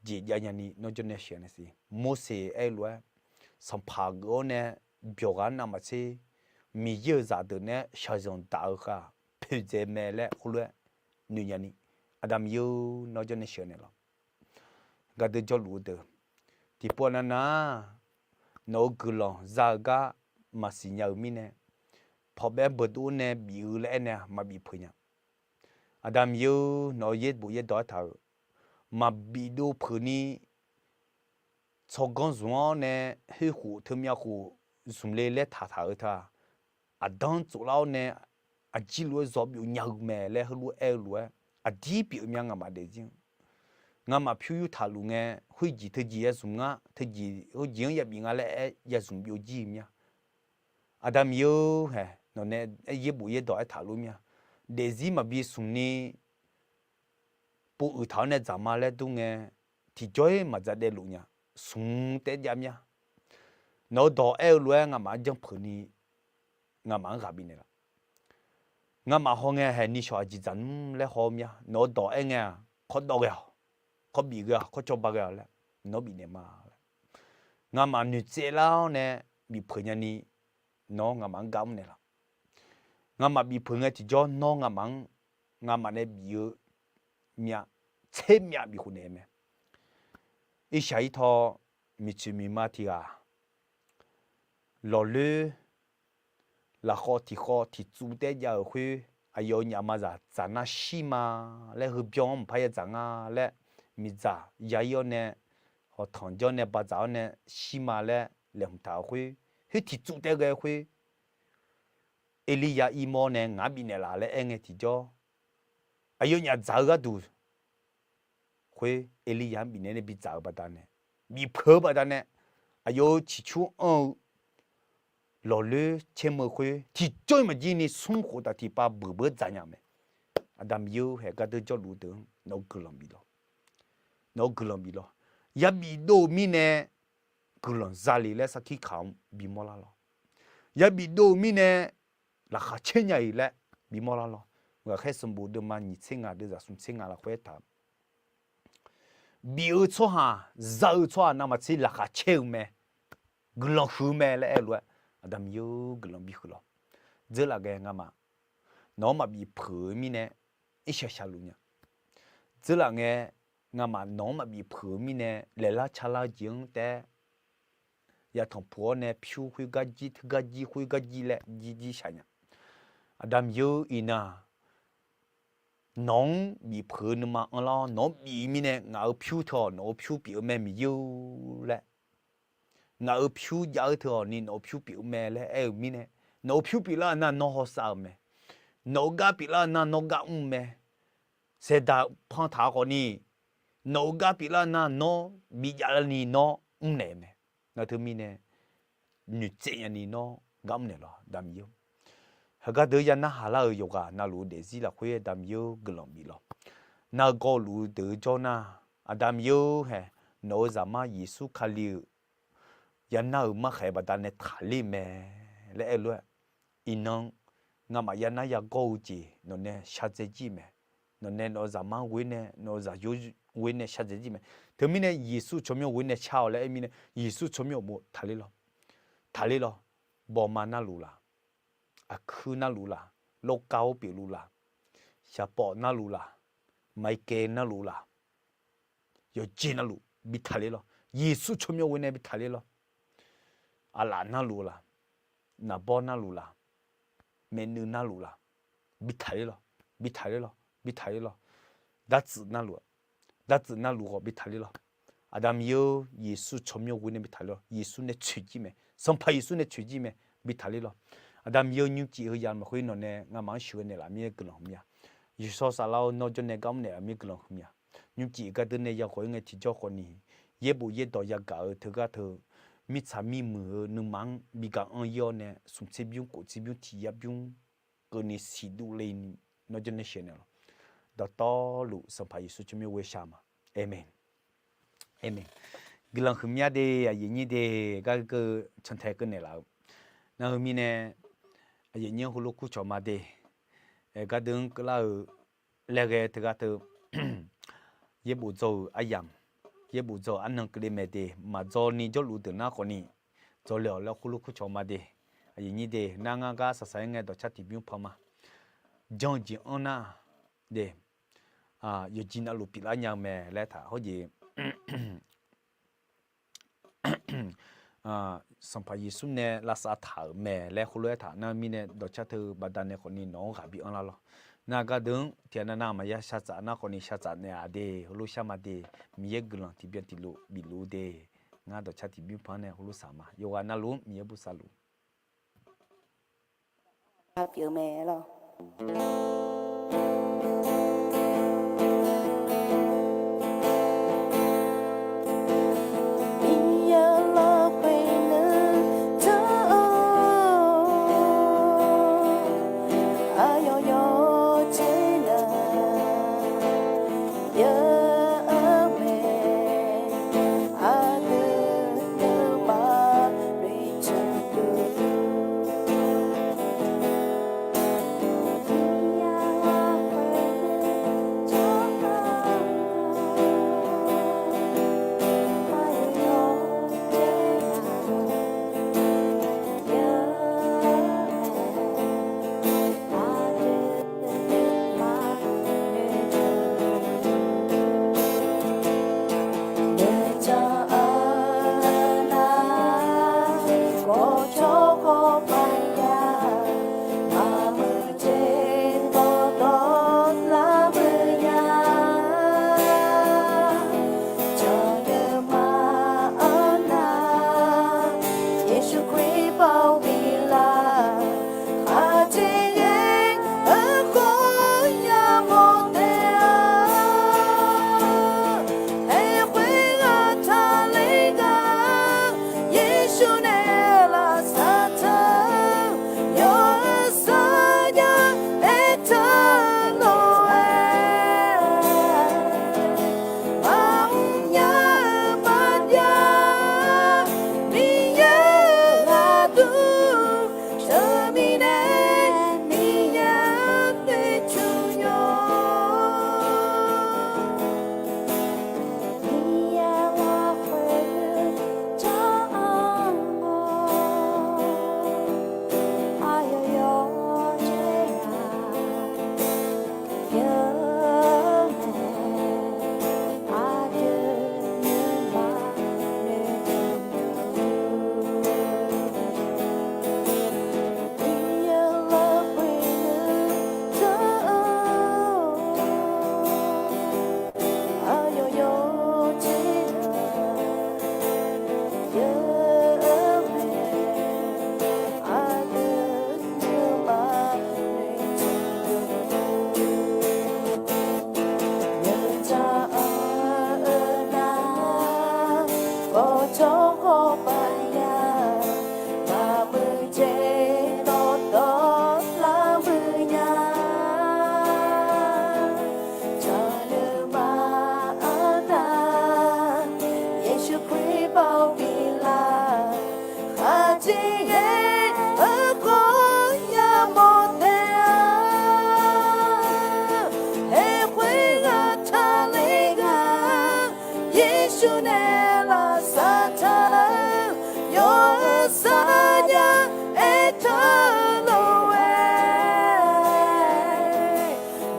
jeq jav nyani nawr jawrnae sheuq nae siq. Morseq aer-eu lof-aer, sanqpaq geuf-awr nae byawq ghaq-anr navmaqtser Miqyaer-euq zaqdeuq naeq-aer shaqzanq daq-eu khaq poeqdzaeq mae laer khoerlof-aer noeq nyani, Aqda Miqyaer-or, nawr jawrnae sheuq naeq lawq. Gardeur jawrluf-eu deuq, tiqpov navnav-aq, nawq-euq guiqlanq za-eu gar maqsiq nya-euq mirnae, pawqbaev beuqdov nae bif-eu laer aernaeq-a maqbif peuq nya. Aqda Miqyaer-or, nawq-euq yaerbof yaerdawq aertaq-euq maqbif dov peuq ni, tsawrganr zmq-awr nae khoerkhof teumyav khof zmq le laer taqtaq-eu teu-aq, aqdanr tsoflar-awr nae aqjir lof-aer zawv byov nya-eu mae laer heulof-aer aer-eu lof-aer, aqdir pyeuf-eu mya ngamaf daefzir-anr. Ngamaf pyur yurtaq luf ngae, khoerjeq teujeq ya zmq nga, teujeq khoerjeq-anr yabif nga laer aer ya zmq byovjir-eu mya. Aqda Miqyaer-or hae, nawq nae yaerbof yaerdawq aertaq lof mya. Daefzir maqbi smq ni pov uiq taq-awr nae dzaq ma laer dur ngae, tiqjawr-ir maqdzaq daevluf nya, smq taef jav mya. Nawq-eu dawq aer-eu lof-aer ngamaf-anr janr peuq ni, ngamaf-anr ghaq bifnaeq laf. Ngamaf hawngae haeq ni shawq aqjeq dzaq nmr laer haw-eu mya. Nawq-eu dawq aer ngae-aq, khawr dawv ghae-awq, khawr bif ghae-awq, khawr cawba ghae-awq laer nawr bifnaeq ma laer, ngamaf noeqtsaev lar-awr nae bif peuq nyani, nawr ngamaf-anr gar mrnaeq laf. Ngamaf bif peuq ngae tiqjawr nawr ngamaf-anr, ngamaf nae bif-eu myav tser myav bif khofnaeq mae. Irshaq irtaw miqtsoeq miqma tiq ghaq lawqloer lafkhawv tiq khawv tiq tsuv taef jav-euq khoer, aqyawf-euq nyaf maqzaq dzaq nar shir ma laer, heubyan-anr mqpar ya dzaq nga laer, miqdzaq ya-ir-awr nae, hawqtanq jawr nae badzaq-awr nae shir ma laer laeqhmq taq-euq khoer, khoer tiq tsuv taef ghae-eu khoer, Erlirya irmawr nae ngaq-anr bifnaeq laf laer aer ngae tiqjawr, aqyawfnyaf dzaq-eu gharduq khoer Erlirya-anr bifnaeq nae bidzaq-eu baqdanae, bifpeuq-eu baqdanae, aqyawf-euq ciqcur anr-eu lawqloer caermeu khoer tiqjawr-ir maqjir ni smr khoftaf tiqpav beuq beur dzaq nya-eu mae. Aqda Miqyaer-or haeq, gardeur jawrluf-eu deuq-anr nawq-eu guiqlanq bif lawq. Nawq-eu guiqlanq bif lawq. Yabif dov-eu mirnae guiqlanq zale laer sarkir kaq-anr bimawr lar lawq. Yabif dov-eu mirnae laqkhaq caer nya-iq laer bimawr lar lawq. Ghaqkhaer sanqbof deuvma nyiq tser ngaq deuvzaq smq tser ngaq lafkhoer aertaq, bif-eu tsawrhaq, za-eu tsawrhaq navmaqtser laqkhaq caer-eu mae, guiqlanq huiq-eu mae laer aer-eu lof-aer, Aqda Miqyaer-or, guiqlanq bihuiq lawq. Dzeurlaf ngae ngamaf nawq-anr maqbif peuq-eu mirnae, irshaq shaqluf nya. Dzeurlaf ngae ngamaf nawq-anr maqbif peuq-eu mirnae, laeqlar calar-eu jeq-anr taef-aer yatanq puq-awr nae pyur khoergar jir, teugar jir, khoergar jir laer jir jir shaq nya. Aqda Miqyaer-or, iqnan nawq-anr bif peuq-eu nuima anrlar-awr, nawq-anr bif mirnae ngaq-euq pyur teu-awq, nawq-euq pyur pyeuf-eu mae Miqyaer-or laer. Ngaq-euq pyur jav-eu teu-awq ni nawq-euq pyur pyeuf-eu mae laer aer-eu mirnae, nawq-euq pyur pyeuflar-eu nar nawr hawsav-euq mae. Nawq-euq gar pyeuflar-eu nar nawr gar mr-eu mae. Saeqdaq pantaq-eu khawfni, nawq-euq gar pyeuflar-eu nar nawr bijav larni nawr mrnaeq-eu mae. Nar teumirnae noeqtsaev nyani nawr gar mrnaeq lawq, Aqda Miqyaer-or. Heugar deuq-anr ya narhaq lar-euq yawqghaq navluf-eu daefzir lafkhoer Aqda Miqyaer-or, guiqlanq bif lawq. Nargawv luf-eu deuq-eu jawr nar, Aqda Miqyaer-or haeq, nawq-euq Zaqmar Yeqsur Kali-euq ya nar-euq markhaeq baqdanae taqler mae laer aer-eu lof-aer, iqnan ngamaf ya nar yagawr-eu jeq nawq nae shardzae jir mae. Nawq nae nawq-euq Zaqmar ghoer nae, nawq-euq Zaqyo ghoer nae shardzae jir mae. Teumirnae Yeqsur tsawrmyanr ghoer nae shar-awq laer aer mirnae, Yeqsur tsawrmyanr uqmov taqler lawq. Taqler lawq. Bawma narluf laq, aqkuir narluf laq, lawrkar-awr pyeufluf laq, shaqpawf narluf laq, maqaer kae narluf laq, yawqjeq navluf bi taqler lawq. Yeqsur tsawrmyanr ghoer nae bi taqler lawq. Aqlaf narluf laq, naqbawr narluf laq, maeqnuiv narluf laq, bi taqler lawq. Bi taqler lawq. Bi taqler lawq. Dartsuif narluf, dartsuif narluf khawf bi taqler lawq. Aqda Miqyaer-or, Yeqsur tsawrmyanr ghoer nae bi taqler lawq. Yeqsur nae tsoeqjir mae. Sanqpaq Yeqsur nae tsoeqjir mae. Bi taqler lawq. Aqda Miqyaer-or, nymrcif heuya maqkhoer nawq nae ngamaf-anr sheuqghae naeqlaf mir-aer guiqlanq huiqmya. Yawshawr Saflar-or, nawr jawr nae gar mrnaeq-a mir guiqlanq huiqmya. Nymrcif gardeur nae yakhawf-ir ngae tiqjawr khawfni, yaerbof yaerdawq yagaq-eu teugar teu, mirtsaq mirmuiq-eu nuima-anr bi gaq-anr ir-awr nae, smq tserbymr kof tserbymr tiq yar bymr keuvni siqduv le ni, nawr jawr nae sheuqghae naeqlaf. Dawqtawvluf Sanqpaq Yeqsur tsawrmyanr ghoer shar ma. Aqmeq. Aqmeq. Guiqlanq huiqmya de, aqyuif nyir de, gar keuv cantae keuv naeqlaf-eu. Nar-eu mirnae, aqyuif nyir heulof kurcawq ma de. Gardeuv-anr keuvlar-eu laer ghae teugar teu, yaerbof dzaw-euq aryamq, yaerbof dzaw-euq arnan keuvle mae de. Maqdzaw ni jawrluf deuq nar khawfni, dzaw le-awq laer heulof kurcawq ma de. Aqyuif nyir de, nar ngar gar saqsaq-aer ngae dawqcar tiqbymr pan ma. Janr-eu jeq-anr nar de, yawqjeq navluf pyeuflar nya-eu mae laer taq hawjeq Sanqpaq Yeqsur nae lavsav taq-euq mae laer heulof-aer taq nar-eu mirnae, dawqcar teu baqdanae khawfni nawq-anr ghaq bi anrlar lawr. Nar gardeuv-anr tiqghaq nav nav maqya shar tsaf nar khawfni shar tsaf naeq-aq de, heulof shar ma de. Miqyaer guiqlanq tiqbyan tiqlof bifluf-eu de. Ngar dawqcar tiqbymr pan-anr nae heulof saq ma. Yawqghaq navluf-anr Miqyaer bosav luf-eu mae lawr. Miqyaer lafkhoer nuijan-eu aqyawf yawqjeq navluf yar-eu mae, aqdui nuima noeqtmq Yeqsur Kali baoq biflaf, aqjeq ghae-eu khawf yamawr taef-a. Aerkhoer ghaq taqler ghaq, Yeqsur nae lavsav taq-eu, yawqha saqnya aertaq lof-aer, maqmr nya-eu maqbyav, Miqyaer-euq aqdui teumirnae, Miqyaer-anr noeqtmq yawq. Miqyaer lafkhoer nuijan-eu aqyawf yawqjeq navluf yar-eu mae, aqdui nuima noeqtmq Nar, kawvjawr khawf paq ya, maqmuiq jeq dawqtawvlar muiq nya. Jaqnui maqanr nar, Yeqsur Kali baoq biflaf, khaqjeq ghae-eu khawf yamawr taef-a. Aerkhoer ghaq taqler ghaq, Yeqsur nae lavsav taq-eu, yawqha saqnya aertaq lof-aer,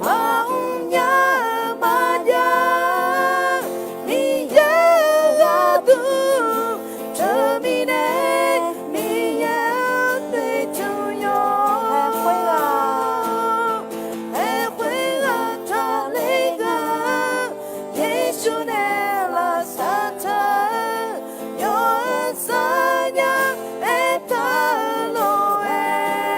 maqmr nya-eu maqjav, Miqyaer-euq aqdui teumirnae, Miqyaer-anr noeqtmq yawq. Aerkhoer ghaq taqler ghaq, Yeqsur nae lavsav taq-eu, yawqha saqnya aertaq lof-aer,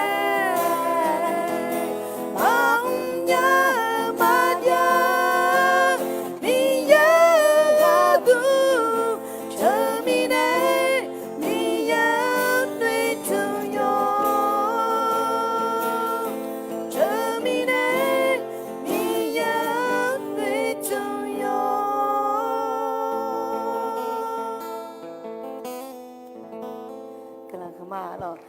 maqmr nya-eu maqjav, Miqyaer-euq aqdui teumirnae, Miqyaer-anr noeqtmq yawq. Teumirnae, Miqyaer-anr noeqtmq yawq. Guiqlanq huiqma lawq.